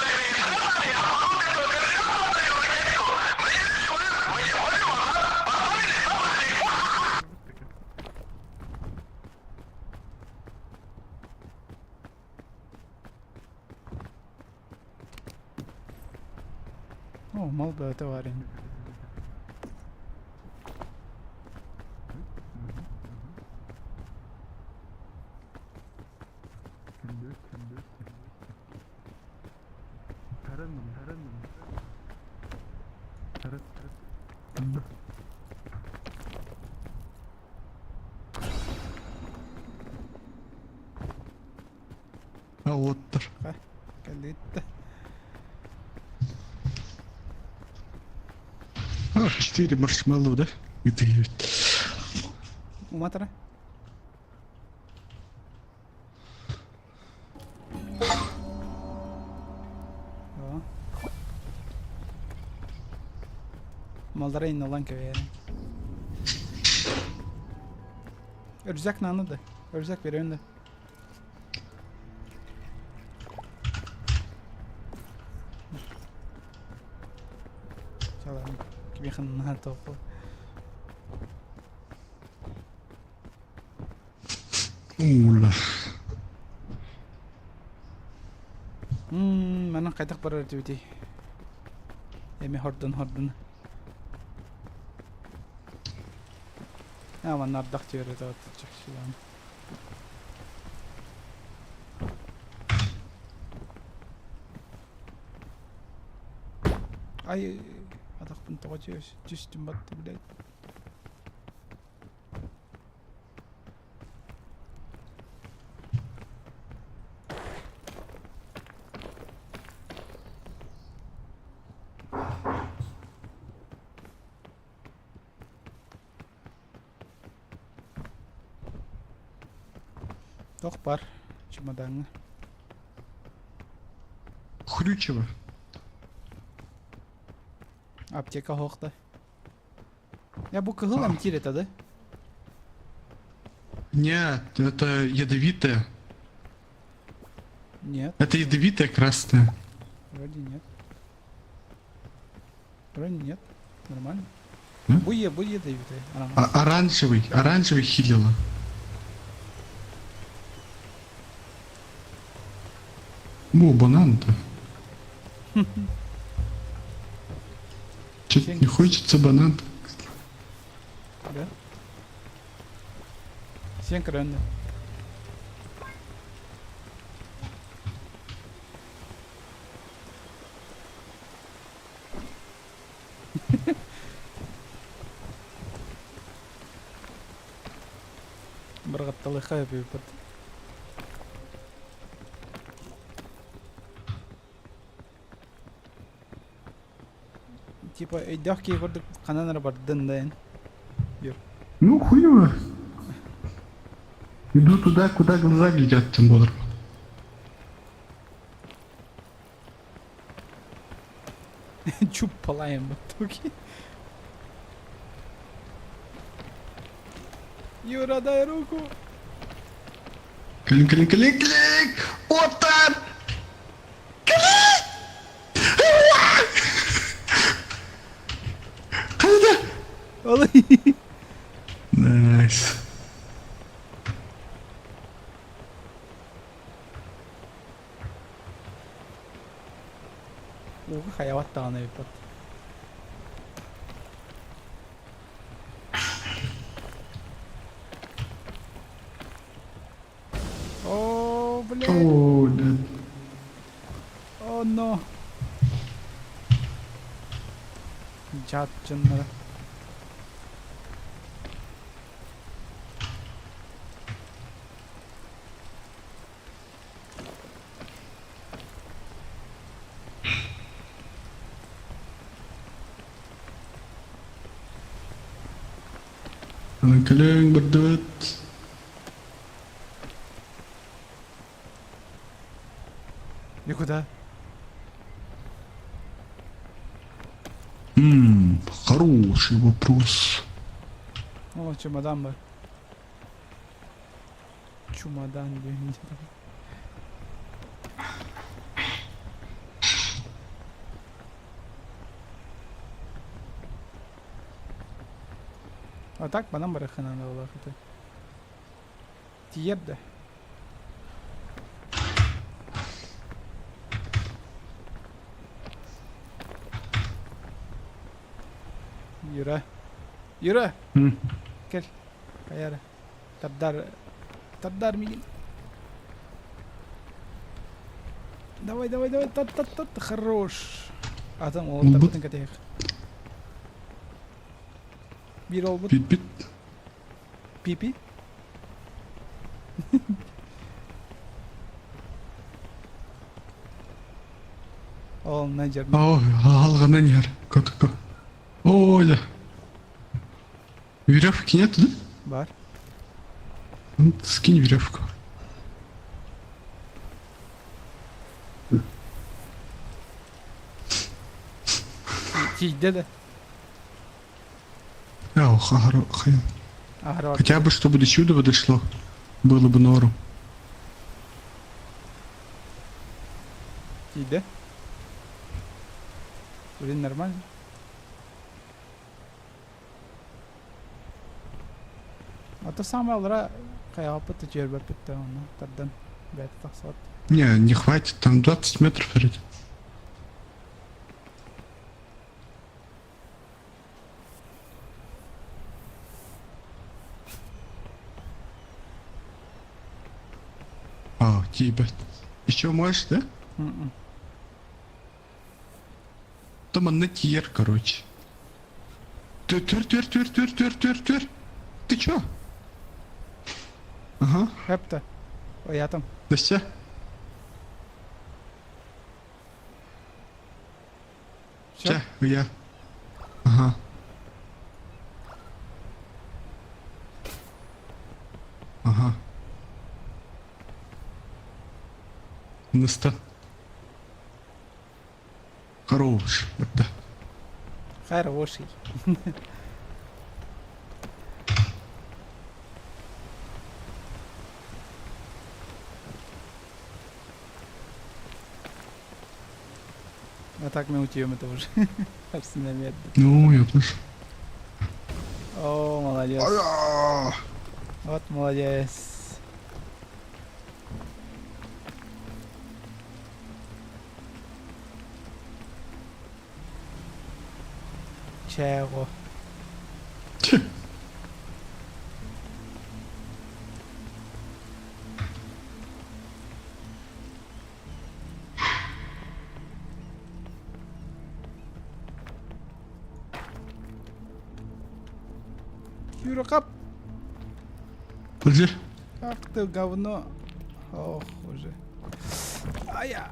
Speaker 1: О, мал бы товарищ.
Speaker 2: А вот тар.
Speaker 1: Калитта.
Speaker 2: А, 4 маршмеллоу, да? Это
Speaker 1: Уматара. О. Малдара инналан кэбиһэрин. Рюкзак нааны да. Рюкзак берем да. Чалан кимиэхэ наһаа тоқу.
Speaker 2: Ула.
Speaker 1: Манан хайдах барар этибитий? Эми хордун хордун. А, манна ардах түөрэ чахчылаан. Ай, атахпын тоҕо түстүм батты, блядь. Туох баар чемодаҥҥа?
Speaker 2: Хрючево.
Speaker 1: Аптека суох да. Я бу кыһыл эмтиир этэ да?
Speaker 2: Нет, это ядовитое.
Speaker 1: Нет,
Speaker 2: Это ядовитое красное.
Speaker 1: вроде нет. Вроде нет. Нормально.
Speaker 2: М?
Speaker 1: Бу е, бу ядовитый.
Speaker 2: А, оранжевый, оранжевый хилила. Бу, банан-то. Чё-то не хочется банан.
Speaker 1: Да? Сен көрөннө. Бырҕатталыха эбиппит. Типа өйдөөх киһи курдук ханан эрэ бардын да эн.
Speaker 2: Ну, хуево. Иду туда, куда глаза глядят, тем бодрым.
Speaker 1: Чуппалаем в итоге. Юра, дай руку.
Speaker 2: Кэлин, кэлин, кэлин, кэлин! Оттан! Кэлин! Хайда? Nice.
Speaker 1: Ууга хайабат даҕаны эбиппит. О, блядь.
Speaker 2: О, да.
Speaker 1: О, но. Дьаат дьонноро.
Speaker 2: Кэлэҥ бардыбыт.
Speaker 1: Никуда.
Speaker 2: Ммм, хороший вопрос.
Speaker 1: О, чемодан бар. Чемодан диэн А так манан барыаххынан буолуох этэ. Тиийэр да. Юра. Юра! Кэл. Хайа Тардар. Тардар мигин. Давай, давай, давай, тат, тат, тат, хорош. Атын ол тарбытын кэтиэх. Биир олбут.
Speaker 2: Пит-пит.
Speaker 1: Пипи. Ол на жер.
Speaker 2: Ой, алғанан ер. Көтікі. Ой, да. Веревки нет, да?
Speaker 1: Бар.
Speaker 2: Ну, скинь веревку.
Speaker 1: Тиийдэ да. Аһара
Speaker 2: Хотя бы, чтобы до чуда дошло, было бы норм.
Speaker 1: Тиийдэ. Блин, нормально. А то самое алра хайаҕаппыт да түөрбэппит да онно тардан бэйэтэ тахсыбат.
Speaker 2: Не, не хватит, там 20 метров вроде. А, тебя. Еще можешь, да?
Speaker 1: М-м.
Speaker 2: Там на тьер, короче. Ты твер, твер, твер, твер, твер, твер, твер. Ты чё? Ага.
Speaker 1: Хэпта. Ой, я там.
Speaker 2: Настя.
Speaker 1: Все?
Speaker 2: Чэ, я. Ага. Ага. Наста. Хорош, да.
Speaker 1: Хороший. А так мы утьем это уже.
Speaker 2: Ну, я тоже.
Speaker 1: О, молодец. Вот молодец. Чего? Юра, кап!
Speaker 2: Подожди.
Speaker 1: Ах ты говно. Ох, уже. Ая.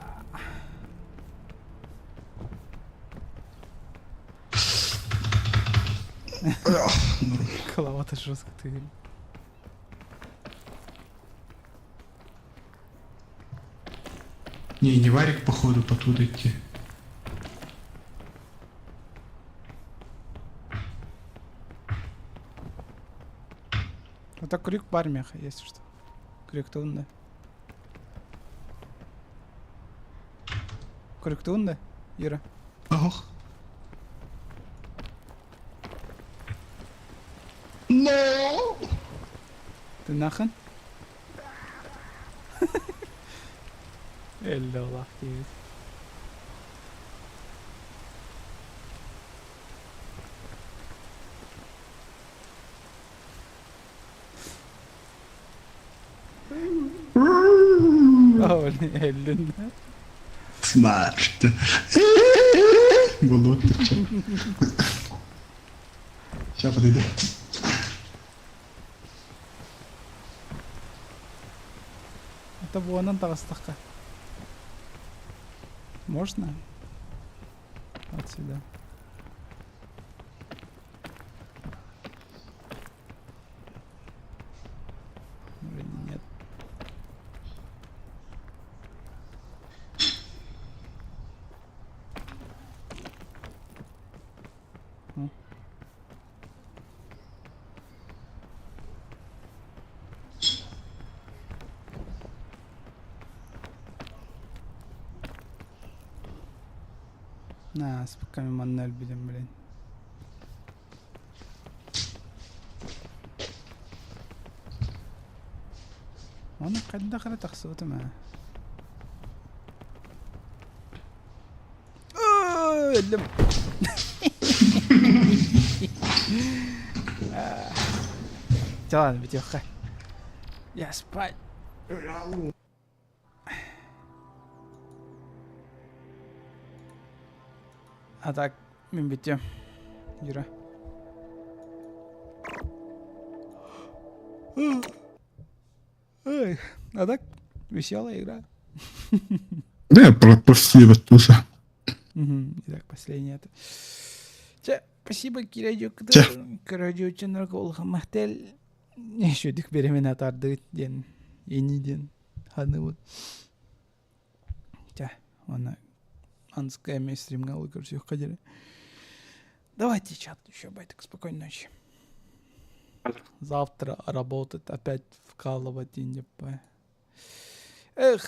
Speaker 1: Голова-то жестко ты.
Speaker 2: Не, не варик, походу, потуда идти.
Speaker 1: Это крюк бар меха, если что. Крюктуун да. Крюктуун да, Юра?
Speaker 2: Ох. No!
Speaker 1: Ты нахрен? Элле диэбит. Оо, өллүн.
Speaker 2: Смарт. Болот. Сейчас подойду.
Speaker 1: Это буонан таҕыстахха. Можно? Отсюда. Вроде нет. На, спокойно манна өлбүтүм, блин. Оны хайдах эрэ тахсыбытым ээ. Өллүм. Чэ ладно, бүтүөххэ. Я спать. А так, мин бүтүөм. Юра. Ой, а так, веселая игра.
Speaker 2: Да, пропустили тоже.
Speaker 1: Итак, последнее это. Чэ, спасибо, Кирадио, Кирадио Ченрак Улхамахтел. Еще беременна атардыгыт диэн, ини диэн ханыбыт. Чэ, уонна анская эмиэ стримҥа ылы көрсүөххэ диэри. Давайте чат еще байтик, спокойной ночи. Завтра работать, опять вкалывать, и не Эх.